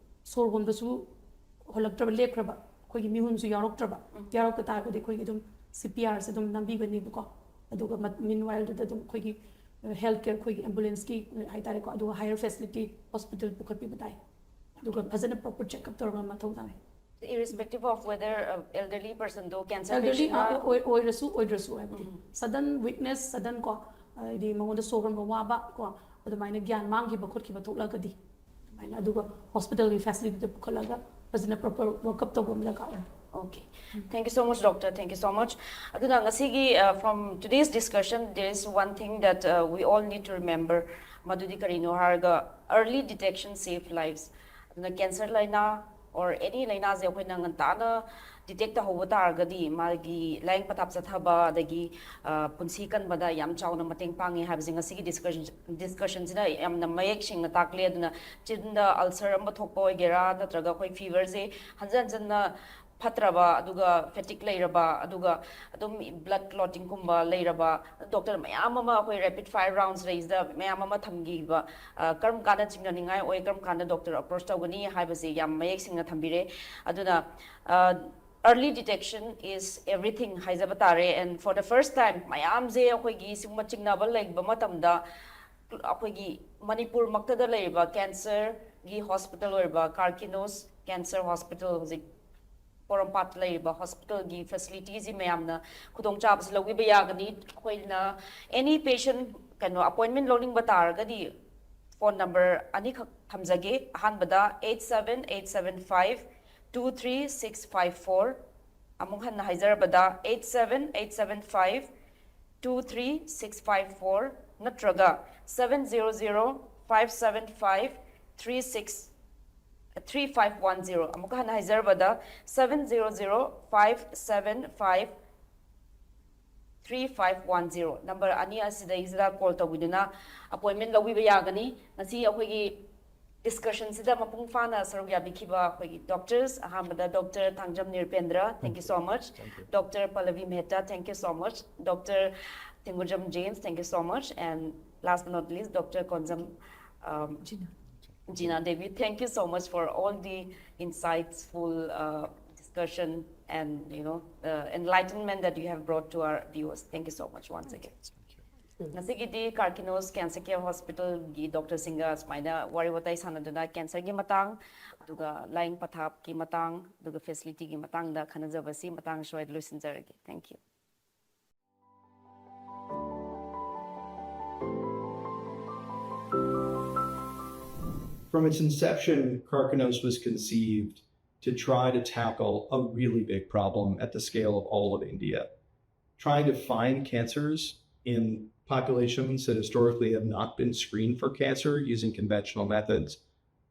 ꯁꯣꯔ ꯍꯣꯟꯕꯁꯨ ꯍꯣꯜꯂꯛꯇ꯭ꯔꯕ, ꯂꯦꯞꯈ꯭ꯔꯕ, ꯑꯩꯈꯣꯏꯒꯤ ꯃꯤꯍꯨꯟꯁꯨ ꯌꯥꯎꯔꯛꯇ꯭ꯔꯕ, ꯌꯥꯎꯔꯛꯇ ꯇꯥꯔꯒꯗꯤ ꯑꯩꯈꯣꯏꯒꯤ ꯑꯗꯨꯝ C P R ꯁꯦ ꯑꯗꯨꯝ ꯅꯝꯕꯤꯒꯅꯤꯕꯀꯣ꯫ ꯑꯗꯨꯒ meanwhile ꯗꯨꯗ ꯑꯗꯨꯝ ꯑꯩꯈꯣꯏꯒꯤ health care, ꯑꯩꯈꯣꯏꯒꯤ ambulance ꯀꯤ ꯍꯥꯏꯇꯥꯔꯦꯀꯣ, ꯑꯗꯨꯒ higher facility hospital ꯄꯨꯈꯠꯄꯤꯕ ꯇꯥꯏ꯫ ꯑꯗꯨꯒ ꯐꯖꯅ proper checkup ꯇꯧꯔꯒ ꯃꯊꯧ ꯇꯥꯏ꯫ Irrespective of whether uh, elderly person ꯗꯣ cancer Elderly patient ꯂ ꯑꯣꯏ- ꯑꯣꯏꯔꯁꯨ ꯑꯣꯏꯗ꯭ꯔꯁꯨ ꯍꯥꯏꯕꯗꯤ sudden weakness, sudden ꯀꯣ, ꯍꯥꯏꯗꯤ ꯃꯉꯣꯟꯗ ꯁꯣꯔ ꯍꯣꯟꯕ ꯋꯥꯕ ꯀꯣ, ꯑꯗꯨꯃꯥꯏꯅ ꯒ꯭ꯌꯥꯟ ꯃꯥꯡꯈꯤꯕ ꯈꯣꯠꯈꯤꯕ ꯊꯣꯛꯂꯒꯗꯤ ꯑꯗꯨꯃꯥꯏꯅ, ꯑꯗꯨꯒ hospital ꯒꯤ facility ꯗ ꯄꯨꯈꯠꯂꯒ ꯐꯖꯅ proper work up ꯇꯧꯕ ꯑꯃ ꯗꯔꯀꯥꯔ ꯑꯣꯏ꯫ Okay. Thank you so much, doctor. Thank you so much. ꯑꯗꯨꯅ ꯉꯁꯤꯒꯤ uh, from today's discussion, there is one thing that uh, we all need to remember. ꯃꯗꯨꯗꯤ ꯀꯔꯤꯅꯣ ꯍꯥꯏꯔꯒ, early detection save lives. ꯑꯗꯨꯅ cancer ꯂꯥꯏꯅꯥ or any ꯂꯥꯏꯅꯥꯁꯦ ꯑꯩꯈꯣꯏꯅ ꯉꯟꯇꯥꯅ detect ꯇꯧꯍꯧꯕ ꯇꯥꯔꯒꯗꯤ ꯃꯥꯒꯤ ꯂꯥꯏꯌꯦꯡ ꯄꯊꯥꯞ ꯆꯠꯊꯕ ꯑꯗꯒꯤ ꯑ, ꯄꯨꯟꯁꯤ ꯀꯟꯕꯗ ꯌꯥꯝ ꯆꯥꯎꯅ ꯃꯇꯦꯡ ꯄꯥꯡꯉꯤ ꯍꯥꯏꯕꯁꯦ ꯉꯁꯤꯒꯤ discussion discussion ꯁꯤꯅ ꯌꯥꯝꯅ ꯃꯌꯦꯛ ꯁꯦꯡꯅ ꯇꯥꯛꯂꯦ꯫ ꯑꯗꯨꯅ ꯆꯤꯟꯗ ulcer ꯑꯃ ꯊꯣꯛꯄ ꯑꯣꯏꯒꯦꯔꯥ, ꯅꯠꯇ꯭ꯔꯒ ꯑꯩꯈꯣꯏ fever ꯁꯦ ꯍꯟꯖꯟ ꯍꯟꯖꯟꯅ ꯐꯠꯇ꯭ꯔꯕ, ꯑꯗꯨꯒ fatigue ꯂꯩꯔꯕ, ꯑꯗꯨꯒ ꯑꯗꯨꯝ blood clotting ꯀꯨꯝꯕ ꯂꯩꯔꯕ, doctor ꯃꯌꯥꯝ ꯑꯃ ꯑꯩꯈꯣꯏ rapid fire rounds ꯂꯩꯁꯤꯗ ꯃꯌꯥꯝ ꯑꯃ ꯊꯝꯈꯤꯕ, ꯑ, ꯀꯔꯝ ꯀꯥꯟꯗ ꯆꯤꯡꯅꯅꯤꯡꯉꯥꯏ ꯑꯣꯏ, ꯀꯔꯝ ꯀꯥꯟꯗ doctor approach ꯇꯧꯒꯅꯤ ꯍꯥꯏꯕꯁꯦ ꯌꯥꯝ ꯃꯌꯦꯛ ꯁꯦꯡꯅ ꯊꯝꯕꯤꯔꯦ꯫ ꯑꯗꯨꯅ ꯑ, early detection is everything ꯍꯥꯏꯖꯕ ꯇꯥꯔꯦ꯫ And for the first time ꯃꯌꯥꯝꯁꯦ ꯑꯩꯈꯣꯏꯒꯤ ꯁꯤꯒꯨꯝꯕ ꯆꯤꯡꯅꯕ ꯂꯩꯕ ꯃꯇꯝꯗ ꯑꯩꯈꯣꯏꯒꯤ ꯃꯅꯤꯄꯨꯔꯃꯛꯇꯗ ꯂꯩꯔꯤꯕ cancer ꯒꯤ hospital ꯑꯣꯏꯔꯤꯕ Karkinos Cancer Hospital, ꯍꯧꯖꯤꯛ ꯄꯣꯔꯣꯝꯄꯥꯠꯇ ꯂꯩꯔꯤꯕ hospital ꯒꯤ facility ꯁꯤ ꯃꯌꯥꯝꯅ ꯈꯨꯗꯣꯡꯆꯥꯕꯁꯤ ꯂꯧꯕꯤꯕ ꯌꯥꯒꯅꯤ꯫ ꯑꯩꯈꯣꯏꯅ any patient ꯀꯩꯅꯣ appointment ꯂꯧꯅꯤꯡꯕ ꯇꯥꯔꯒꯗꯤ phone number ꯑꯅꯤꯈꯛ ꯊꯝꯖꯒꯦ꯫ ꯑꯍꯥꯟꯕꯗ eight seven eight seven five two three six five four, ꯑꯃꯨꯛ ꯍꯟꯅ ꯍꯥꯏꯖꯔꯕꯗ eight seven eight seven five two three six five four ꯅꯠꯇ꯭ꯔꯒ seven zero zero five seven five three six three five one zero꯫ ꯑꯃꯨꯛꯀ ꯍꯟꯅ ꯍꯥꯏꯖꯔꯕꯗ seven zero zero five seven five three five one zero꯫ Number ꯑꯅꯤ ꯑꯁꯤꯗꯩꯁꯤꯗ call ꯇꯧꯕꯤꯗꯨꯅ appointment ꯂꯧꯕꯤꯕ ꯌꯥꯒꯅꯤ꯫ ꯉꯁꯤ ꯑꯩꯈꯣꯏꯒꯤ discussion ꯁꯤꯗ ꯃꯄꯨꯡ ꯐꯥꯅ ꯁꯔꯨꯛ ꯌꯥꯕꯤꯈꯤꯕ ꯑꯩꯈꯣꯏꯒꯤ doctors, ꯑꯍꯥꯟꯕꯗ Doctor Thangjam ꯅꯤꯔꯄꯦꯟꯗ꯭ꯔ, thank you so much. Doctor Pallavi Mehta, thank you so much. Doctor Thingujam James, thank you so much. And last but not least, Doctor Konjam, um, Jina Devi, thank you so much for all the insightful uh, discussion and, you know, uh, enlightenment that you have brought to our viewers. Thank you so much once again. ꯉꯁꯤꯒꯤꯗꯤ Karkinos Cancer Care Hospital ꯒꯤ doctor ꯁꯤꯡꯒ ꯁꯨꯃꯥꯏꯅ ꯋꯥꯔꯤ ꯋꯥꯇꯥꯏ ꯁꯥꯟꯅꯗꯨꯅ cancer ꯒꯤ ꯃꯇꯥꯡ, ꯑꯗꯨꯒ ꯂꯥꯏꯌꯦꯡ ꯄꯊꯥꯞꯀꯤ ꯃꯇꯥꯡ, ꯑꯗꯨꯒ facility ꯒꯤ ꯃꯇꯥꯡꯗ ꯈꯟꯅꯖꯕꯁꯤ ꯃꯇꯥꯡ ꯁ꯭ꯋꯥꯏꯗ ꯂꯣꯏꯁꯤꯟꯖꯔꯒꯦ꯫ Thank you. From its inception, Karkinos was conceived to try to tackle a really big problem at the scale of all of India. Trying to find cancers in populations that historically have not been screened for cancer using conventional methods,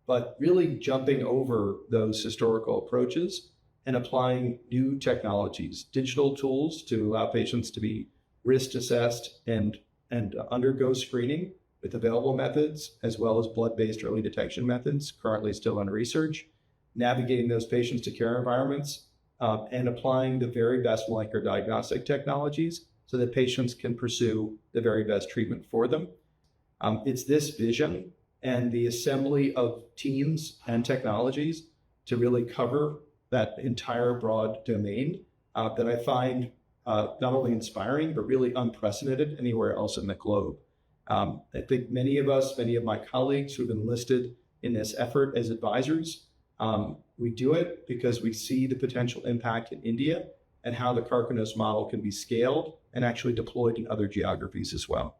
but really jumping over those historical approaches and applying new technologies, digital tools to allow patients to be risk assessed and, and undergo screening with available methods, as well as blood based early detection methods currently still under research, navigating those patients to care environments, uh, and applying the very best molecular diagnostic technologies so that patients can pursue the very best treatment for them. Um, it's this vision and the assembly of teams and technologies to really cover that entire broad domain uh, that I find uh, not only inspiring, but really unprecedented anywhere else in the globe. Um, I think many of us, many of my colleagues who've enlisted in this effort as advisors, um, we do it because we see the potential impact in India and how the Karkinos model can be scaled and actually deployed in other geographies as well.